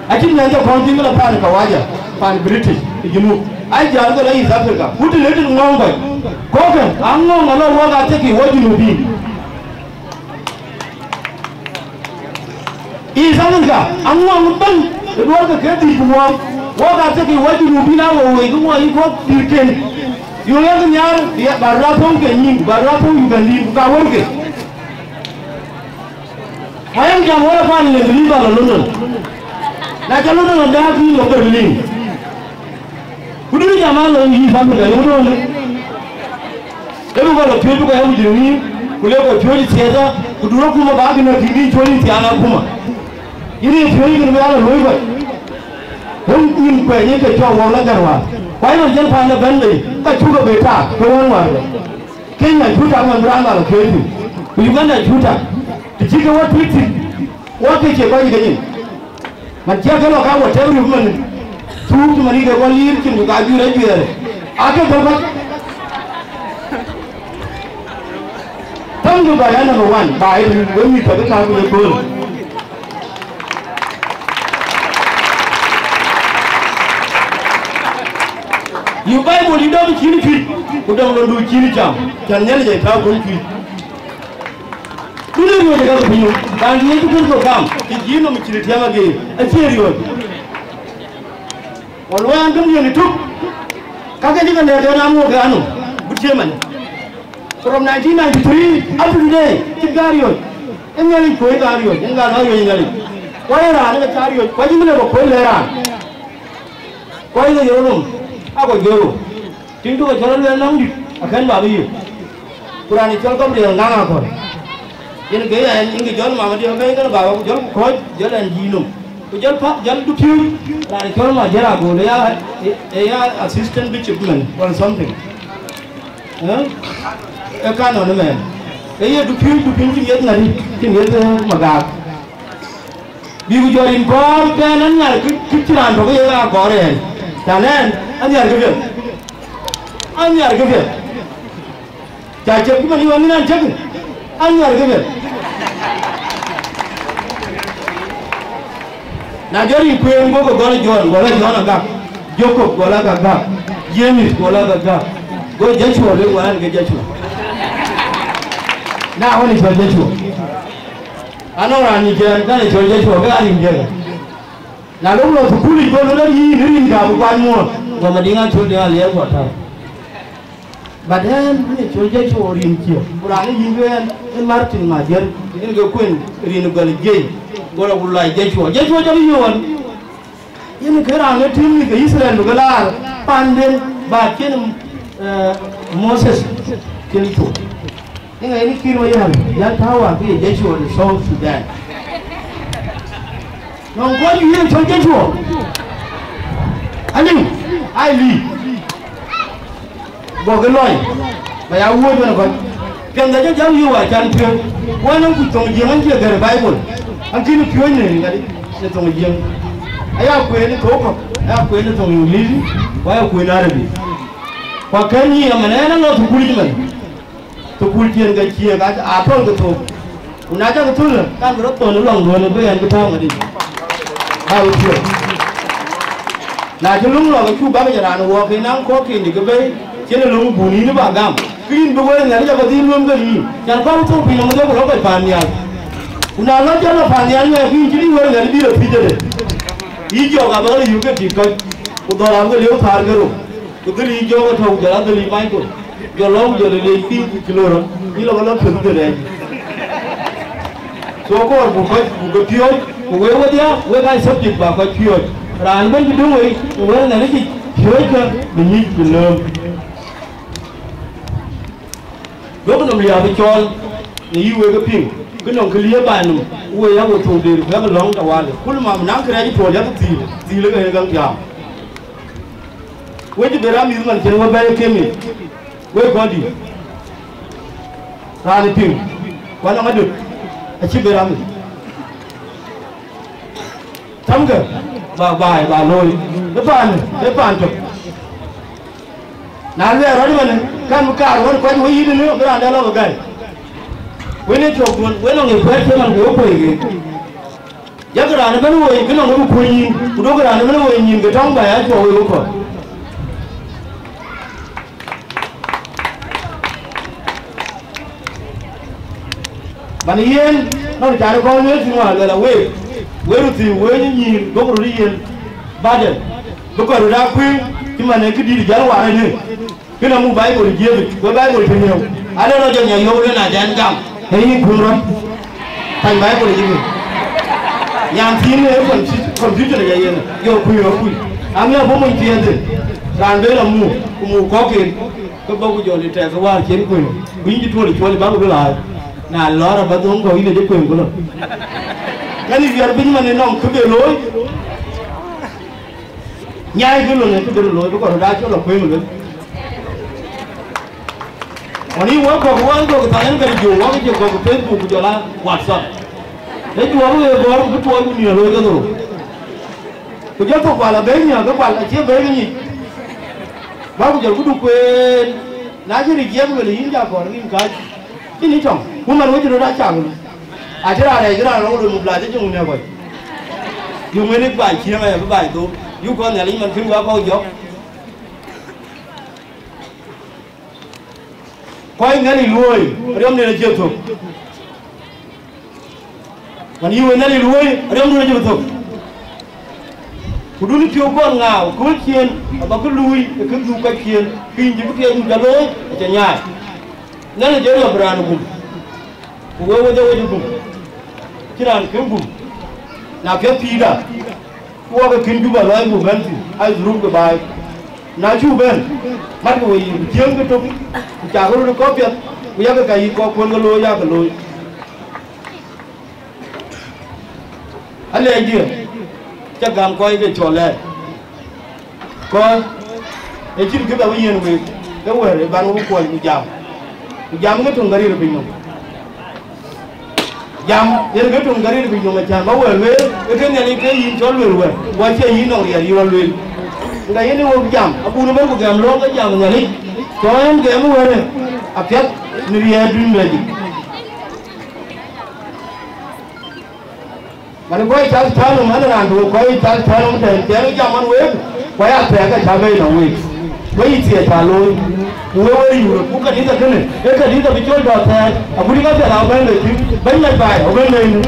Acïn nyan jɔ kɔn tïŋ la pan Kawaja, pan British, ë Junub. Ai jäl ke la East Africa. Ku të le tïŋ ŋɔ̈ŋ bɛ̈c. Kɔ̈kë, aŋɔ̈ŋ alɔ wok athekï wok Junubin. East Africa, aŋɔ̈ŋ bɛ̈ny, ë duɔ̈ɔ̈r ke ke dhil ku wok. Wok athekï wok Junubin a wok wei, ku wok yï kɔ̈k dït ken. Yöŋ yak nhiaar, ya, ba rap pɔ̈u ke nyïn, ba rap pɔ̈u Ugandin, ku ka wërke. Ayam jam wala pan le bili ba la London. Na ca London da bi lo Berlin. Ku dun jam a lo yi fa da London. Le ko lo piööc ko ya wujin ni, ku le ko piööc siasa, ku dun kuma ba bi na bi ni choli siasa kuma. Ini piööc ni ba la lo ko. Hum in ko ni ke cho wala garwa. Kwa ina jan pan da ban be, ka chuga be ta, ko wan war. Kenya juta man branda lo keti. Ku Uganda juta. Ti chike wa twiti. Wa ke che ko yike ni. Man che ke lo ka wa te ru man. Tu tu man ke ko lir kin ku ka jure jure. A ke ko ba. Tam du ba ya number one. Ba ai we mi ta ka ku le ko. Yï Baibul yï dɔm cïn cuc, ku dɔm lɔndu cïn cam, cän Nhialic ë tääu kony cuc. Dunë riɔ̈ɔ̈c ë gäk piny, raan Yecu Kërtho gam, cï jïïn nɔm cïn tiɛm agee, acie riɔ̈ɔ̈c. Wal wään gëm yön ë tök, ka ke cï ke lɛ̈k yen amuɔɔk ë anum, but cie man. From nineteen ninety-three up to today, cït ka riɔ̈ɔ̈c. Ë Nhialic kuöc ka riɔ̈ɔ̈c, yen ka ka riɔ̈ɔ̈c Nhialic. Ku ë raan ë ke ca riɔ̈ɔ̈c, ku acï bï lëk ë kuöc lɛ̈k raan. Kɔc ke yöök nɔm, a kɔc geeu. Tiŋ tök ë cɔl aluɛɛl nɔm dït, akën bä bï yök. Ku raan ë cɔl Gabriel Ŋaŋ Akɔl. Yen ke yɛn, yen ke jɔl mama diɛ̈ ke kën baba, ku jɔl ku kɔc, jɔl ɛn jïï nɔm. Ku jɔl pa, jɔl dupiööc, raan ë cɔl Majër Agol, ë ya, ë, ë ya assistant bishop man, or something. Ë? Ë canon ëmɛn. Ë ye dupiööc, dupiööc cï miɛth ŋadï, cï miɛth, ë, Magak. Bï ku jɔ rin kɔɔr kɛn an nhiar kë, kë cï raan tök ye ɣa kɔɔr ɛn. Tän ɛn, an nhiar kë piɛth. An nhiar kë piɛth. Ca cep cï man yï wën an cek. An nhiar kë piɛth. Na jɔ rin kueen, go ke gɔl Jɔn, gɔl Jɔn agak. Jacob, gɔl agak gak. James, gɔl agak gak. Go Joshua le wään ke Joshua. Na wën ë cɔl Joshua. Anɔŋ raan nyic ɛn, kan ë cɔl Joshua, ke aa rin diɛ̈. Na lok lɔ thukul yic, go lɔ yïn rin ka bï kuany muɔɔr, go Madiŋ Acol Deŋ Aliɛɛr guɔ tääu. But ɛn, rin ë cɔl Joshua rin cië, ku raan ë yïn ke ɛn, ë Martin Majër, rin ke kuen rin ë gɔl jiëc, go lɔ ku lɔc Joshua. Joshua jɔ bï yöön. Yen ke raan ë tïŋ mïth ke Yithriɛl bï ke laar panden, ba cïn, eh, Moses cïn cuɔp. Yen ŋa yen kïn wä yäl, yäl tääu wä ke ye Joshua de South Sudan. Nɔn kɔc yen cɔl Joshua. Aliu, ai lii. Go ke lɔny, ba ya wuööc wën ë kɔc. Piɛth de jɔ jam yï wäär can piööc, wën ë ku thoŋ jiëŋ an, cie gɛ̈r Baibul, an, kïn piööc në ŋadï në thoŋ jiëŋ. Aya kueen ë thok kɔ̈k, aya kueen ë thoŋ English, ku aya kueen Arabi. Ku akën yï ëmën, ɛn alɔ thukul yic ëmën. Thukul ciëën ke ciëëk, a, a thöl ke thok. Ku na cak thöl, kan bï rɔt thöl ë lɔŋduön, bï ɛn bï tääu ŋadï. Ba we piɔ̈ɔ̈th. Na cï löŋ lɔ, ke cuk bäk jɔ raan wɔ ke naŋ kɔ̈k kin dï ke bei, cïn ë löŋ bun yïn bä gam. Ke yïn bï wël ŋɛ̈t jɔ ke dhil luöm ke yïn. Can kɔ̈k thok piny nɔm dhök rɔt kɔc paannhial. Ku na lɔ jɔ lɔ paannhial ŋɛk, ke yïn cï dï wël ŋɛ̈t bï lɔ pïc ëdë. Yï jɔk abä ke yök ke tik kɔc. Ku dhɔl abï ke lieu thäär ke rou. Ku dhil yï jɔk ë tɔ̈u, jɔl adhil yï Michael. Jɔ lɔ ku jɔ lɔ leec piny ku cï lɔ rɔt, yï lɔ ke lɔ piöth de rɛɛc. So kɔɔr buk kɔc buk ke piööc, ku wek wedhia, wek aa subject bä kɔc piööc. Raan bɛ̈n cï döŋ wei, ku wek Nhialic yic piööckë bï nyic bï lööm. Duɔ̈kkë nɔm liääp ë cɔɔl, në yï wek ë piŋ, kë nɔŋ kë liëp baai nɔm, ku wek yak we thok der, ku yak lɔ̈ŋ tawali. Kul mam naŋ kërɛɛc ë tuɔɔl yak thiil, thiil ë ke yen gäŋ tiaam. Wek cï bɛ ram mïth man cïn we bɛ̈ɛ̈i kemi, wek kɔn dï. Raan ë piŋ. Ku anɔŋ adöt acï bï ram. Thamkë ba baai ba looi, ë paan, ë paan tök. Na luɛɛr rɔt ëmënë, kan bï kaar wën kuɛc wei yïn ënë, bï raan dɛ̈ lɔ bï gäi. Wën ë cök duön, wën nɔŋ ë kuɛ̈t cï man ku wek kuëëi ke. Yak raan ëbɛ̈n woi, kë nɔŋ ë bï kuöny yïn, ku duökï raan ëbɛ̈n woi nyïn ke tɔŋ ba ya cuɔ wei wekɔ̈th. Man yen, nɔn cän kɔn wël thïn wään luɛl aweek, wël röt thïn wëëny nyïïr, duɔ̈k röt yen, badɛn, bï kɔc röt aa kuëëŋ, cï man ë këdïït jäl waar ënë, kënë muk Baibol jiëëpic, ku Baibol cï riëëu, ale rɔt jɔ nya yöök luel na dɛn gam, ee yïn kuëëŋ rɔt, pany Baibol jï kë. Yan thïn ë confu-, confusion ë ya yen, jɔ kuëëŋ akuc, aŋiɛc abɔ̈ mony thiëëth, raan ben amuk, ku muk kɔ̈kken. Ke bɔ̈ ku jɔl ë tɛ̈k ke wäär cïn kuëëŋ, ku yïn cï tuɔl ë cuɔl ë bäk bï laai, na lɔɔr abä dhoŋ kɔ̈u yïn acï kuëëŋ ku lɔ. Kɛn ë wiɛr piny man ë nɔm kë be looi, nyaai kë lon ë kë be looi, bï kɔn röt aa cɔl akuëëŋ lueth. Ɣɔn yï wä gɔ̈k wä gɔ̈k thany ɛn kɛn jɔ wä ke jɔ gɔ̈k Facebook ku jɔl aa WhatsApp. Ë juɔ̈ɔ̈r wek gɔ̈ɔ̈r ku bï tuɔɔc ku nhiëër looi ke dhorou. Ku jɔ thok kual abëëny nhiäk ke kual acie bɛ̈ɛ̈i ke nyic. Bä ku jɔl ku du kueen, na cï rik jiɛɛm wël yïn ja kɔɔr rin kääc. Cïn ë tɔŋ, ku man wec röt acak wël. Acï raan rɛɛc raan rɔŋ röt muk la cï jɔŋ nɛ̈k kɔc. Yöŋ wël ë baai ciëŋ aya bï baai dhou. Yuk kɔn Nhialic man kën wä kɔ̈u jɔ̈k. Kɔc Nhialic luööi, riɔmden acie thök. Ɣɔn yï wën Nhialic luööi, riɔmdun acï bï thök. Ku dun piɔ̈u kɔn ŋaau, kööl ciëën, abä kë luui, ë kë dhuk kɔc ciëën, piny cï kë piɛcdun ca looi, acä nyaai. Nhialic jɔ riɔp raan gum, ku wek wedhie wec gum, cï raan kën gum. Na piɛth pïïrda, ku wɔ ke kën Juba lɔɔc buk bɛ̈n thïn, aa dhurup ke baai. Na cuk bɛ̈n, matkë wei yic, ku tiëŋkë tök, ku cakë röt ë kɔ̈k piɛth, ku yakë ka yï kɔ̈k kuön ke looi, yakë looi. Alɛɛcdiɛ̈, cä gam kɔc ke cɔl lɛɛr. Kɔc, ë cïn kë bä wïc yiɛ̈n week, ke wɛ̈ɛ̈r ë ban wok kuɔny ku jam. Ku jam ke töŋ gärir ë piny nɔm. Jam, yen ke töŋ gärir ë piny nɔm acän bä wɛ̈ɛ̈r lueel, ke ke Nhialic ke yïn cɔl lueel wɛ̈ɛ̈r, ku acie yïn nɔŋ riɛl yï rɔt lueel. Nga yen ë wok jam, abun ëbɛ̈n ku gɛm lɔ̈ɔ̈k ke jam Nhialic, tɔ yen gɛm wɛ̈ɛ̈rë, apiɛth në riɛɛrdun Nhialic. Man kɔc cath tääu nɔm, an, raan tök kɔc cath tääu nɔm tɛ̈n, tiɛɛŋ jam man week, ku aya thɛɛk ka cä bei nɔm week. Wek yï thiëëc cä looi, ku wek wek yurë, ku kanitha kënë, ee kanitha bï col dɔ̈ɔ̈r thɛɛr, agut ka piɛth abɛ̈n bei thïn, bɛ̈ny mac baai, abɛ̈n bei nu.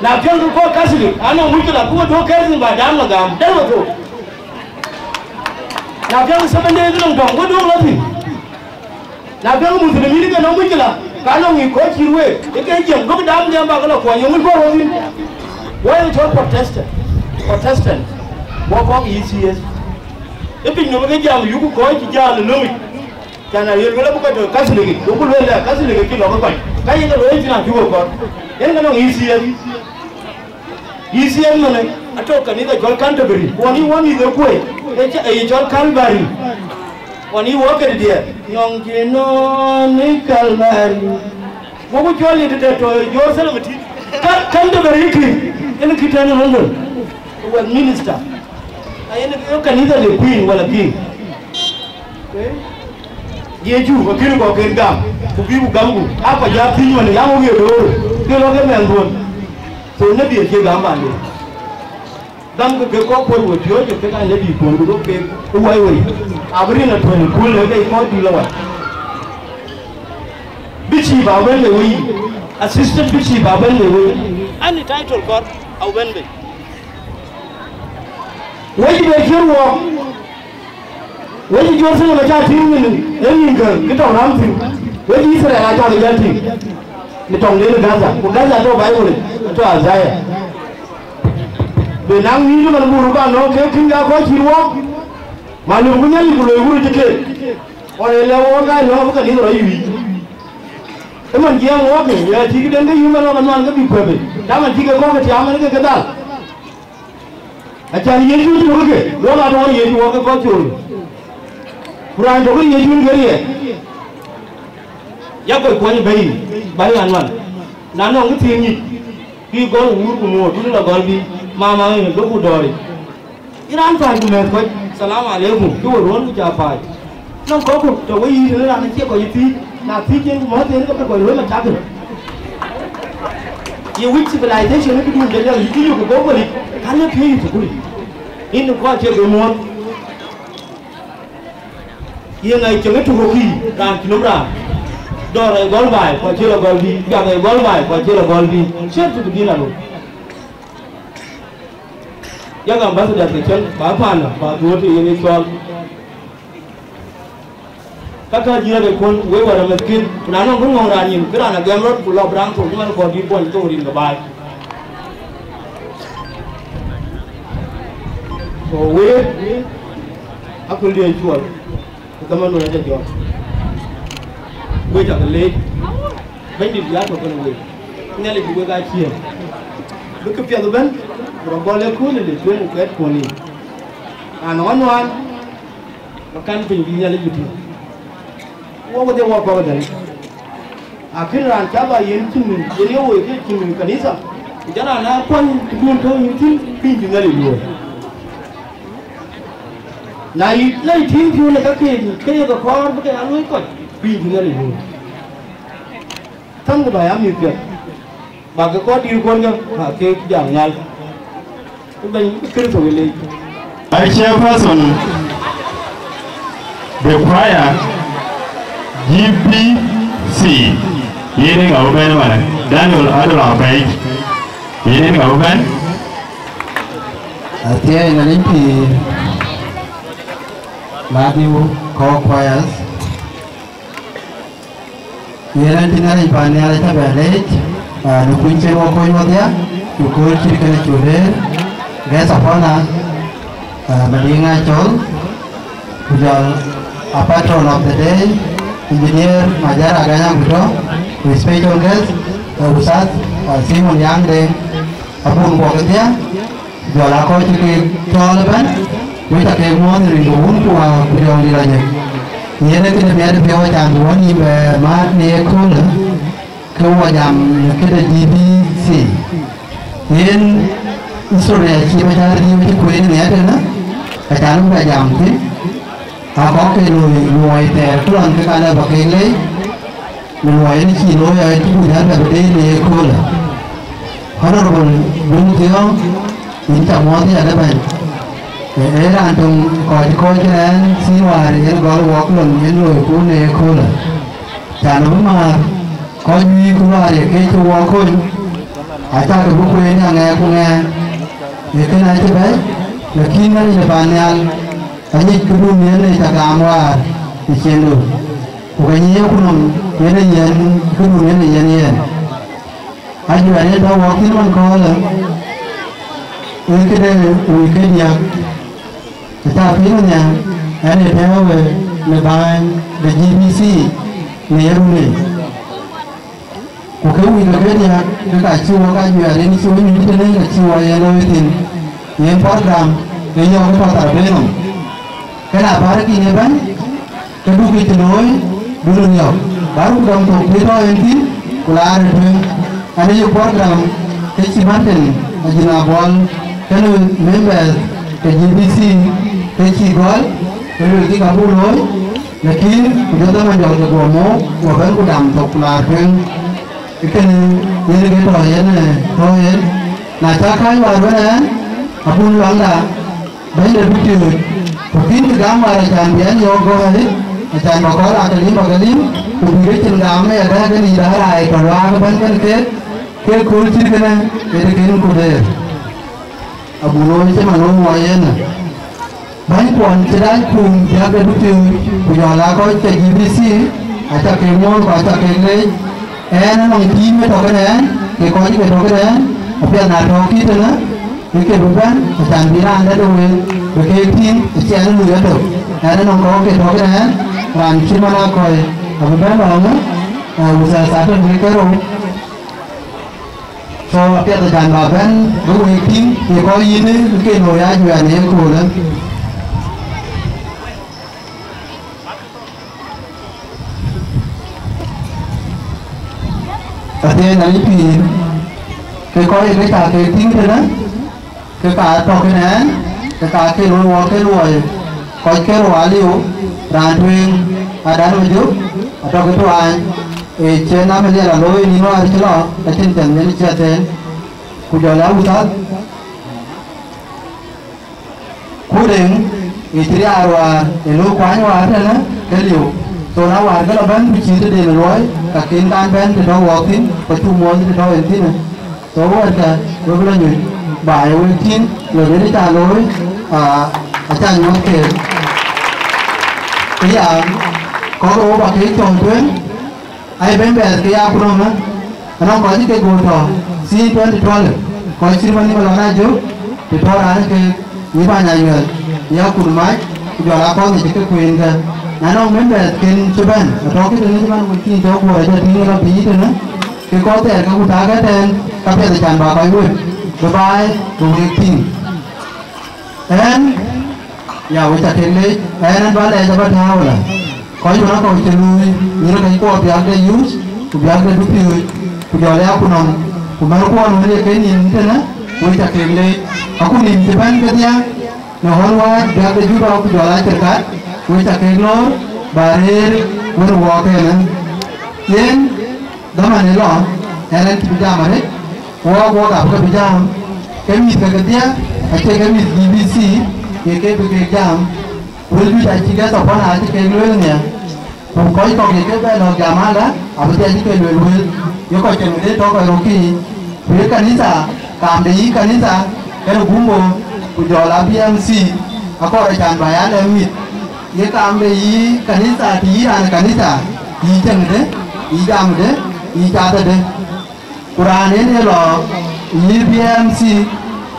Na piɛŋkï kɔc Catholic, anɔŋ muckila, ku we duɔ̈k kɛ̈ɛ̈r thïn ba jam lɔ gam, dɛ̈t we thok. Na piɛŋkï Seventh Day ke nɔŋ tɔŋ, we duɔ̈k lɔ thïn. Na piɛŋ Muslimin ke nɔm muckila, ka nɔŋ ŋic kɔc cït week, ë ke jiɛm, duökï dam jiɛm bä ke lɔ kuɔny, yeŋö kɔɔr wɔ thïn? Wɔ ye cɔl Protestant, Protestant, wɔ kɔk E C S. Ë piny nɔm ke jam yuk kɔc cï jäl ë lömic. Can a ye luel abï kɔc tɔ Catholic, duökï lueel ë Catholic cï lɔ ke kɔc. Ka ye ke looi thïn acuk kɔɔr. Yen ke nɔŋ E C S. Yï thiëëc mɛnë, atɔ̈ kanitha cɔl Canterbury, ku ɣɔn yï wɔ mïth ë kuei, ë cä, ë yï cɔl Calvary. Ɣɔn yï wɔ këde diɛɛr, nɔŋ cï nɔn ë Calvary. Wok cɔl yï tëde tɔ Jerusalem ëtït. Ka, Canterbury kï, yen kï tɛ̈n ë London, Westminster. Ayen ë kanitha de Queen wala King. Yecu akënë kɔcken gam, ku bï ku gamku, aa kɔc aa thiëc man, ya ŋö ye loor, ke lɔ ke mɛnhduön. So, nebi acie gam panden. Gamkï ke kɔc kuöc we piööcë, ke ka nebi kuöc, ku duökï ke wai wei. Abï rin atuöny ë kööl ë ke kɔc dït lɔ wai. Bishop abɛ̈n le wei, assistant bishop abɛ̈n le wei. Any title kɔɔr abɛ̈n bei. Wec be cï ruɔɔk, wec Jerusalem acä tïŋ nyin ë nyin kë, kë tɔŋ rɛ̈m thïn, wec Yithriɛl acä ke jɔl tïŋ, në tɔŋden ë Gaza, ku Gaza atɔ̈ Baibul yic, atɔ̈ Isaiah. Be naŋ nïïm ëmën buk röt bä nɔ̈k kek kïn, ka kɔc cït wɔɔk, ma lëu ku Nhialic ku loi wurë cï keek, ɣɔn ee lɛ̈k wɔɔk ka nɔ̈k abï kanitha rɔt yï wïc. Ëmën jiɛɛm wɔɔk, ya cï këden ke yï man ɣɔn anuan ke bï kuɛ̈p bei, dam acï ke kɔ̈k ke tiaam ëmën ke ke dhal. Acan Yecu cï wëke, luɔk atɔ̈ ɣɔn Yecu wɔ ke kɔc cool. Ku raan tök ë Yecu ke riɛɛk. Yak kɔc kuɔny bɛ̈i, bäny ɣän man. Na nɔŋ kë thiin nyic, kï gɔl wuur ku nuɔɔr, dunë la gɔl bï, mama ë, duku dɔ̈ɔ̈ric. Yïn raan päc ku mɛ̈th kɔc, salam aleikum, kï we ruɔ̈n ku ca päc. Nɔŋ kɔ̈kku, tɔ̈ we yï tënë raan acie kɔc ë thiic, na thiic yen ku mɔ̈th yen ke bï kɔc luɔ̈i macakë. Ye wïc civilization ë këdun jɔl yï kï yök ë gɔ̈k wëlic, ka lë piööc ë thukul. Yïn kɔc cie ke muɔ̈th. Ye ŋa cieŋ ë tök kï, raan cïn nɔm raan. Dɔ̈ɔ̈r ë gɔl baai, ku acï la gɔl bï, jam ë gɔl baai, ku acï la gɔl bï. Ciɛ̈t tök dïn alo. Yak ambassador ke cieŋ, ba panda, ba dhuɔ̈t të yen ë cɔl. Ka ka jiëëk ë kuɔ̈n, wek wär ë mɛthkïn, ku na nɔŋ bï ŋɔ̈ŋ raan nyin, kë raan agɛm rɔt, ku lɔ bï raan thok, cï man kɔɔr dït kuɔny thok rin ke baai. Ku wek, aköl diɛ̈ cuɔl, ku dhaman wën acä jɔt. Wek cä ke leec, Bɛ̈nydït ya tɔ̈ kenë wek. Nhialic bï wek aa ciëën. Bï këpiɛth ëbɛ̈n, ku rɔt gɔl ë kööl ë le tueŋ ku kɛ̈t kuɔ̈n yiic. Raan ɣɔn nuan, Ba kan piny bï Nhialic bï tïŋ. Wok wedhie wok kɔ̈k ëdɛ̈n. Akën raan cä ba yen cïn, yen ye woi ke cïn kanitha. Ku jɔ raan aa kuany këdun tɔ̈u yïn thïn, piny bï Nhialic luöör. Na yï lɛc tïŋ piɔ̈u në kakë, ke ye ke kɔɔr bï ke aa luöi kɔc, piny bï Nhialic luöör. Thamkï ba ya mïth piɛth. Ba ke kɔc dïïr kuɔ̈n ke, ba ke jam nhial. Ku Bɛ̈ny Kërtho we leec. Vice Chairperson, the choir, G B C, yen ë ŋa bï bɛ̈n ëmën? Daniel Adol Apɛc, yen ë ŋa bï bɛ̈n? Athiɛɛi na lim pïïr, Ladhiu Kɔ̈k Choirs. Yen ɣɛn cï Nhialic pan nhial acä bɛ leec, ah, në kuny cïn wɔ kony wɔdhia, ku kööl cït kënë cuk rëër, guest of honor, ah, Madiŋ Acol, ku jɔl a patron of the day, Engineer Majara Ganya Guto, ku special guest, ah, Ustadh, ah, Simon Yang Deng, abun bɔk dhia, Jɔl aa kɔc cï kek cɔɔl ëbɛ̈n, wek ca kek muɔ̈ɔ̈th rin ke wun ku wäär ku riɔ̈ɔ̈k dït anyec. Yen ee këde miɛt piɔ̈u acan bï wɔ nïïm bɛ määt në ye köölë, ke wɔ jam në këde G B C. Yen history acï bä ca riëëu cï kueen në miɛt ënë, acan bï bɛ jam thïn. Akɔ̈k ke luɔi, luɔi thɛɛr kë lɔn ke ka lɛ bä kek leec, në luɔi ënë cï looi aa cï kuc an, bɛ bï deet në ye köölë. Honorable Dun Thiɔ̈ŋ, yïn ca muɔ̈ɔ̈th yadë bɛ̈ny. Ee, ee raan töŋ kɔc kɔc kën ɛn thïn wäär yen gɔl wɔk lon yen loiku në ye köölë. Can bï määr kɔc wïïk wäär ye kec cï wɔk kony, acä ke bï kueen aŋɛɛk ku ŋɛɛk. Ee kën acï bɛ̈i, lakin Nhialic ë pan nhial, aŋic këdun yen ë ca gam wäär ë ciëëŋdu, ku ke nyiëëku nɔm yen ë yɛn, këdun yen ë yɛn yɛn. Ajuɛɛr yen tɔ̈ wɔk thïn man köölë, ee këde wïc ke diäk, ë thaa piny nhial, ɛn ë tɛ̈ɛ̈u we në bääny de G B C në ye run yic. Ku ke wïc ke ke diäk, ke ka cï wɔ ka juɛɛr yen cï wɔ nyuc tënë, ke cï wɔ ye looi thïn. Yen program, ke yɔ̈ɔ̈k ë path arabënɔm. Ke na bär kïn ëbɛ̈n, ke duk cï looi, dun riɔ̈ɔ̈k. Bär ku dɔm thok bï tɔ̈ en thïn, ku laar ë tueŋ. An, ye program, ke cï Martin Ajina Buɔl, kenë members ke G B C, ke cï gɔl, ke luelkï ka buk looi, lakin ku jɔ dhaman jɔl ke guɔ mook, guɔ bɛ̈n ku dam thok ku laar tueŋ. Kënë yen ke tɔ̈ yen, eh, tɔ̈ yen. Na cä kääc wäär wën ɛn, abun luaŋda, bɛ̈ny de dupiööc, ku kïn kë gam wäär acan bï ɛn yɔ̈ɔ̈k gɔ̈ɔ̈r, acan bä kɔɔr akelim bä ke lim, ku bï ke cin gam ë adɛ̈ɛ̈k ë lic daai raai tɔ̈ luaak ëbɛ̈n kën keek, ke kööl cït kënë, ee të kën ku dëër. Abun looi cï man wën wɔ yen. Bäny kuɔn cï dac kum biäk de dupiööc, ku jɔl aa kɔc ke G B C, acä kek muɔ̈ɔ̈th ku acä kek leec. Ɛn anɔŋ tiim ë tɔ̈ kënë ɛn, ke kɔc ke tɔ̈ kënë ɛn, apiɛth na tɔ̈ kït tënë, ke ke bï bɛ̈n, acan bï raan dɛ̈t ë wël, bï keek tïŋ, acï ɛn ë luui etök. Ɛn anɔŋ kɔ̈k ke tɔ̈ kënë ɛn, raan cï man aa kɔc, abï bɛ̈n lɔ̈ɔ̈ŋë, ë, wuthath atɔ̈ në ke rou. So, apiɛth acan bä bɛ̈n, bï wek tïŋ, ye kɔc yïnë, ke looi ajuɛɛr në ye köölë. Athiɛɛny Nhialic pïïr, ke kɔc ke ca ke tïŋ tënë, ke ka tɔ̈ kënë ɛn, ke ka ke luɔi wɔ ke luɔi, kɔc ke rou aliu, raan tueŋ, adan Majök, atɔ̈ ke tuaany, ee cïn Ameliel alooi nïn wäär cï lɔ, acïn cɛn yen ciɛth en, ku jɔl a wuthath. Ku deŋ, ë cï riaar wäär, ë luk kuany wäär tënë, ke liu. So na wäär ke lɔ bɛ̈n, ku cïï tëden luɔi, ka kin kan bɛ̈n të tɔ̈ wɔɔk thïn, ku cuk muɔɔth të tɔ̈ en thïn. So wɛ̈ɛ̈tkë, wek bï lɔ nyuc, ba ye wek tïŋ, lɔ den ca looi, aa, aca nyuɔ̈th keek. Këya, kɔ̈k ë wok ba keek cɔl tueŋ, Ai bɛ̈ny bɛ̈ɛ̈th ke ya kunɔm ë, anɔŋ kɔc cï ke goor tɔ̈, since twenty twelve, kɔc cït man nïm alɔn a jök, të tɔ̈ raan ke yï bäny ayuɛl, ya kun mac, ku jɔl a kɔc cï ke kueen kë. Na nɔŋ bɛ̈ny bɛ̈ɛ̈th ken cï bɛ̈n, atɔ̈ këtënë cï man wek tïŋ tɔ̈ kuɔɔr ajɔ tïŋ ë lɔ piny tënë, ke kɔc thɛɛr ke ku taak ëtɛ̈ɛ̈n, ka piɛth acan ba kɔc wek, bï baai, bï wek tïŋ. Ɛn, ya wek ca kek leec, ɛn, ɛn ba lɛɛc aba tääu ëlä. Kɔc wën akɔ̈u cï luui, nyïïr kɛc kuɔ biäk de youth, ku biäk de dupiööc, ku jɔl ya ku nɔm, ku mɛ̈r kuɔn wën ye ke nïn tënë, wek ca kek leec. Aku nïn cï bɛ̈n kedhie, në ɣɔn wäär biäk de Juba ku jɔl a Cirkat, wek ca kek loor, ba rëër wën wɔɔk ënë. Yen, Dhaman ë lɔ, ɛn ɛn cï bï jam arëët, wɔɔk wɔɔk abï ke bï jam, ke mïth ke kedhie, acie ke mïth G B C, ye ke bï kek jam, wël juëc acï ke thɔpɔn acï kek lueel nhial, ku kɔc kɔ̈k ye ke bɛ lɔ jam alä, abï dhiac ke lueel wël, ye kɔc cïn de tɔ̈ kɔc röt kï, ku ye kanitha, kaam de yï kanitha, kɛn gumbo, ku jɔl a B M C, akɔɔr acan ba ya lɛ̈k mïth, ye kaam de yï kanitha, të yï raan kanitha, yï cäŋde, yï jamde, yï cathde. Ku raan en ye lɔ yï B M C,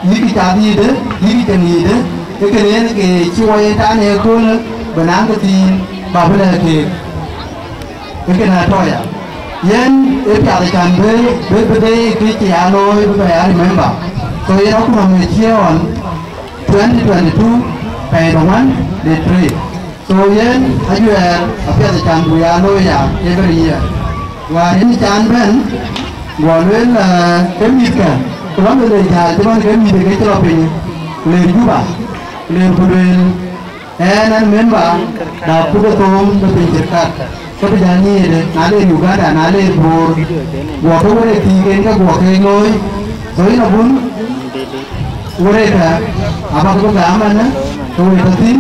yï kë cath yïde, yï kë cäŋ yïde, ke kënë en ke cï wɔ ye tɛ̈n ë köölë, bï naŋ këthiin, ba bï lɛ̈k keek. Ke kënë atɔ̈ ya. Yen ë piath can bï, bï, bï de kë cï ya looi bï bɛ ya remember. So yen akuma me cie ɣɔn twenty twenty-two, pɛɛi de one, day three. So yen ajuɛɛr apiɛth can bï ya looi ya every year. Wäär yen can bɛ̈n, guɔ lueel, eh, ke mïthkë, ku lɔ bï le jäl cï man ke mïth ke cï lɔ piny, ku le Juba, ku le ku lueel, Ɛn, ɛn member da kut ë thoom de piny Cirkat, ke bï jal nyiëëde, na le Uganda, na le Bor, guɔ ke wërë thiik en ke guɔ ke looi. So yen abun wërëkë, abäk bï gam ɛn, ke wëët thïn,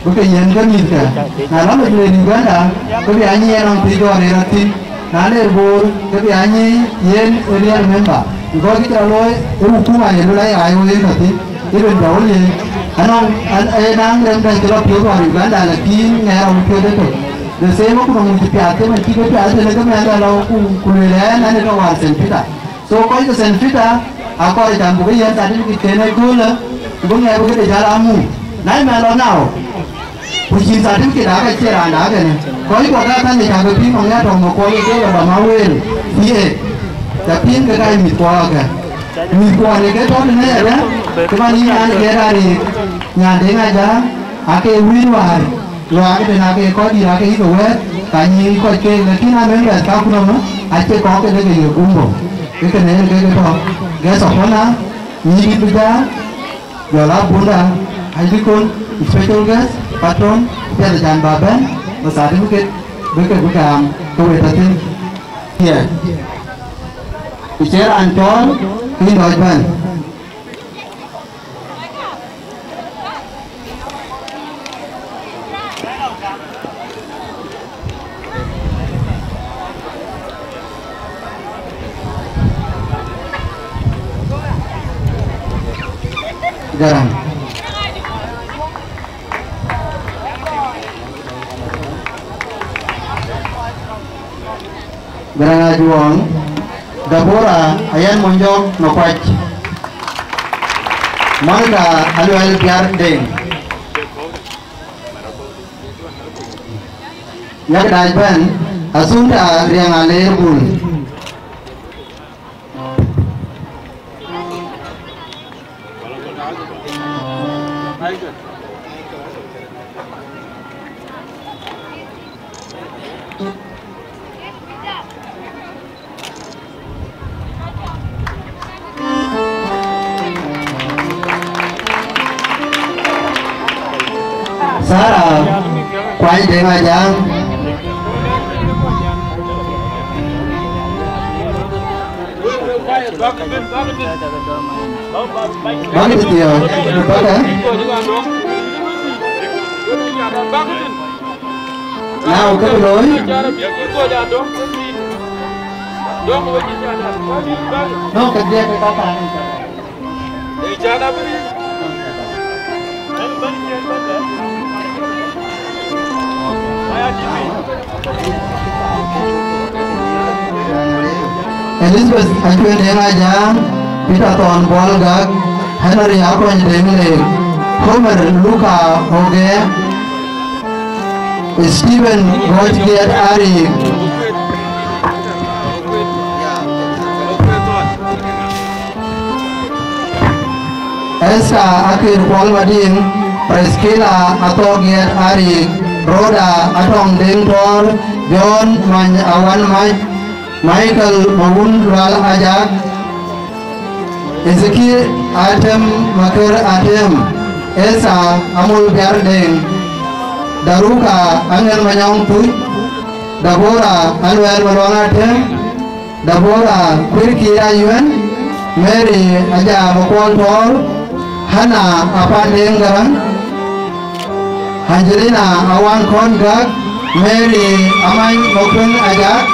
bï ke yiɛ̈n ke mïthkë. Na lɔ le Uganda, ke bï a nyiëën nɔm thiik jɔɔr ë rɔt thïn. Na le Bor, ke bï a nyic yen ë riɛl member, because kë cï rɔt looi ë hukuma ye luel aya ë wël tɔ̈ thïn, even bɛ wël ye anɔŋ, an, ë naŋ rem dɛ̈ cï lɔ piöth wäär Uganda, lakin ŋɛɛr awï piöth ëtök. The same ku nɔŋ cï piath, cï man cï ke piath tënë ke mɛn dɛ̈ lɔ ku, ku lueel ɛn, ɛn ë tɔ̈ wäär Saint Peter. So kɔc ke Saint Peter akɔɔr can buk ke yiɛ̈n certificate ken ë köölë, ku bï ŋɛɛr bï këde jäl amu. Na ëmɛn lɔ now, ku cïn certificate aka cie raan da kënë. Kɔc kɔ̈k aa kan ye cak piŋ nɔŋ ya tɔŋ Makuɔl ye ke lɔ dɔm awël. Ye, ca piŋ ke ka ye mïth kuɔ ake. Mïth kuɔ ye ke tɔ̈ tënë ëdë, ke man yïn an ke raan ye nyan de ŋa ja, ake wïïr wäär. Luaak ëtën ake kɔc dït ake yï ke wɛ̈ɛ̈t, ka nyiic kɔc keek, lakin a members ka kunɔm, acie kɔ̈k këde ke ye gumbo. Ke kënë en ke ke tɔ̈. Guest of honor, nyiic bï ja, jɔl a bunda, high deacon, special guest, patron, piɛth acan ba bɛ̈n, ku certificate, bï ke bï gam, ke wëët athïn. Ye. Ku cie raan cɔɔl, ke yïn dɔc bɛ̈n. Garaŋ. Garaŋ Ajuɔŋ, Deborah Ayen Monyjɔk Makuac, Monica Aluel Biar Deng, Yakdac Ben, Assumpta Riɛŋ Aleer Bul. Sarah Kuany Deŋ Ajaŋ. Bäk thiɔ̈k, bäk. Na, kë looi. No, ke diɛk ke ka thaŋ. Elizabeth Acuën Deŋ Ajaŋ, Peter Thɔn Buɔl Gak, Henry Akɔny Deŋ Leek, Homer Luka Oge, Stephen Gɔc Giɛt Arik. Esther Akir Kuɔl Madiŋ, Priscilla Athok Giɛt Arik, Rhoda Atɔŋ Deŋ Tɔɔr, John Many Awan Mac, Michael Mawun Lual Ajak, Ezekiel Atem Maker Atem, Esther Amol Biar Deŋ, Daruka Aŋel Manyɔŋ Puc, Deborah Aluɛɛl Maluaŋ Atem, Deborah Kuirkir Ayuɛn, Mary Aja Makuɔl Tɔɔr, Hannah Apan Deŋ Garaŋ, Angelina Awan Kɔn Gak, Mary Amany Makuën Ajak,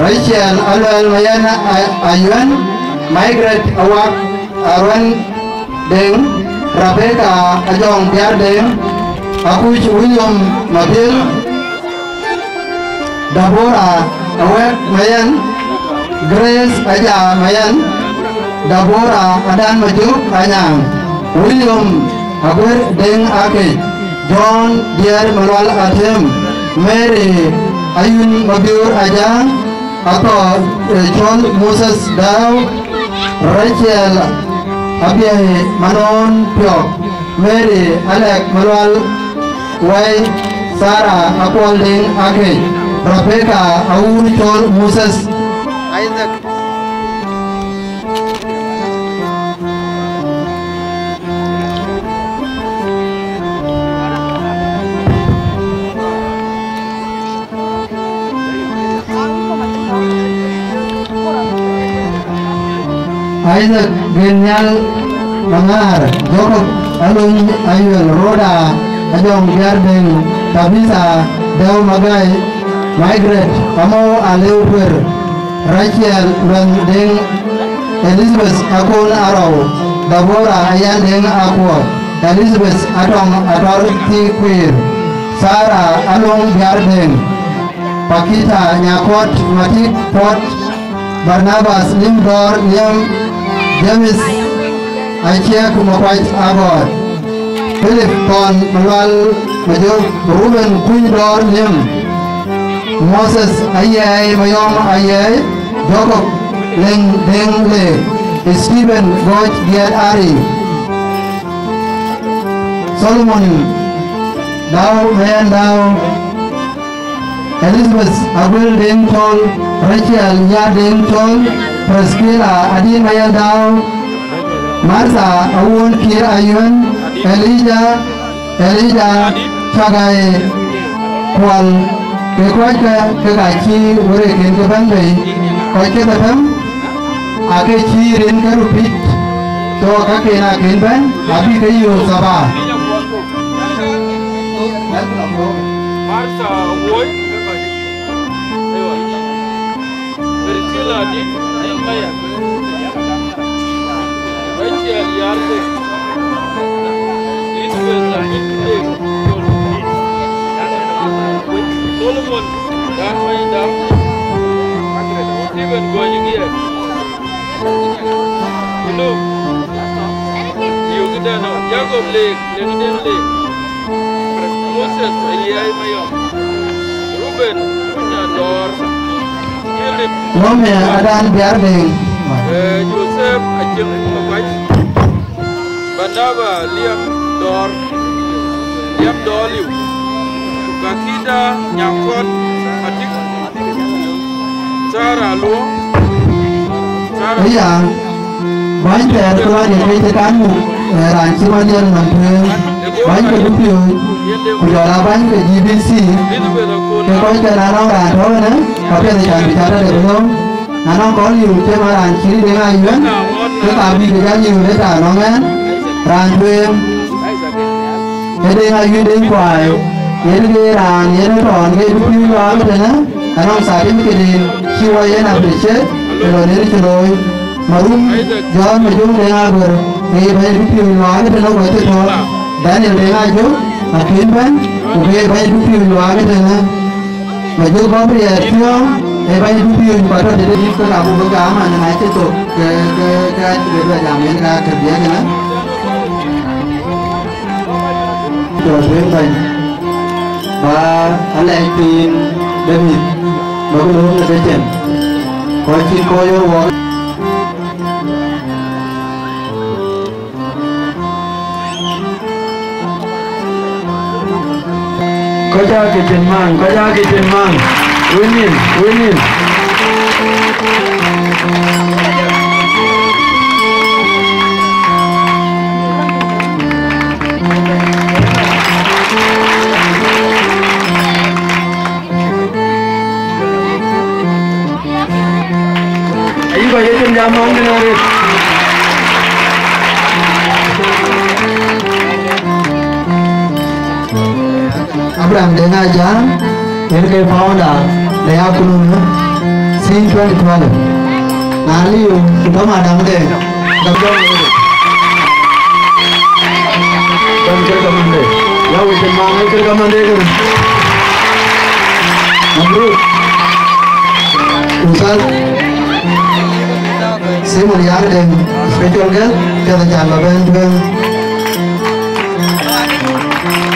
Rachel Aluɛɛl Mayen A-, Ayuɛn, Margaret Awak Aruɛn Deŋ, Rebecca Ajɔŋ Biar Deŋ, Akuc William Mabil, Deborah Awek Mayen, Grace Aja Mayen, Deborah Adan Majok Anyaŋ, William Aguer Deŋ Akec, John Diɛɛr Malual Atem, Mary Ayun Mabior Ajaŋ, Athɔ, eh, Col Moses Dau, Rachel Abiɛi Manon Piɔk, Mary Alɛk Malual Wai, Sarah Akuɔl Deŋ Akec, Rebecca Aur Col Moses, Isaac. Isaac Genial Maŋar, Jacob Alony Ayuel, Rhoda Ajɔŋ Biar Deŋ, Tabitha Deu Magai, Margaret Amou Aleu Kuer, Rachel Luɛŋ Deŋ, Elizabeth Akon Arɔu, Deborah Ayan Deŋ Akuɔ, Elizabeth Atɔŋ Atɔr Thii Kuir, Sarah Alɔŋ Biar Deŋ, Pakita Nyakɔt Matik Puɔt, Barnabas Lim Dɔɔr Liɛm, James Aciɛk Makuac Agɔɔt, Philip Thɔn Malual Majok, Ruben Kuny Dɔɔr Liɛm, Moses Ayɛɛi Mayɔm Ayɛɛi, Jacob Leŋ Deŋ Leek, Stephen Gɔc Giɛt Ari, Solomon Dau Mayan Dau, Elizabeth Aguel Deŋ Tol, Rachel Nya Deŋ Tol, Priscilla Adin Mayal Dau, Martha Awuon Kiir Ayuen, Elijah, Elijah Chagai Kual, ke kɔckë ke ka cï wërëëken ke bɛ̈n bei, kɔc kedhie bɛ̈n, aake cï rin ke rupit, so kaken aken bɛ̈n, abï ke yöök thaba. Martha Awuoi. Aywa. Priscilla Adit, Nehemiah. Rachel Yarde. Elizabeth Abit Deng. Solomon Dan Maida. Stephen Gony Gier. Inu. Liu Kideno. Jacob Lek, Lek Deng Lek. Moses Ayiɛɛi Mayɔm, Ruben Kuny Adɔɔr, Philip Lome Adan Biar Deng, eh, Joseph Acim Makuac, Barnaba Liam Dɔɔr, Liam Dɔɔr Liu, Kakida Nyakɔt Atik, Sarah Luo, Sarah. Iya, bäny thɛɛr ke lɔ ye ke cï kan muk, eh, raan cï man yen nɔm tueŋ. Bäny ke dupiööc, ku jɔl aa bäny ke G B C, ke kɔckɛn anɔŋ raan tɔ̈u ënë, ka piɛth ë can bï cat tɔ̈ de bï lööm, anɔŋ kɔn yum cï man raan cït Deŋ Ayuën, ke ka bï ke jal yum ë taŋ nɔŋ ɛn, raan tueŋ. Ee Deŋ Ayuën Deŋ Kuai, yen ke raan yen ë tɔ̈ɔ̈n ke dupiööc luaak ëtënë, anɔŋ certificate cï wɔ yen appreciate, ë lon yen cï looi. Marum John Majöŋ Deŋ Aguer, ke ye bɛ̈ny dupiööc luaak ëtënë ku acï tɔ̈. Daniel Deŋ Ajök, akën bɛ̈n, ku ke ye bɛ̈ny dupiööc luaak ëtënë. Majök Gabriel Thiɔ̈ŋ, ee bɛ̈ny dupiööc ku atɔ̈ tëde yïk ke ka buk ke gam an, na cï thok, ke, ke, ke acï bï bɛ jam yen ka kë biɛ̈k ënë. Jɔ tueŋ bɛ̈ny, ba alɛc piny de mïth, ba ke lööm në kecin, kɔc cït kɔc ɣöt wɔk. Kɔc aa kecin maŋ, kɔc aa kecin maŋ. Wënin, wënin. Ayï kɔc ye cin jam nɔm tënë arëët. Abraham Deŋ Ajak, yen ke founder de akun ënë since twenty twelve. Na liu, ku tɔ̈ madam de, dam jɔŋ de. Dam kërka mande. Ya wecin maŋ ë kërka mande kënë. Mabruk. Ustaz Simon Yaŋ Deŋ, special guest, piɛth ë can ba bɛ̈n tueŋ.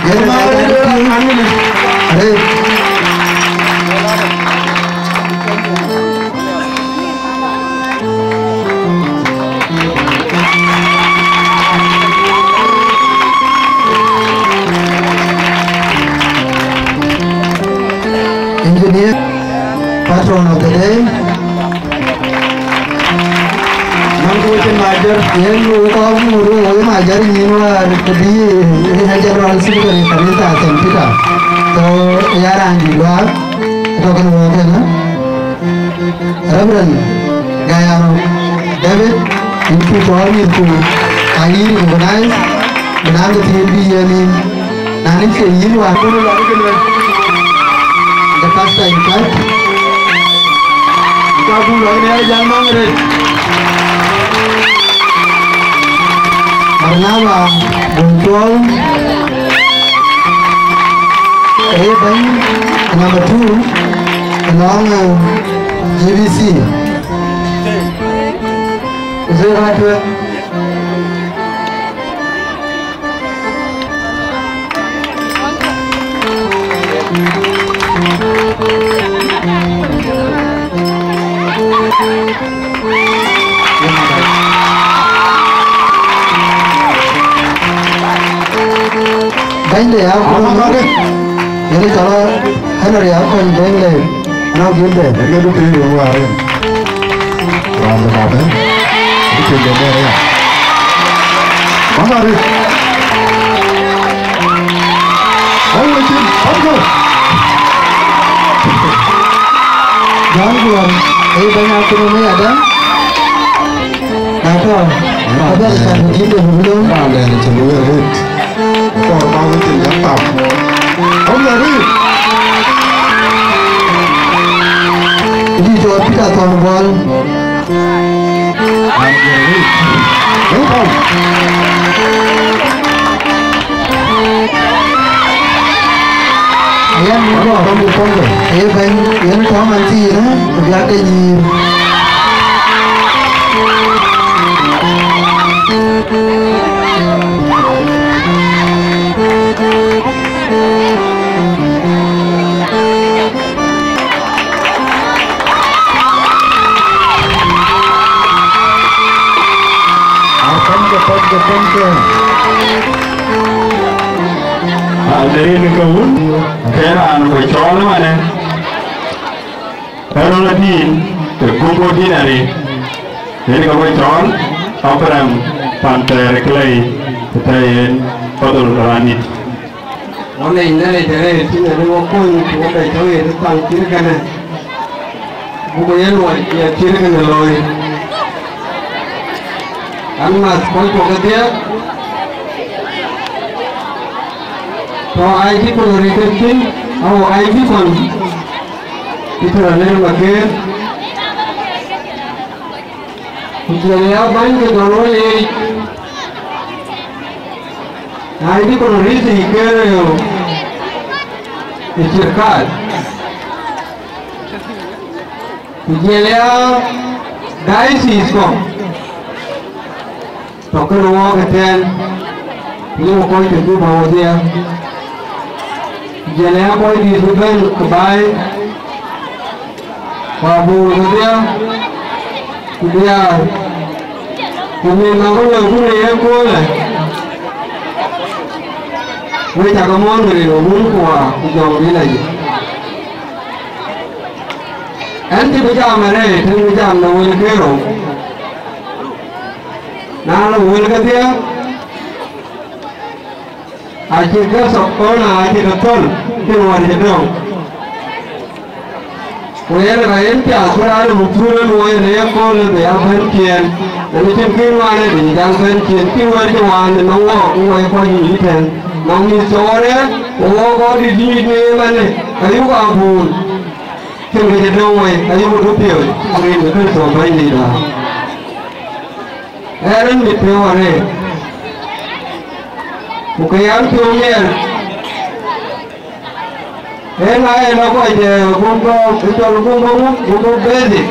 Yen ma arëët. Engineer, patron of the day. Nɔn ku cïn major, yen ku kɔɔr ku ŋur ku wek major nyin wäär të bï ë General Secretary kanitha Saint Peter. So, ya raan dït luaak, ë tɔ̈ kënë wëu kënë. Reverend Gayano David, yïn cuk cɔɔl mïthku, ayï recognize, bï naŋ kë thiin bï yiɛ̈n yïn. Na nin ke yïn wäär kun lɔ ke luel. The pastor in charge. Ka kun lɔ ne jal maŋ rëët. Barnaba Guntuɔl. Ee bɛ̈ny number two, alɔŋ, eh, G B C. Is it right way? Bɛ̈nyde ya kuɔn, yen cɔl Henry Akony Deŋ Lek, anɔŋ gilde. Yen ke dupiööc wëu arëët. Raan de baba, ë cïn de bɛ̈ɛ̈r aya. Mama Rit. Wëu wecin, pamkë. Jɔn Guɔ̈r, ee bɛ̈ny akuma ëyadɛ̈. Na tɔ̈, abɛ̈n can bï dïït de bï lɔ. Raan dɛn cï lueel arëët. Kɔɔr ba wecin jam tam. Ɔm na ri. Dï tɔ̈ Peter Thɔn Bɔl. Ɣɛn bï gɔ̈ɔ̈r. Ee bɛ̈ny, yen tɔ̈ man thiinë, ku biäk de nyïïr. Apanke, panke, panke. Aderin ke wun, ke raan ku cɔɔl manë. Ë rɔt adïn, ke gup wo dïn arëët. Yen ke we cɔɔl, Abraham Panther Clay, të tɔ̈ yen. Fadhal Karanit. Wɔ lec Nhialic arëët, cïn ade wɔ kony, ku wɔ bɛ tɔ̈u yen ë thaŋ cït kënë, buk yen wɔ ye cït kënë looi. An, math kɔc kɔ̈k kedhie, tɔ̈ I D Conakry ke thïn, awo I D Con, Peter Alel Maker, ku jɔl ya bäny ke dɔl wɔ leec. Na, I D Conakry ke rëëu ë Cirkat, ku jɔl ya diocese kɔ̈k tɔ̈ kënë wɔɔk ëtɛ̈ɛ̈n, ku yeku kɔc ke Juba wodhie, ku jɔl ya kɔc dït bï bɛ̈n ke baai, ku abur kedhie, ku diäär, ku mïth nɔm ke loi ku në ye köölë, wek cä ke muɔ̈ɔ̈th në rin ë Wun ku Wä ku Jɔŋdït Lajik. Ɣɛn cï bï jam arëët, ɣɛn bï jam në wël kerou. Na lɔ wël kedhie, acï ke thok kɔn, acï ke thöl, cïn wär cï döŋ. Ku yen ka yen piath bï raan ë muk thur ë luɔi në ye köölë bï ya bɛ̈n ciëën, ënë cïn kï ŋuan ë dï jal bɛ̈n ciëën, cïn wɛ̈t cï wään ë nɔm wɔɔk, ku wɛ̈i kuɔny yic ëtɛ̈ɛ̈n, nɔm mïth cɔɔr ë, ku wɔɔk kɔc dït nyuc në ëmënë, ayuk abun, cïn kë cï döŋ wei, ayuk dupiööc, rin Kërtho Bɛ̈nydïïtda. Ɣɛn mit piɔ̈u arëët, ku kë yam piɔ̈u miɛt, ëna ë lɔ kɔc ë gumbɔ, ë cɔl gumbɔ ŋu, gumbɔ basic.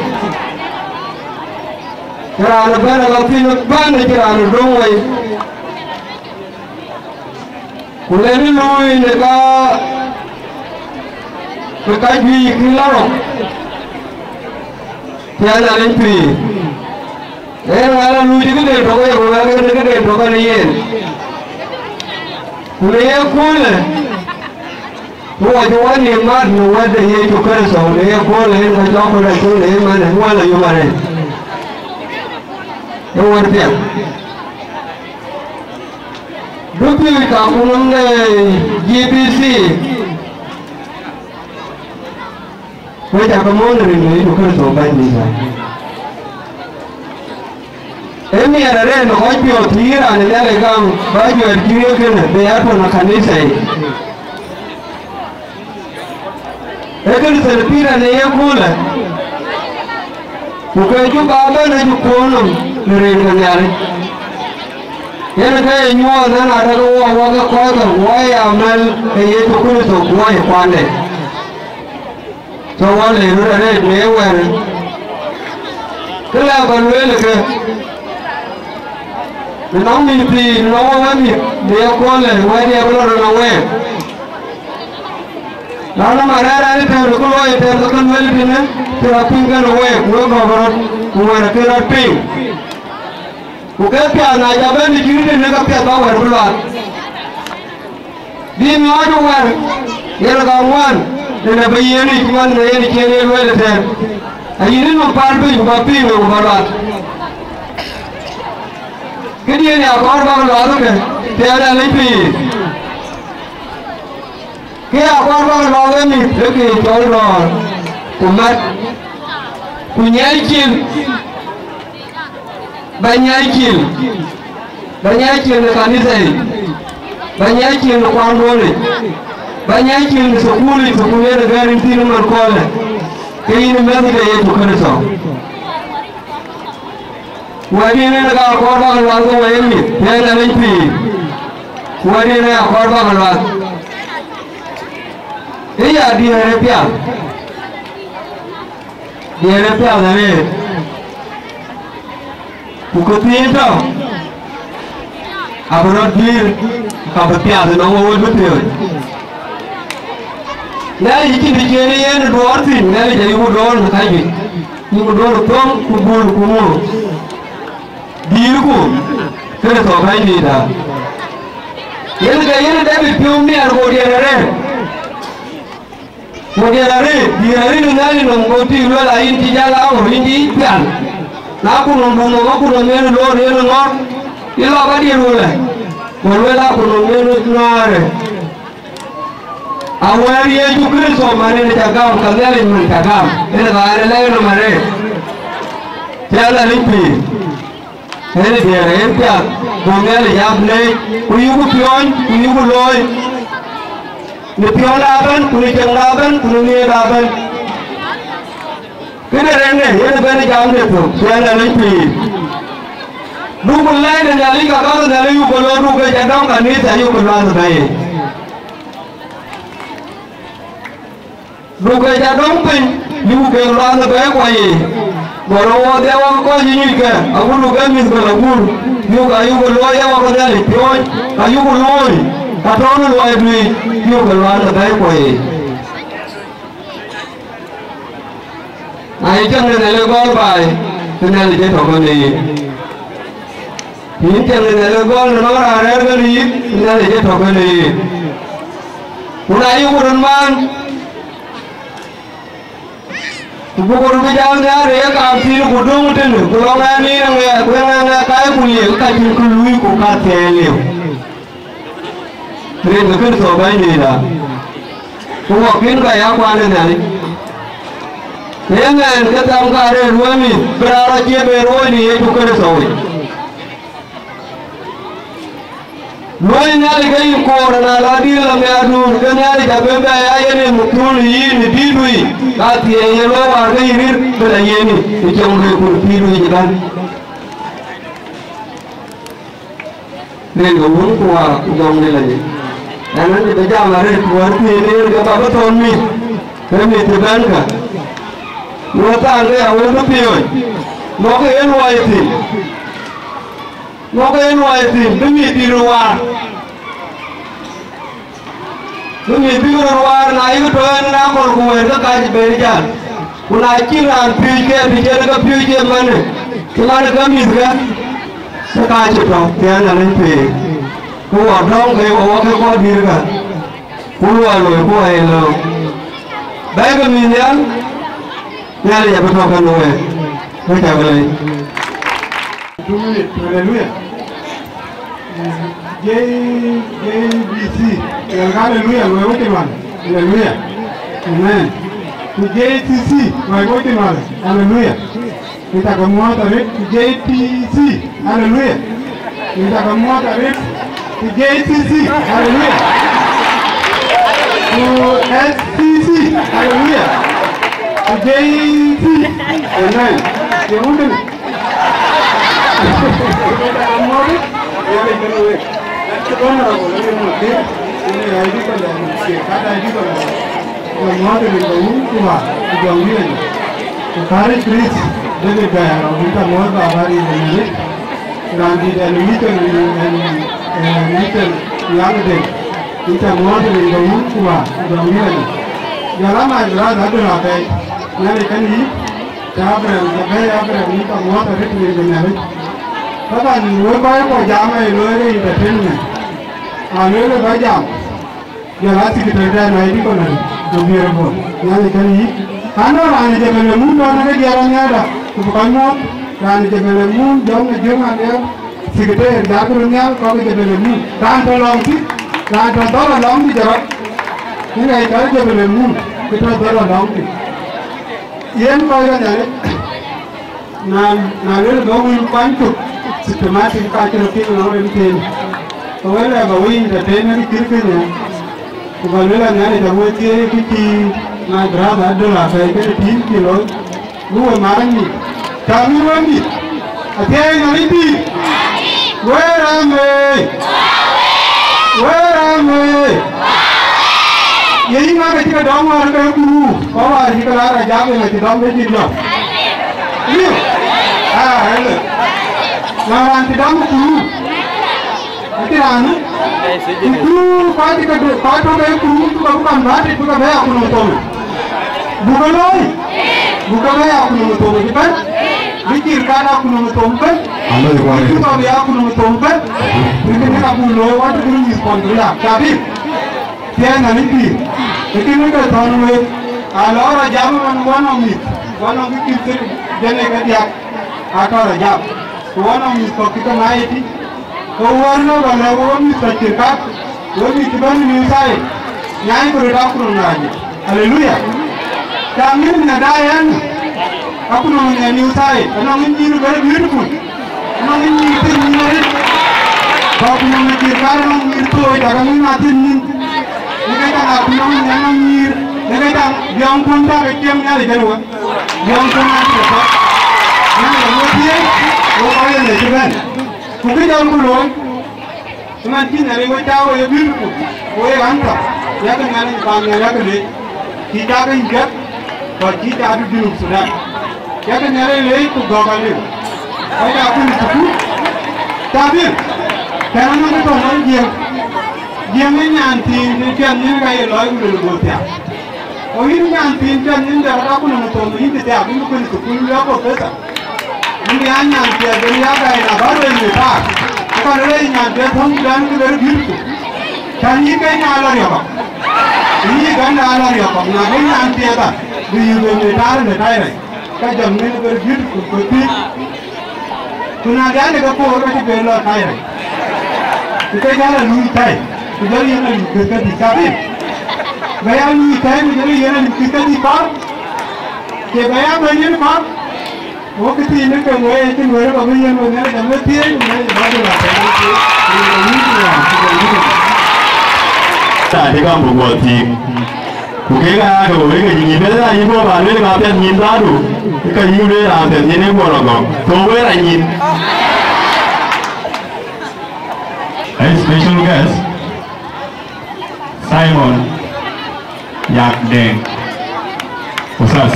Cï raan ëbɛ̈n ë lɔ thïn ëbɛ̈n, cï raan ë döŋ wei. Ku lënë luui në ka, në ka juëc kï lɔ rɔt, cï Nhialic pïïr. Ee ŋa la luui cï këden tök, ee ku ŋa kënë këden tök në yen. Ku në ye köölë, ku wɔ cï wɔ nïïm mat në wɛ̈t de Yecu Kërtho, në ye köölë, yen ka cɔk ku rɛc thïn në ëmënë, wɔ la yök arëët. Ee wɛ̈t piɛth. Dupiööc kaku nɔm de G B C, wek cä ke muɔ̈ɔ̈th në rin de Yecu Kërtho Bɛ̈nydïïtda. Ee miɛt arëët në kɔc piɔ̈ɔ̈th, të yïn raan ë Nhialic gam, bä juɛ̈ɛ̈r cï riëëu kënë, bï ya tɔ̈ në kanitha yic. Ee Krïthian Peter në ye köölë, ku ke cuk bä bɛ̈n ë cï kuöör nɔm në rin ke Nhialic. Yen ke ye nyuɔɔth ënɔɔnë, arëk wɔ, wɔ ke kɔc kɔ̈k, wɔ ye amɛ̈l ke Yecu Kërtho, ku wɔ ye kuande. Cä wɔ le röt arëët në ye wɛ̈ɛ̈r. Kë lɛ̈k bä lueel ke, në nɔm mïth pïïr, në nɔm wɔ wɛ̈t mïth, në ye köölë, wɛ̈t ye bï lɔ röt në week. Na nɔm arɛ̈ɛ̈r raan ëtɛ̈ɛ̈n, ku luɔi ëtɛ̈ɛ̈n, ke kën wël tënë, cï rɔt piŋ kenë week, wek gɔ̈k rɔt, ku wɛ̈ɛ̈r ke rɔt piŋ. Ku ke piath na cä bɛ̈n ë cït tënë, ke piath bä wɛ̈ɛ̈r bï luaak. Bï miɔɔc ë wɛ̈ɛ̈r, yen ka ŋuan, tënë bï yen yic man në yen cï en ye lueel ëtɛ̈ɛ̈n. Ayïn ë nɔm päl piny, ku bä piŋ, ku bä luaak. Këdiën ya kɔɔr bäk luaak ëke, piɛth ë lec piny. Kë ya kɔɔr bäk lɔ wek mïth, ee kë cɔl rɔ̈ɔ̈r, ku mat, ku nyiɛɛi cil, bä nyiɛɛi cil, bä nyiɛɛi cil në kanitha yic, bä nyiɛɛi cil në kuanduɔ̈n yic, bä nyiɛɛi cil në thukul yic, thukul yen ë gɛ̈ɛ̈r yïn thïn ëmën köölë, ke yïn ë mɛ̈thë de Yecu Kërtho. Wɛ̈t yen ë ka kɔɔr bäk luaak ke wek mïth, piɛth ë lec piny. Wɛ̈t yen ë ka kɔɔr bäk luaak. Ë ya diëër ë piath. Diëër ë piath arëët. Ku këthiin tɔ̈, abï rɔt guiir, ka bï piath ënɔɔnë wek wët bï piööc. Nhialic acïn të cïn ë yen duɔɔr thïn, Nhialic ayuku duɔɔr në ka juëc. Yïn ku duɔ̈ɔ̈r thöŋ ku bul ku ŋö? Dïïrku, Kërtho Bɛ̈nydïïtda. Yen ke yen David piɔ̈u miɛt, go diɛɛr arëët. Go diɛɛr arëët, diɛɛr arëët ë Nhialic nɔm, go tik lueel, ayïn cï jäl aɣör, yïn cï pial. Na ku nɔm, du nɔm, aku nɔm yen loor yen ŋɔ̈ɔ̈r, yï lɔ bä diɛɛr wëlë. Ku luel akutnhom yen nuaarë, awɛ̈ɛ̈r Yecu Kërtho man en cä gam, ka Nhialic man cä gam, en ë raan ë lɛ̈k nɔm arëët. Cä Nhialic pïïr, en ë diëër en piath, go Nhialic aa leec, ku yuku piɔ̈ɔ̈ny, ku yuku looi, në piɔ̈n abɛ̈n, ku në cieŋ abɛ̈n, ku në nhiëër abɛ̈n. Këde rɛ̈ŋde yen ë bɛ̈n ë jamde thök, cä Nhialic pïïr. Duku lɛ̈i de Nhialic, ka bäk Nhialic yuku looi, duku ke cä dɔm kanitha, yuku luath ë bɛ̈ɛ̈i. Duku ke cä dɔm piny, yuku ke luath ë bɛ̈ɛ̈i kuɔ yiic. Go rɔt wɔ dhiau wɔ kɔc ë nyuckë, agut ke mïth ke lɔ gur, yuku, ayuku looi ë wɔ ke Nhialic piɔ̈ɔ̈c, ka yuku looi, ka tɔ̈u në luɔi dui, yuku ke luath ë bɛ̈ɛ̈i kuɔ yiic. Na yï cäŋ de Nhialic gɔl baai, ke Nhialic ë tɔ̈ kenë yïn. Yïn cäŋ de Nhialic gɔl në nɔm raan rɛ̈ɛ̈r kenë yïn, ke Nhialic ë tɔ̈ kenë yïn. Ku na yï ku röt maan, ku buk röt bï jam nhiaar ë ye kaam thïn, ku döŋ tënë, ku lɔ ŋɛɛn yïn ë ŋɛɛr, ku ë ŋɛɛr ŋɛɛr kaai ku liëëk, ka cïn kë luui ku ka thiɛɛi liu. Rin ke Kërtho Bɛ̈nydïïtda, ku wɔk kïn ka ya kuan ë Nhialic. Në ëmɛn ke tham ka rëër luɔ̈ɔ̈i mïth, bï raan rɔt cie ben ruɔ̈ɔ̈i në Yecu Kërtho yic. Luɔ̈ɔ̈i Nhialic ke yïn koor, na lɔ dïïr lɔ miaarduur, ke Nhialic abï bɛ ya yen ë mukthul yïn ë dïïtdu yic, ka thiëëc ye luɔ̈i wäär ke yïn rït bï lɔ yen ë cieŋ luɔ̈i kun pïïrdu yic ëbɛ̈n. Rin ke Wun ku Wä ku Jɔŋdït Lajik. Ɛn, ɛn bï jam arëët, wär thiin rin ke bä bï thɔ̈n mïth, ke mïth cï bɛ̈n kä. Wä thaar ke awën bï piööc, mɔkë yen luɔi thïn. Mɔkë yen luɔi thïn, bï mïth bï röt waar. Bï mïth bï röt waar, na yïk tɔ̈ ɛn akɔl ku wëër ke kac ben jäl. Ku na cïn raan piööc ke, bï cïn ke piööc ke manë, cï manë ke mïthkë, ke ka cï tɔ̈, ke Nhialic pïïr. Ku wɔ dɔ̈ŋ ke wɔ ke kɔc dïïrkë, ku luɔi loi ku wɔ ye lëu. Bɛ̈ɛ̈ikë mïth nhial, Nhialic abï tɔ̈ kenë week. Wek cä ke leec. Two minutes. Hallelujah. J, J B C. Hallelujah. Luɔi wecin wal. Hallelujah. Amen. Ku J C C. Luɔi wecin wal. Hallelujah. Ita ka muɔ̈ɔ̈th arëët ku J T C. Hallelujah. Ita ka muɔ̈ɔ̈th arëët ku J C C. Hallelujah. Ku S C C. Hallelujah. Ku J C. Amen. Ye ŋuɔ̈t. Ku parish priest David Gayaro, inta muɔ̈ɔ̈th baba rin de Nhialic. Raan dït ɛn Michael, ɛn, ɛn, Michael Yaŋ Deng, inta muɔ̈ɔ̈th rin de Wun ku Wä ku Jɔŋdït Lajik. Jɔl a my brother Adol Apɛi, Nhialic kenë yï, cä Abraham, cä bɛ̈ɛ̈i Abraham, inta muɔ̈ɔ̈th arëët rin de Nhialic. Taban, wek kɔc kɔ̈k jam ë looi ke entertainment. Alueel ë bä jam. Jɔl a secretary dɛn, my deacon, the beautiful. Nhialic kenë yï. Anɔŋ raan ë Jebel Lemum tɔ̈ në ke diɛɛr anhiaarda, ku bï kɔc muɔ̈ɔ̈th, raan ë Jebel Lemum, Jɔŋ ë Jɔŋ Aliɛɛr, secretary, jɔl bï röt nhial, kɔc ë Jebel Lemum. Raan tɔ̈ lɔŋtï, raan tɔ̈ dhɔ̈l alɔŋtï jɔt rɔt. Yen ë cɔl Jebel Lemum, kë tɔ̈ dhɔ̈l alɔŋtï. Yen kɔc ë Nhialic, na, na luel bä wël kuany cök, systematic ka cï rɔt piŋ lɔŋ rin thïn, ke wël ë bä wël entertainment cït kënë, ku bä luel Nhialic awël thiëëc kë cï my brother Adol Apɛi kënë tïŋ cï looi, bï we mar nyïc. Cä mïth wëndït, athiɛɛi Nhialic pïïr. Wëër amëëi. Wëër amëëi. Ye yïn ŋa ke cï ke dɔm wäär ke kuru, ku wäär cï ke la Rajab yen acï dɔm ke cïn jɔk? Liu. Ah, ele. Na raan cï dɔm kuru. Acï raan. Kuru, kɔc cï ke dö-, kɔc tɔ̈ ke kuru, bï ke bï kɔn bä tic, bï ke bɛ ya ku nɔm thom. Buk ke looi. Buk ke bɛ ya ku nɔm thom ëbɛ̈n. Bï cïr kan a ku nɔm thom ëbɛ̈n. Alo, ikuan. Bï cï thɔn ya ku nɔm thom ëbɛ̈n. Bï kënë ka buk looi, wä të bï mïth kɔn bï ya. Cä bï. Tiɛɛŋ Nhialic pïïr, ë kënë ke thɔ̈n wek, alɔ Rajab ëmën wä nɔŋ mïth, wä nɔŋ kë cït thiëër jɛn ë ke diäk, atɔ̈ Rajab, ku wä nɔŋ mïth kɔ̈k cï ke mac ëtï, Ke wär lɔ ba lɛ̈k wek mïth ka cït kak, wek mïth cï bɛ̈n New Side, nyaai ku röt akutnɔm rac yic. Aleluya! Cam yïn ë daai ɛn, akutnɔm ë New Side, anɔŋ yïn nyïïr very beautiful, anɔŋ yïn nyïïr thïn nyïïr arëët. Ku akutnɔm ë cït kak anɔŋ nyïïr thooc, dak aŋïn a thïn nyïn. Në ke caŋ akutnɔm ë anɔŋ nyïïr, në ke caŋ biɔŋ kuɔn tak ë ciɛm Nhialic kënë wek. Biɔŋ kuɔn a cï ke thɔ̈k. Nhialic aŋuɔ̈th thiëëc, wek kɔc ë lec ëbɛ̈n. Ku kë jɔlku looi, ëmën cï Nhialic we cä we ye beautiful, ku we ye handsome, yak Nhialic bä Nhialic yak leec, cï cak yic gɛ̈t, ku cï cak Junub Thudan. Yak Nhialic leec ku gɔ̈k aliu. Kɔc aa kuny thukul, cä dhil, kɛn anɔŋ kë tɔ̈ nɔn Jiëëŋ. Jiëëŋ ë nyan thiin në piɛth nyin ka ye lɔc ku luel guöp thiaak. Ku yïn nyan thiin piɛth nyin dɛ rɔt akun në thon yïn cï thiaak, yïn bï kuny thukul, luel professor. Yïn ya nyan piɛth, yïn ya gäi na bä luel në taar. Ku ka luel nyan piɛth thɔ̈ŋ Sudan kë very beautiful. Cän yïn ke nya lɔ riɔ̈kɔ. Yïn Uganda lɔ riɔ̈kɔ, na bï nyan piɛth a, bï yï luel në taar në tai rɛc. Ka jɔl ŋiɛc very beautiful, ku thiëc. Ku na diɛɛr ke koor ka cï ben lɔ tai rɛc. Ku ke jäl a luui tai. Ku jɔl yen a luui kë kedhie, cä bï. Ba ya luui tai, ku jɔl yen a luui kë kedhie kɔ̈r. Ke ba ya bɛ̈n yen kɔ̈r. Wo kë thiin në ke wëë cïn wëë ba bï yen wëë ŋɛk jam wëë thiëëc, ku ŋɛk ba bï la pɛ̈n wëë thiëëc. Ku yen a luui ku wan, ku jɔl yen. Ta de kam bu guɔ thiin. Ku kek aa ke wëi ke nyin bɛ̈n aa yï guɔ ba lueel ka piɛth nyin dhaadu, ke yï lueel raan piɛth nyin ë guɔ lɔ gɔ̈k, thou wëër a nyin. A special guest, Simon Yak Deng. Usas.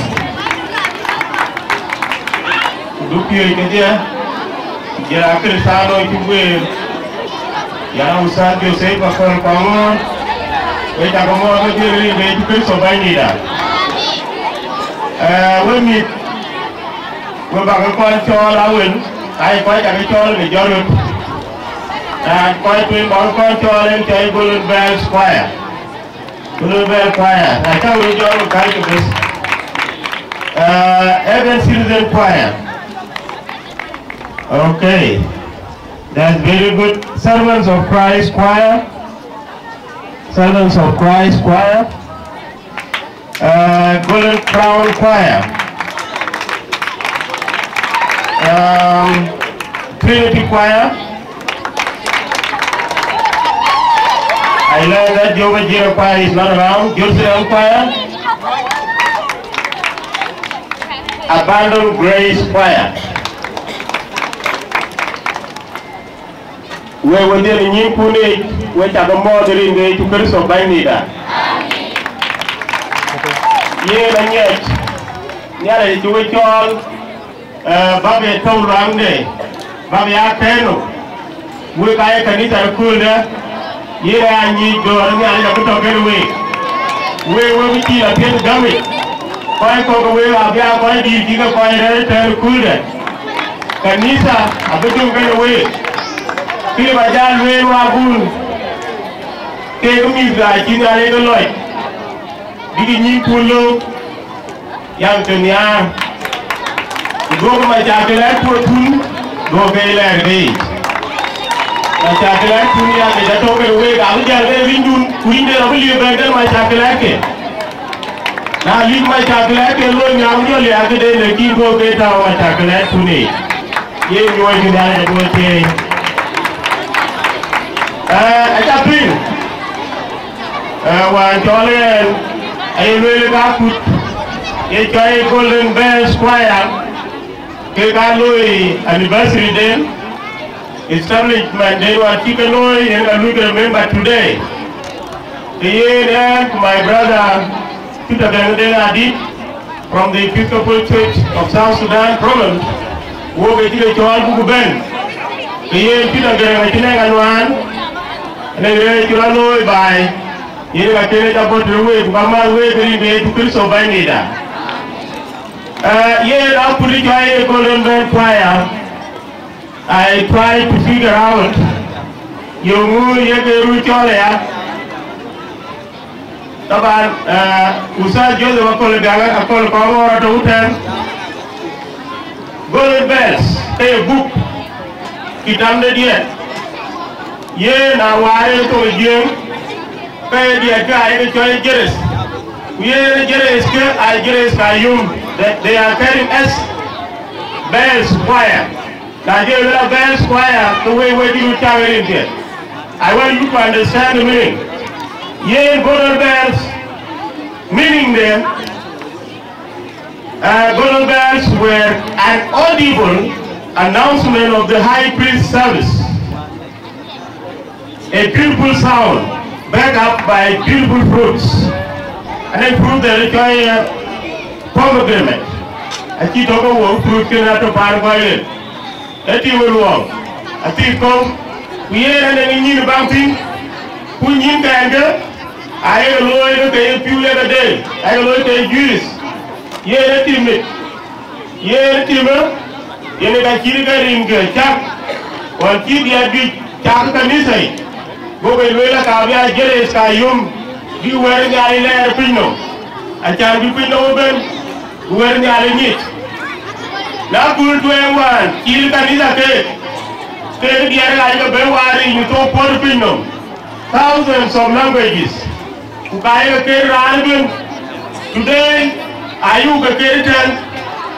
Dupiööc kedhie, jël a Krïthano cï guëër, yɛn a Ustadh Joseph Akol Kɔŋɔ̈ɔ̈r, we cakë mɔ̈ɔ̈th we dhiël rin ke Yecu Kërtho Bɛ̈nydïïtda. Ee, we mïth, we bakë kɔn cɔɔl awën, aa ye kɔc cakë cɔɔl në jɔt röt. Raan kɔc tueŋ bakë kɔn cɔɔl en cɔl Golden Bells Choir. Golden Bells Choir. Na cä wek jɔl wek kääc ke bes. Uh, Urban Citizen Choir. Okay. That's very good. Servants of Christ Choir. Servants of Christ Choir. Uh, Golden Crown Choir. Um, Trinity Choir. I learned that Jehovah Jireh Choir is not around. Jerusalem Choir. Abundant Grace Choir. Wek wedhie në nyïïnkun yic, we cakë mɔ̈ɔ̈th rin ke Yecu Kërtho Bɛ̈nydïïtda. Yen aŋiɛc Nhialic cï we cɔɔl, eh, bäk ye tɔ̈u luaŋde, bäk ya kɛ̈ɛ̈nou. Wek aa ye kanitha ëkööldä, yen aa nyic dɔ̈ɔ̈r ë Nhialic abï tɔ̈ kenë week. Wek, wek bï cil apiɛth gämic, kɔc kɔ̈k ke week abï aa kɔc dïït cï ke kɔc rɛ̈ɛ̈r ëtɛ̈ɛ̈n ëkööldä. Kanitha abï döŋ kenë week. Kë bä jal lueel waakun, kek mïth aa cï Nhialic ke lɔc, bïk nyïïnkun löök, yam ke nhiaar. Ku duɔ̈kkë macakël ë tuɔɔtkun, duɔ̈kkë ë lɛɛr ke yic. Macakël ë tun yam ke jɔ tɔ̈u kenë week, abï jäl kenë rïnydun, ku rïnyden abï liep bɛ̈n kenë macakël ë ke. Na lïk macakël ë ke looi, nhiaar ku jɔ liaak këden, lakin duɔ̈kkë tääu macakël ë tun yic. Ye nyuɔɔc kï Nhialic aduɔ̈n thieei. Ee, aca piŋ, ee, wään cɔl yen, aye lueel ë kakut, ye cɔl Golden Bells Choir, ke ka looi anniversary den, establishment den wään cï ke looi, yen ka luɔ̈i ke remember today. Ke yen, ɣɛn ku my brother Peter Gɛŋ Deŋ Adït, from the Episcopal Church of South Sudan Province, wok ë cï ke cɔɔl buku bɛ̈n. Ke yen Peter Gɛŋ acï nɛ̈k anuaan, anɛ̈k rɛ̈ɛ̈c cï rɔt looi baai, yen ka kën ë ca bɔ̈ tëde week, ku ka mäth week rin ke Yecu Kërtho Bɛ̈nydïïtda. Eh, yen akut ë cɔl ye Golden Bell Choir, I try to figure out, yeŋö ye ke röt cɔl aya. Taban, eh, Ustadh Joseph Akol Gäŋ, Akol Kɔŋɔ̈ɔ̈r atɔ̈ tɛ̈n. Golden Bells, ke ye buk, kitamde diɛt. Yen na waar ë thoŋ ë Jiëëŋ, ke ye diɛt ke ayek cɔl Jeres. Ku yen Jeres ke aa Jeres ka yum, that they are carrying as bells choir. Na jël la bells choir, ke wek wek dït cak rin piɛth. I want you to understand the meaning. Yen goodal bells, meaning them, uh, goodal bells were an audible announcement of the high priest service. A beautiful sound, backed up by beautiful fruits. And a fruit that is called, uh, pomegranate. Acï tɔ̈ ke wɔ fruit kënë atɔ̈ paan kɔc yen. Ë tim ë luɔɔŋ, athïk kɔ̈u, ku yen anɛŋ ë nyïïn baŋ thïn, ku nyïïn kɛɛnkë, ayek looi ke ke ye piu lek ade, ayek looi ke ye juice. Yen ë tim mit. Yen timë, yen ka cït ke rin ke cak, ɣɔn cï diɛt juëc cak kanitha yic, go ke lueel aka bï a Jeres ka yom, bï wɛ̈ɛ̈r Nhialic lɛɛr piny nɔm, acan bï piny nɔm ëbën, bï wɛ̈ɛ̈r Nhialic nyic. Na kul tueŋ wään cït kanitha keek, keek diɛt rac ke bɛ̈n waar yic në thok puɔ̈t piny nɔm, thousands of languages. Ku ka ye ke kër raan ëbën. Today, ayuk ke kër tɛ̈n,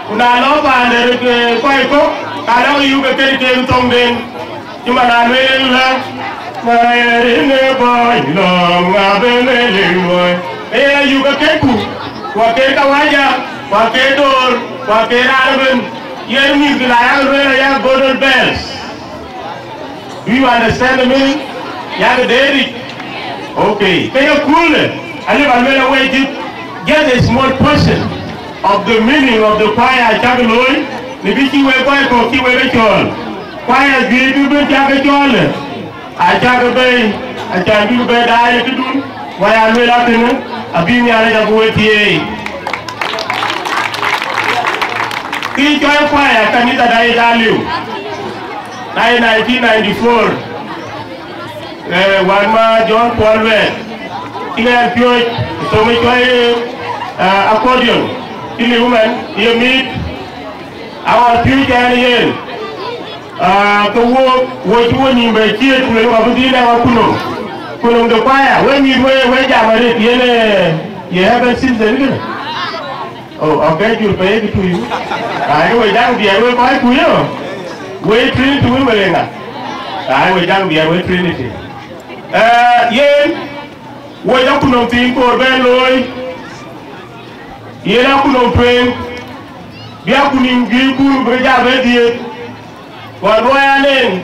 ku na lɔ paande, eh, kɔc kɔ̈k, ka lɔ yuk ke kër kek thoŋden. Cï man a lueel ëlä, na ye rin ë bɔ̈ny lɔ̈ɔ̈m ŋa bï Melik luɔi. Ee ayuk ke kërku, ku akër kawaja, ku akër door, ku akër raan ëbën. Yen mïth kë na yak lueel aya goodal bells. Do you understand the meaning? Yak deet yic? Okay. Ke ye kulë, alëu ba lueel awei cït, just a small portion of the meaning of the choir acak looi, në bï cï wek kɔc kɔ̈k cï wek e cɔɔl. Choir juëc bï bï cak e cɔɔl, acak e bei, acan bï bï bɛ daai ë këdun, waya lueel akënë, abï Nhialic abï we thieei. Kï cɔl choir kanitha da yic aliu. Na ye nineteen ninety-four, eh, wän ma John Paul Wɛɛr, cï ɣɛn piööc thoŋ ë cɔl, eh, accordion, cï liu mɛn ye miit, aɣɔn piööc ɛn yen, ah, ke wo, wo cï wo nïïm bɛ ciëët, ku lëk abï dhil nɛŋ akunom, kunom de choir, we mïth we, we jam arëët, yen, eh, ye heaven season kënë. Oh, okay, jur pe ye kë tui. Ai, we jam biɛr we kɔc ku yo. We Trinity we we ŋa. Ai, we jam biɛr we Trinity. Eh, yen, wo jɔ kunɔm thiin koor bɛn looi. Yen a kunɔm tueŋ. Bia kunim gïï kun bï ja bɛ dhiëëth. Ku luɔi anen,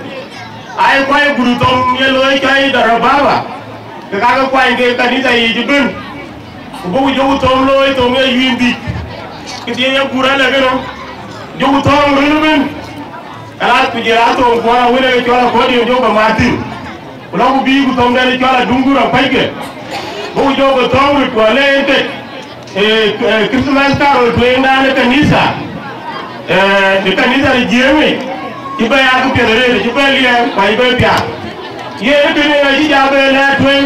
ai kuany gudu thom ye looi cɔi dharababa, ke kakë kuany ke kanitha yiic ëbën, ku bï ku jɔku thom looi thom ye yuiin dhïc, ke dhiëc ye gur alë kënë, jɔku thom run ëbën, kalath ku jël a thom kuɔn awën ë ke cɔl accordion jɔku ke mat thïn. Ku lɔ ku bï ku thomden cɔl aduŋ gur apackë, bï ku jɔ ke thɔ̈ɔ̈ŋ röt ku alë en tek, eh, eh, Christmas carol tueŋdan ë kanitha, eh, ë kanitha de Jiëëŋ, cï bɛ ya këpiɛth arëët, cï bɛ liɛɛm, ku acï bɛ piath. Yen kënë acï ja bɛ lɛɛr tueŋ,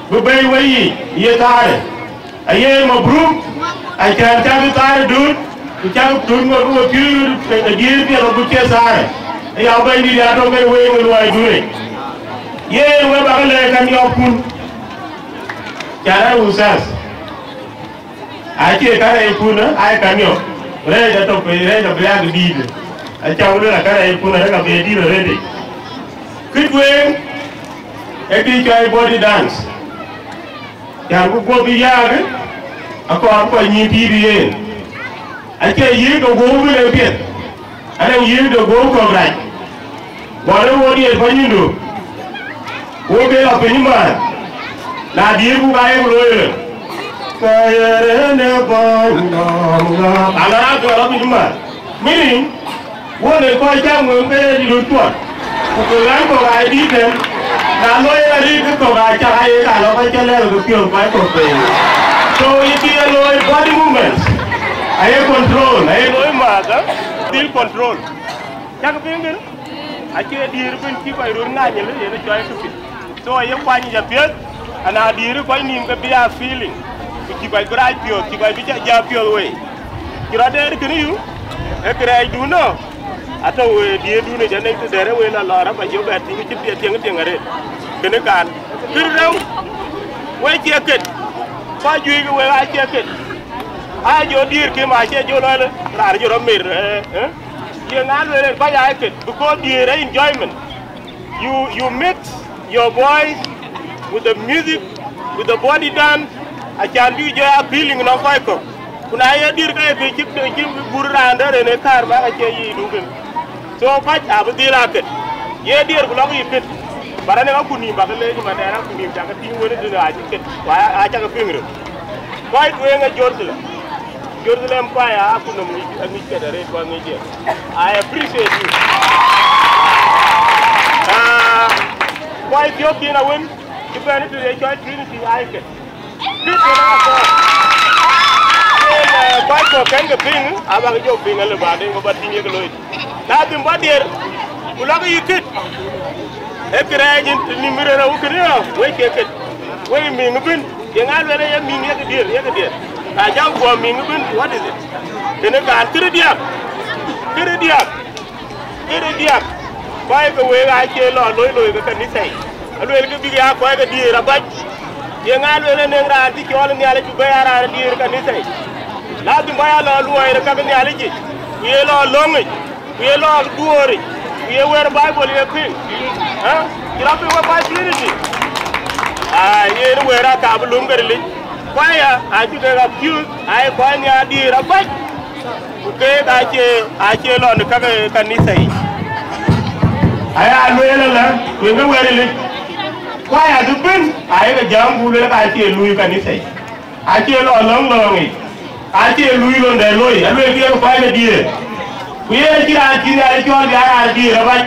bï bɛ̈i wei yic ye thaarë. Aye mabruk, acan cak thaar dut, ku cak tun ŋot ku piööc ë diëër piɛth agut cie thaar. Aya Bɛ̈nydït ya tɔ̈ kën wëëŋ ë luɔi dure. Yen we bak lɛɛr kan yɔɔk kun. Can I usas? Acie kan ayï kun, ai kan yɔɔk. Rɛɛc atɔ̈ pei, rɛɛc abï yak dïït. Acam luel akan ayï kun, arëk abï dïït arëëtic. Kë tueŋ, ë kï cɔl body dance. Cän ku guɔ̈p bï yääk, akɔɔr kɔc nyïïn tiit yen. Acie yïk de guɔ̈u bï le piɛth, anɔŋ yïk de guɔ̈u kɔ̈k rac. Guɔl ë wo diëër bɔ̈ nyïndu, wo ke lɔ piny man, na diëër ku ka ye ku looi ëlë. Ka ye rëën ë bɔ̈ nyïndu, ala raan kɔc lɔ piny man. Meaning, wo le kɔc cä ŋuëëm ke ye dït röt kuɔn, ku ke ɣän kɔ̈k aa dït tɛ̈n, na looi en arëët ke kɔ̈k aa cak aye ka lɔ kɔc cä lɛ̈k ke piɔ̈ɔ̈th kɔc kɔ̈k pei. So, ye kï ye looi body movements, aye control, aye looi maath, ë? Dhil control. Cak piŋ kën? Acie diëër ëbën cï kɔc röt ŋany ëlë, yen ë cɔl stupid. So aye kuany yic apiɛth, ana diëër kɔc nïïm ke bï a feeling, ku cï kɔc bï rac piɔ̈ɔ̈th, cï kɔc bï ja piɔ̈ɔ̈th wei. Cï rɔt deet kënë yu, ee kërɛɛcdun nɔ, Atɔ̈ we diëërdun ë jɔ nɛŋ të dɛ̈t ë we lɔ lɔɔr, aba jɔ bɛ tïŋ cï piɛth tiɛŋ tiɛŋ arëët. Kënë kan, kërë rɛu, we cie ket, kɔc juëc ke we aa cie ket. Aa jɔ diëër kim acie jɔ lɔ raan jɔ rɔ mer, eh, eh? Ye ŋa lueel en kɔc aa ket, because diëër ë enjoyment. You, you mix your voice with the music, with the body dance, acan bï jɔ ya feeling nɔŋ kɔc kɔ̈k. Ku na ye diëër ke ye kë cï, cï gur raan dɛ̈ ren ë kaar bä ka cie yic dukën. So kɔc abï dhil aa ket. Ye diëër ku lɔk yï ket. Bä rɔt ë akut nïïm bä ke leec ëmën, ë akut nïïm cä ke tïŋ wën ë tënë acï ket, ku aa, aa cä ke piŋ röt. Kɔc tueŋ ë Jerusalem. Jerusalem Choir, akut nɔm ŋic, aŋic ket arëët, ku aŋic diëër. I appreciate you. Ah, kɔc thiɔ̈k kïn awën, cï bɛ̈n ë tëde cɔl Trinity, aa ket. Yen, eh, kɔc kɔ̈k kɛn ke piŋ, abäk jɔ piŋ ëlë baden, ku bä tïŋ yek looi. Lazim bä diëër, ku lɔk yï ket. Ee kërɛɛc ë nïm rëër awukënë, wec ke ket. Wec miŋ ëbën, ye ŋa lueel ye miŋ yek diëër, yek diëër. Na jam guɔ miŋ ëbën, what is it? Kënë kan kërë diäk, kërë diäk. Kërë diäk, kɔc ke week aacie lɔ loi loi ke kanithai. Alueel ke bïk ya kɔc ke diëër abac. Ye ŋa lueel ë nɛŋ raan cï cɔɔl ë Nhialic ku bɛ̈i aa raan ë diëër kanithai? Lazim bä ya lɔ luɔi rë ka ke Nhialic yic, ku ye lɔ löŋic, ku ye lɔ duööric, ku ye wɛ̈ɛ̈r Baibol ye piŋ. Ë? Cï rɔt piŋ wek kɔc Trinity? Aa, yen wɛ̈ɛ̈r aka bï lum ke rilic. Choir acï kek accuse, aa ye kɔc nhiaar diëër abac. Ku keek acie, acie lɔ në käk ë kanitha yic. Aya lueel ëlä, wek ë wɛ̈ɛ̈r ëlë, choir adï bën ayek jam ku lueel ka acie luui kanitha yic. Acie lɔ lɔ̈ŋ lɔ̈ŋ yic. Acie luui lon dɛ loi, alueel ke yen kɔc ke diëër. Ku yen acï raan cï Nhialic cɔɔl bï aa raan diëër abac.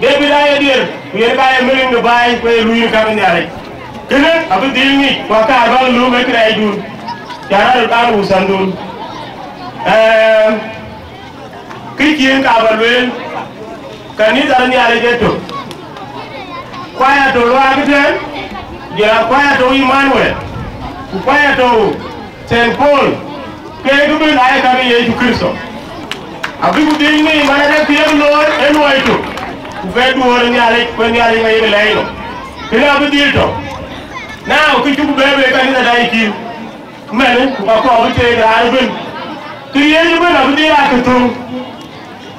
David aye diëër, ku yen ka ye melik de baai, ku ye luui në käk Nhialic. Kënë abï dhil ŋic, ku akaar bäk luuk ë kërɛɛcdun, cä rɔt kan wuthandun. Ɛɛm, kë cïn ka bä lueel, kanitha de Nhialic ee tök. Kuaya tɔ̈u luaak ëtɛ̈ɛ̈n, jɔl a kuaya tɔ̈u Emmanuel, ku kuaya tɔ̈u Saint Paul, keek ëbën aye käk ë Yecu Kërtho. Abï ku dhil ŋic man adek thiëëk looi ë luɔi tök, ku ke duöör ë Nhialic, ku ë Nhialic ŋa yek lɛɛc nɔm. Kënë abï dhil tɔ̈u. Now, kë cuk bɛ̈ɛ̈i wek kanitha dai kïn, mɛn, ku ka kɔɔr bï teek raan ëbën. Kë riëëc ëbën abï dhil aa kë thöŋ.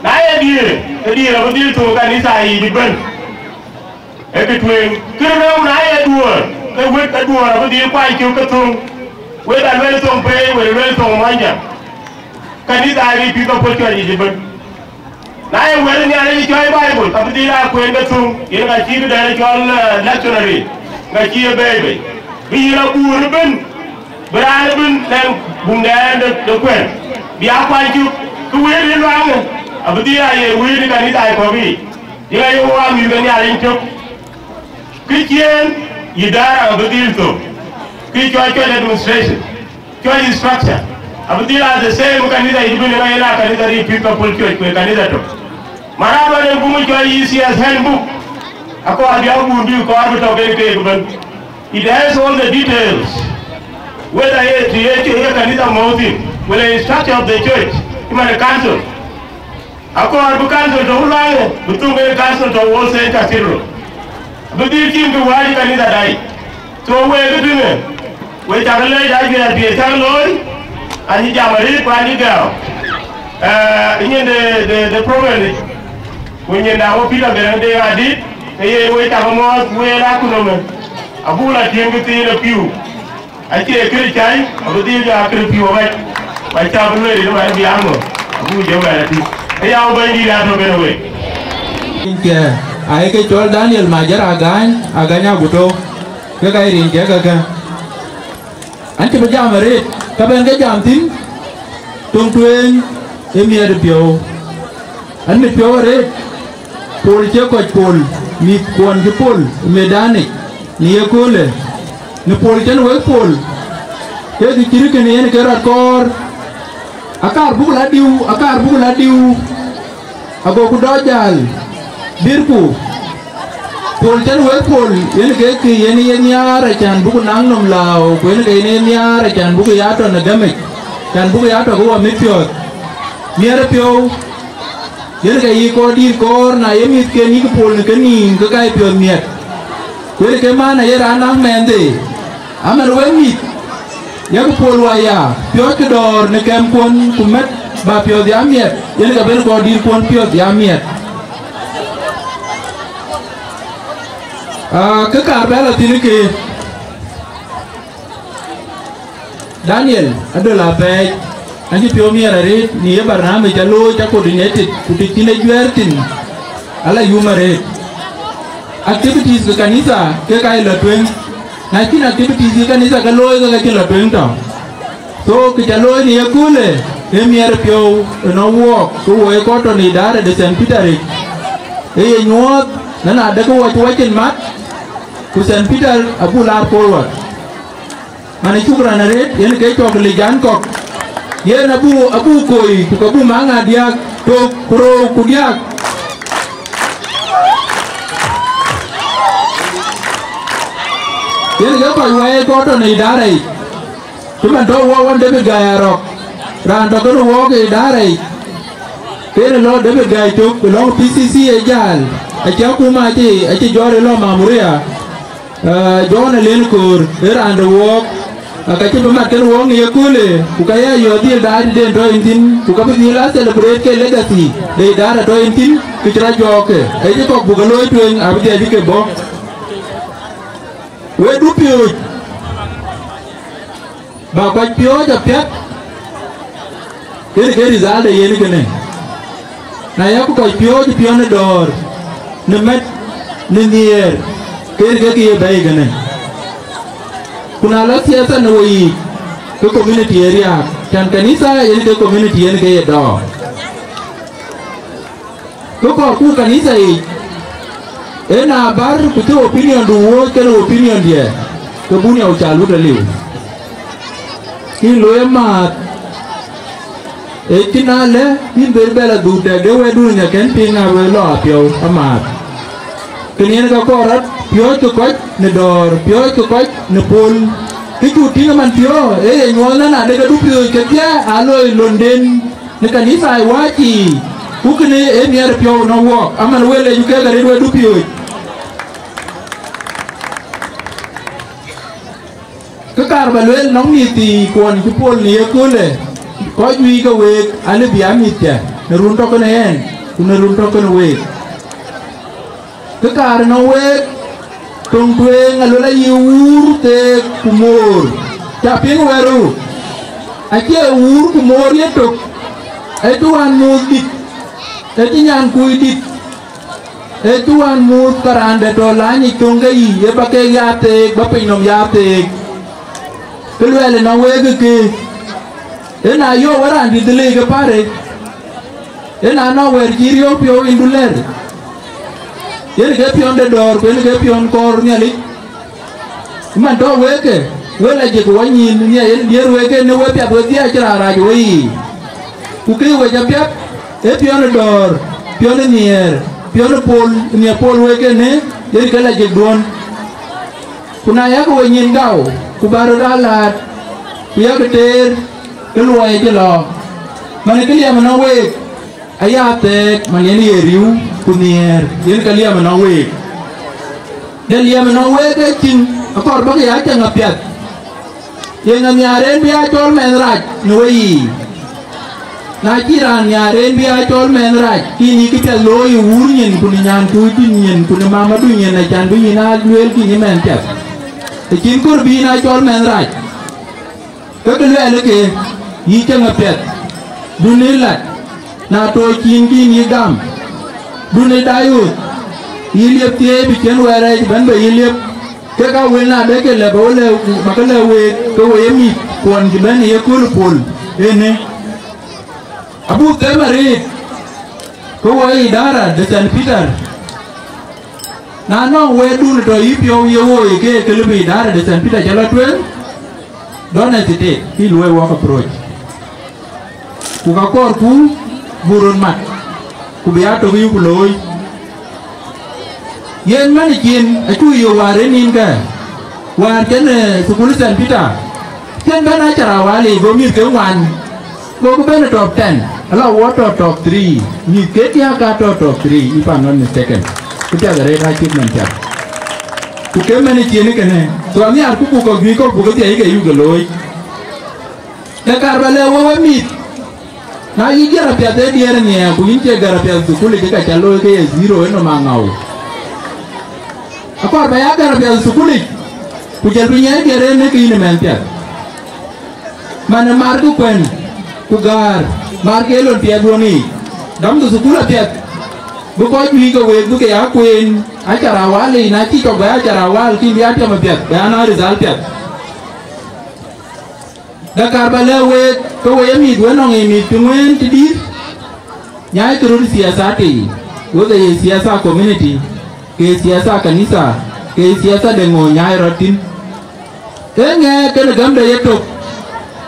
Na ye diëër, ke diëër abï dhil thöŋ kanitha yiic ëbën. Ee kë tueŋ. Kë rou na ye duöör, ke wët ke duöör abï dhil kuany cök ke thöŋ. Wek aluel thoŋ pei, wek aluel thoŋ muɔnyjäŋ. Kanitha ë pïth ke puɔl cuɔc yic ëbën. Na ye wël ë Nhialic cɔɔi Baibol, ka bï dhil aa kueen ke thöŋ, yen ka cï këdɛn cɔl, eh, lectionary, ka cï ye bɛ̈ɛ̈i bei. Bï yïn abuur ëbën, bï raan ëbën lɛ̈ŋ buŋdɛn de, de kuɛ̈n. Bï aa kuany cök, kë wëët ë luaŋë, abï dhil aa ye wëët ë kanitha ë kɔ̈k yiic. Yen aye wo aa mïth ke Nhialic tök. Kë ciëën, idara abï dhil thök. Kë cɔl church administration, church structure, abï dhil aa the same kanitha yic ëbën, yen aa kanitha de pïth ke puɔl cuɔc, ku ye kanitha tök. Mara bä den buŋ cɔl E C S handbook, akɔɔr bï abun bï kɔɔr bï tɔ̈ kek keek ëbën. It has all the details. Whether ye të ye, ye kanitha mɔ̈u thïn, wala structure of the church, cï man ë council. Akɔɔr bï council tɔ̈u luaŋë, bï thöŋ ke council tɔ̈u All Saints Cathedral. Bï dhil cïn kë wääc ë kanitha dai. So wek ë tënë, wek cak leec ajuɛɛr bï cak looi, acï jam arëët ku acï gɛ̈ɛ̈u. Eh, nyin de, de, de program yic, ku nyin da wo Peter Gɛrɛŋ de adït, ke ye wek cak mɔɔth wek la ku nɔmë. Abuk la tiëŋ kë thiin ë piu. Acie kërë cai, abï dhil jɔ akërë piu abac, ku acä bï lueel ëmɛn bï aŋö, abuk jɔ bɛ̈n atï. Aya wo Bɛ̈nydït atɔ̈ kenë wek. Ke, ayeke cɔl Daniel Majar Agany, Agany Aguto, ke ka rin ke kakë. An cï bï jam arëët, ka bɛn ke jam thïn, töŋ tueŋ ë miɛt piɔ̈u. An mit piɔ̈u arëët, pol cie kɔc pol, mïth kuɔn cï pol ë medanic në ye köölë, në pol cïn wek pol, ke kë cï rït kënë yen ke rɔt kɔɔr. Akaar buk la diu, akaar buk la diu, agoku dɔc jäl, bïrku. Pol cïn wek pol, yen ke kë yen ye nhiaar acan buk naŋ nɔm lääu, ku yen ke yen ye nhiaar acan buk ya tɔ në gämic, acan buk ya tɔ ke wɔ mit piɔ̈ɔ̈th. Miɛt piɔ̈u. Yen ke yï kɔɔr dït kɔɔr, na ye mïthken yïk pol në kenïïm, ke ka ye piɔ̈ɔ̈th miɛt. Ku yen ke man aye raan naŋ mɛnhde. Amɛn wek mïth, yak pol waya, piɔ̈ɔ̈ckë dɔ̈ɔ̈r në kɛmkuɔn, ku mɛt ba piɔ̈ɔ̈th ya miɛt, yen ke ben kɔɔr dïtkuɔn piɔ̈ɔ̈th ya miɛt. Aa, kë kaar bɛ lɔ thïn ke Daniel Adol Apɛɛc, acï piɔ̈u miɛt arëët në ye barnamij ca looi, ca coordinated, ku të cïn e juɛɛr thïn, ala yum arëët. Activities ke kanitha ke ka ye lɔ tueŋ. Na cïn activities ke kanitha ke looi, ke ka cï lɔ tueŋ tɔ. So, kë ca looi në ye köölë, ee miɛt piɔ̈u ënɔɔnë wook, ke wo ye kɔc tɔ në idara de Saint Peter yic. Ee ye nyuɔɔth, na na de ke wo cï wacin mat, ku Saint Peter abuk laar forward. Man, shukran arëët, yen ke cɔk lijan kɔ̈k. Yen abuk, abuk koi, ku ka buk maŋ adiäk, tök, ku rou, ku diäk. Yen ke kɔc wɛɛi kɔc tɔ në idara yic. Cï man tɔ wɔ wën David Gai Arɔk, raan tɔ kënë wɔ ke idara yic. Kënë lɔ David Gai cök, lɔŋ P C C e jäl, acï akuma acï, acï jɔɔr ë lɔ mamuria. Aa, John Alen Koor, ë raan de wɔɔk, aa, ka cï bï mat kën wɔɔk në ye köölë, ku ka ya yɔ̈ɔ̈th dhil daai tëden tɔ yïn thïn, ku ka bï dhil a celebrate ke legacy de idara tɔ yïn thïn, kë cï rɔt jɔɔk ke. Ee cï kɔk buk ke looi tueŋ, abï dhiac bï ke bɔ̈. Wek dupiööc, ba kɔc piööc apiɛth, kën ke result de yen kënë. Na yak kɔc piööc piɔ̈n ë dɔ̈ɔ̈r, në mɛt, në nhiëër, kën ke kë ye bɛ̈ɛ̈i kënë. Ku na lɔ thiɛɛtha në weyiic, ke community ë riääk, cän kanitha yen ke community yen ke ye dɔ̈ɔ̈r. Kë kɔɔrku kanitha yic, ee na bär ku cï opinion du wööc kënë opinion diɛ̈, ke bun ya ucal wut aliu. Kï looi amääth, ee cïn alë yïn ber bɛ̈l adhuk tɛ̈k de wɛ̈tdun nya kën piŋ a wël lɔ apiɔ̈u amääth. Kën yen ka kɔɔr rɔt piɔ̈ɔ̈ckï kɔc në dɔ̈ɔ̈r, piɔ̈ɔ̈ckï kɔc në pol. Kë cuk tïŋ ëman piɔ̈u, ee ye nyuɔɔth nɛn adekë dupiööc kedhie aa looi londen në kanitha ë wääc yiic, ku kënë ee miɛt piɔ̈u në wɔɔk, aman wël ë yuk kek arëët wek dupiööc. Kë kaar ba lueel nɔŋ mïth thii kuɔn cï pol në ye köölë, kɔc juëc ke week alë bï aa mïthkiɛ̈ në run tɔ kënë ɣɛn, ku në run tɔ kënë week. Kë kaar nɔŋ week, töŋ tueŋ aluel ayï wuur theek ku moor, ca piŋ wɛ̈ɛ̈rou, acie wuur ku moor yetök, ee cï wään muth dït, ee cï nyankuc dït, ee cï wään muth ke raan dɛ̈ tɔ lanyic töŋ ke yic, ee ba keek ya theek, ba pinynhom ya theek. Kë luɛɛl ënɔŋ week ë ke, ee na yöök wën raan dït dhil leec ke pärë, ee na nɔŋ wɛ̈ɛ̈r cï riɔ̈ɔ̈k piɔ̈u yïndu lɛ̈ɛ̈r, yen ke piɔ̈n de dɔ̈ɔ̈r, ku yen ke piɔ̈n kɔɔr Nhialic. Man tɔ wek ke, wek la jëk wɔ nyïïn, nhiɛɛr yen diëër wek ke në wek piath wedhie acï raan rac ë weyiic. Ku kë wec apiɛth, ee piɔ̈n ë dɔ̈ɔ̈r, piɔ̈n ë nhiɛɛr, piɔ̈n ë pol, nhiɛɛr pol wek ke në, yen ke la jëkduön. Ku na yak we nyin gau, ku bä röt aa läät, ku yak teer, ke luɔi acï lɔ. Man kë liɛm ënɔŋ week, aya theek man yen ye riëëu ku nhiɛɛr, yen ke liɛm ënɔŋ week. De liɛm ënɔŋ week ë cïn, akɔɔr bäk ya cäŋ apiɛth. Yeŋa nhiaar en bï aa cɔl mɛnh rac në weyiic? Na cï raan nhiaar en bï aa cɔl mɛnh rac, kïn yï këpiɛth looi ë wuur nyin, ku në nyantuucdït nyin, ku në mamadu nyin, acan bï yïn aa lueel kïn yï mɛnh piɛth. Të cïn kɔɔr bï yïn aa cɔl mɛnh rac. Ke kë luɛɛl ë ke, yï cäŋ apiɛth, dun ë lat, na tooc cïn kïn yï gam, dun ë dai ɣööt, yï liep thieei bï cïn wɛɛr rɛɛc bɛ̈n bei yï liep, kek aa wël na de ke lɛ̈ bä we lɛ̈, bä ke lɛ̈ week, ke we ye mïth kuɔn cï bɛ̈n ë yekööl ë pol ënë. Abuk them arëët, ke wo ye idara de Saint Peter. Na nɔŋ wɛɛtdun tɔ yï piɔ̈u ye woi ke, ke lëbï idara de Saint Peter cä lɔ tueŋ, don't hesitate, kï luɔi wɔk approach. Ku ka kɔɔrku buk röt mat, ku bï aa tök yï ku looi. Yen man ë cin acu yök wäär ë nïnkë, wäär cïn, eh, thukul Saint Peter, cïn bɛ̈n acara wali, go mïth ke ŋuan. Kok bɛ̈n top ten, ala wɔ tɔ top three, mïth ke diäk ka tɔ top three, if I'm not mistaken. Ku piath arëët achievement piath. Ku ke mɛn ë cien kënë, so anhiar ku buk kɔ̈k juëc kɔ̈k buk kedhie ke yuk ke looi. Ke kaar ba lɛ̈k wek we mïth, na yï gɛ̈r apiath ë diɛɛr nhiɛɛr, ku yïn cie gɛ̈r apiath thukul yic, ke ka ca looi ke ye zero ë nɔm aŋäu. Akɔɔr ba ya gɛ̈r apiath thukul yic, ku jël bï nyiɛɛr diɛɛr en ë ke yïn ë mɛnh piath. Man ë markï kuɛ̈n, ku gäär, markï ë lon piɛth duɔ̈n yiic, damkï thukul apiɛth, bï kɔc juëc ke week bï ke ya kueen acar awal yiic, na cï cɔk bɛ acar awal, kïn bï ya tiam apiɛth, bɛ ya naŋ result piɛth. Dakar ba lɛ̈k week, ke we ye mïth, we nɔŋ ye mïth piŋ wën të dït, nyaai ke röt siasa tei, whether ye siasa community, ke siasa kanitha, ke siasa de ŋö nyaai rɔt thïn. Ee ŋɛk kën gämde yetök,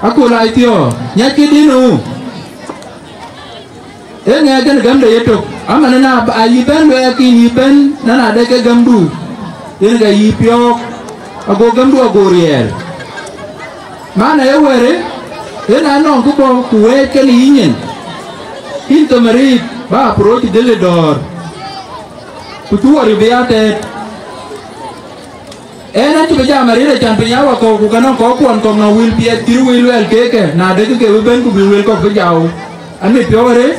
aköl aa thiɔ̈ɔ̈k, nyackï dïn wu. Ee ŋɛk kën gämde yetök, aman na ayï bɛ̈n luɛɛk yïn yï bɛ̈n, na na de ke gämdu, yen ke yï piɔ̈ɔ̈k, ago gämdu ago riɛɛl. Mana ye wɛ̈ɛ̈rë, yen anɔŋ kë bɔ̈ ku wɛɛc kën yï nyin, yïn thomariit ba approach dhil ë dɔ̈ɔ̈r, ku cï wɔ riɔp bï ya tɛɛt. En acï bï jam arëët, acan piny aa wakɔ̈u, ku ka nɔŋ kɔckuɔn kɔ̈k nɔŋ wël piɛth cït wël luɛɛl keek kë, na dek ke bï bɛ̈n ku bï wël kɔ̈k bï jau. Amit piɔ̈u arëët,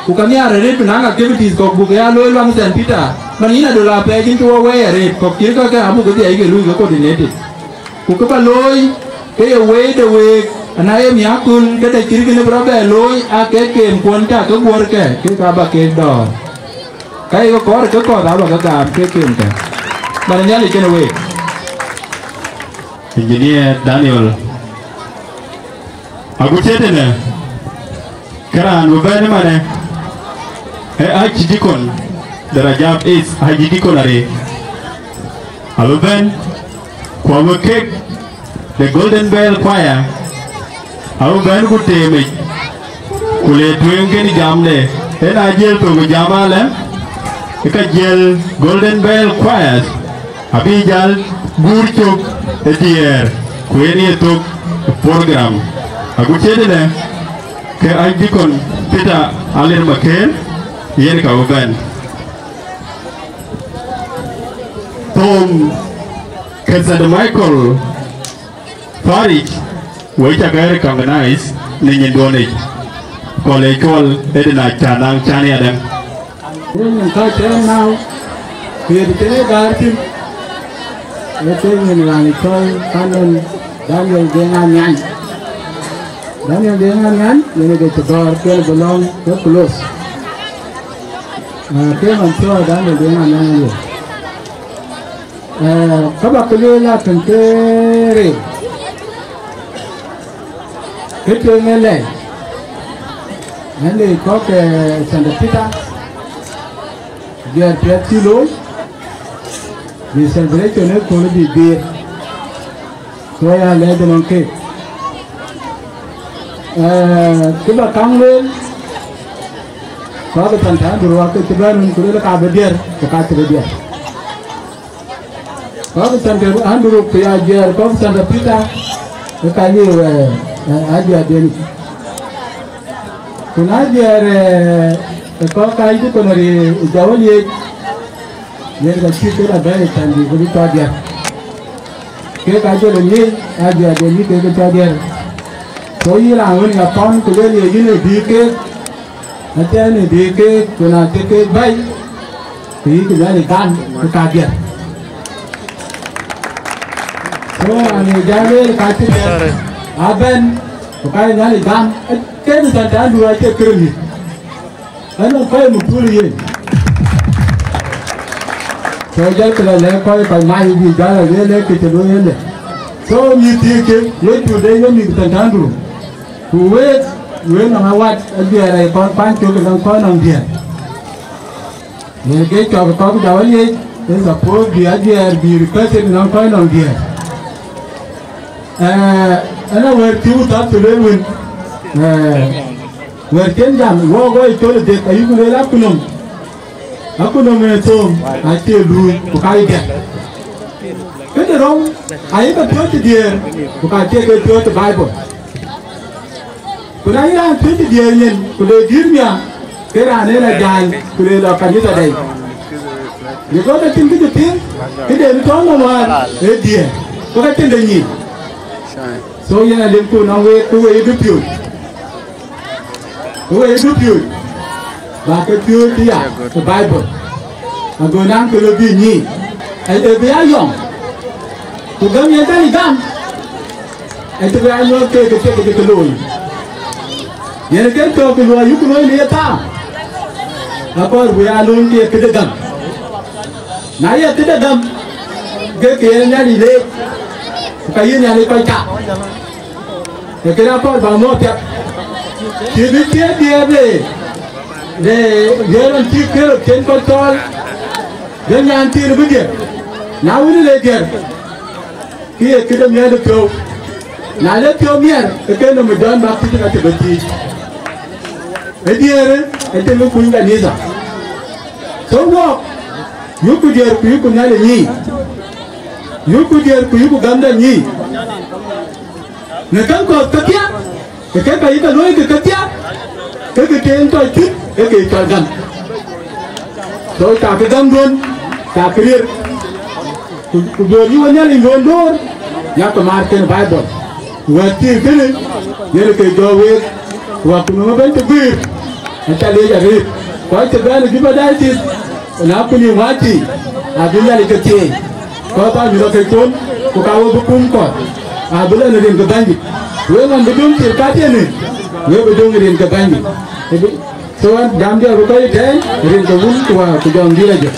ku ka nhiaar arëët bï naŋ activities kɔ̈k buk ya looi luaŋ Saint Peter, man yïn adol apɛɛc yïn cï wɔ wɛɛi arëët, kɔ̈k cït kakë abuk kedhie ke lui ke coordinated. Ku kë ba looi, ke ye wëi de week, ana ye miäk köl, ke de cït kënë bï rɔt bɛ looi, aa kek keemkuɔn cä ke guɔ̈rkë, kek aa ba kek dɔ̈ɔ̈r. Ka ye ke kɔɔr ke kɔ̈th aba ke gam ke kem kë. Bana Nhialic kenë week. Engineer Daniel. Agut cï tënë, ke raan bï bɛ̈n ëmanë, ee Archdeacon de Rajab East, Archdeacon arëët. Abï bɛ̈n, ku abï kek The Golden Bell Choir abï bɛ̈n ku teemic, ku le tueŋ kën jamde, en a jiël thok ë jam alë, ë ka jiël Golden Bell Choir abï jäl guur cök ë diɛɛr, ku en ye thök ë program. Agut cï tënë, ke Archdeacon Peter Alir Maker, yen ka bï bɛ̈n. Thom ke Saint Michael Parish, wek ca ke recognize në nyinduɔnic, kɔl ë cuɔl ë dïn a cä naŋ cän yadäŋ. Wek nyin ka cɛ nau, ku ye tënë gäär thïn, ee ke nyin raan ë cɔl Canon Daniel Deŋ Anyan. Daniel Deŋ Anyan, yen ë ke cï gɔ̈ɔ̈r kën bï lɔ̈ŋ ke close. Ah, ke man cɔl Daniel Deŋ Anyan ye. Eh, ka ba ke lueel a kën ke rëër, ke tueŋ ë lɛɛc, ënë kɔ̈k, eh, Saint Peter, juɛɛr piɛth cï looi, bï celebration ë kööl bï dhiëër, ku ya lɛɛc ënɔŋ keek. Eh, kë ba kaŋ lueel, kɔ̈k Saint Andrew akë cï bɛ̈n wën, ku lueel ka bï diɛɛr, ku ka cï bï diɛɛr. Kɔc Saint Andrew ku ya jiɛɛr kɔc Saint Peter, ë ka liu, eh, eh, ajiɛɛr deni. Ku na jiɛɛr, eh, ë kɔc ka yï dïkonari ë Jawal Yiëc, yen ka cït ke la bɛ̈ɛ̈i tɛ̈n bï ke bï cɔl diɛɛr. Kek ka jɔl ë ŋic ajiɛɛr deni kek ke cɔl diɛɛr. Ku yï raan wën ya pɔ̈n ku lueel ye yïn ë bï keek, Atɛ̈ɛ̈n ë bï keek, ku na cï keek bɛ̈i, ku yïk Nhialic gam ë kadiɛ̈. So, raan ë jal lueel ka cï bɛ̈n, abɛ̈n, ku ka ye Nhialic gam, ee, kek Saint Andrew acie kërë mïth. Ënɔŋ kɔc ë mukul yen. So, jɔl kë lɔ lɛ̈k kɔc, kɔc mac bï jal a lueel ee kë cï lueel ëlë. So, mïth thiëëk cï, wek cuk de ye mïth Saint Andrew. Ku wek, wek nɔŋ awat ajuɛɛr ë kɔn kuany cök nɔŋ kɔc nɔŋ diɛɛr. Yen ke cɔk kɔ̈k Jawal Yiëc, ë support bï ajuɛɛr bï requested nɔŋ kɔc nɔŋ diɛɛr. Ee, ënë wɛ̈ɛ̈r cï wuthap cï lueel wën, ee, wɛ̈ɛ̈r cïn jam, wok wɔ ë col ë dhek, ayï ku lueel akunɔm. Akunɔm ë thoom acie luui, ku ka ye diɛt. Këde rou, ayï ke piɔ̈ɔ̈c ë diëër, ku ka cie ke piɔ̈ɔ̈c ë Bible. Ku na ye raan piööc ë diëër nyin, ku le dït miäk, ke raan ë la jäl, ku le lɔ kanitha dɛ̈i. Because acïn kë cï piŋ, këden tɔ̈ nɔm wäär ë diëër, ku ka cïn de nyin. So yen alimku nɔm wek, ku wek ë dupiööc. Ku wek ë dupiööc, bä ke piööc ya ë Bible. Ago naŋ kë lɔ bï nyin. Ë, ë bï ya yɔŋ. Ku gäm yen bɛ̈n ë gam. Acï bï a nyuɔɔth keek ke thiek ke cï ke looi. Yen ke tök ke luɔi yuk looi në ye thaar. Akɔɔr bï a loony ke ye këde gam. Na ye këde gam, ke ke ye Nhialic leec, ku ka ye Nhialic kɔc tak. Ee këde akɔɔr bä mɔ̈ɔ̈th piath. Cï bï thiëëk diëër de, de, diëër ɣɔn cï Ɣerod cïn kɔc cɔɔl, de nyan thiin bï diëër. Na wën, le diëër. Kë ye këde miɛt ë piɔ̈u. Na le piɔ̈u miɛt, ke ke nɔm ë John Baptist ka cï bï thiëëc. Ë diëërë, ë tënë kuny kanitha. So wɔɔk, yukku diëër ku yukku Nhialic nyic. Yukku diëër ku yukku gamda nyic. Në käŋ kɔ̈th kedhie, ke ke ka yï ke luɔ̈i ke kedhie, ke ke ke en tɔc thïn, ke ke cɔl gam. So, cakï gämduön, cakï riër. Ku, ku duöör yï we Nhialic duön duöör, yak ke maar kën Bible. Ku wɛ̈t cï kënë, yen ke jɔɔk week, ku akunë ëbɛ̈n cï guiir, aca leec arëët. Kɔc cï bɛ̈n ë Juba Diocese, na ku nïïm wääc cï, abï Nhialic ke thieei. Kɔc bä mïth ke thon, ku ka we bï kum kɔc, abï lɔ në rin ke Bɛ̈nydït. Wek ɣɔn bï döŋ thil kadiɛ̈në, wek bï döŋ rin ke Bɛ̈nydït. So, ɣɛn jam diɛɛr bï kɔc ëtɛ̈ɛ̈n, rin ke Wun ku Wät ku Jɔŋdït ajɔ̈k.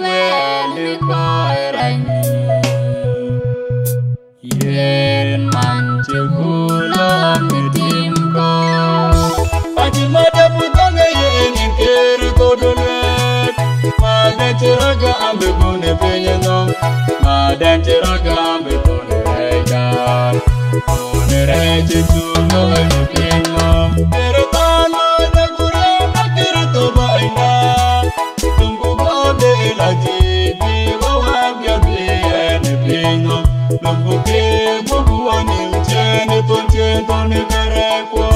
Wɛ̈ɛ̈l ë kɔc rany, yen man cï guöör lɔ në tim kɔc. Acï madë bï dhɔ̈ŋ ë yen ë kër thok dulet. Madë cï rɔt gam bï bun ë piny ë nhom. Madë cï rɔt gam bï bun ë rɛɛc gam. Bun ë rɛɛc cï cuk lɔ në piny nhom. Kër thaŋ madë bï rɛɛc bä kër thok bä ënda. Tungu gode la ji bi wa wa bia bi en pino. Tungu ke bubu wa ni mchene tonche toni kare kwa.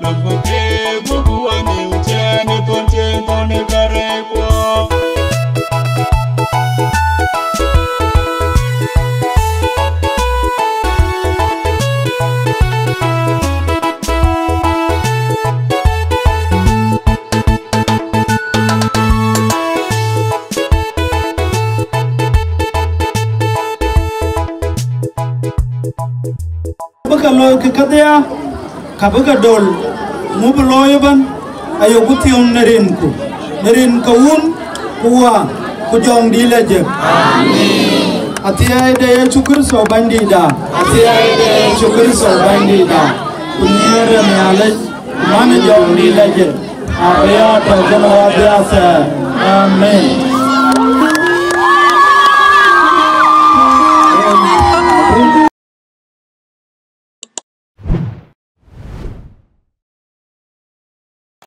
Lëŋku ke gup wanim cɛn ë thon cï thon ë kärɛc kuɔ. Bï ke looi kë kedhie, ka bï ke dol, ŋu bï looi ëbën, ayeku thiɔ̈ŋ në rinku, në rin ke Wun, ku Wä, ku Jɔŋdït Lajik. Amin. Athiɛɛi de Yecu Kërtho Bɛ̈nydïtda. Athiɛɛi de Yecu Kërtho Bɛ̈nydïtda. Ku nhiëër de Nhialic, ku man ë Jɔŋdït Lajik, abï ya tɔ̈ kenë wäthii athɛɛr. Amin.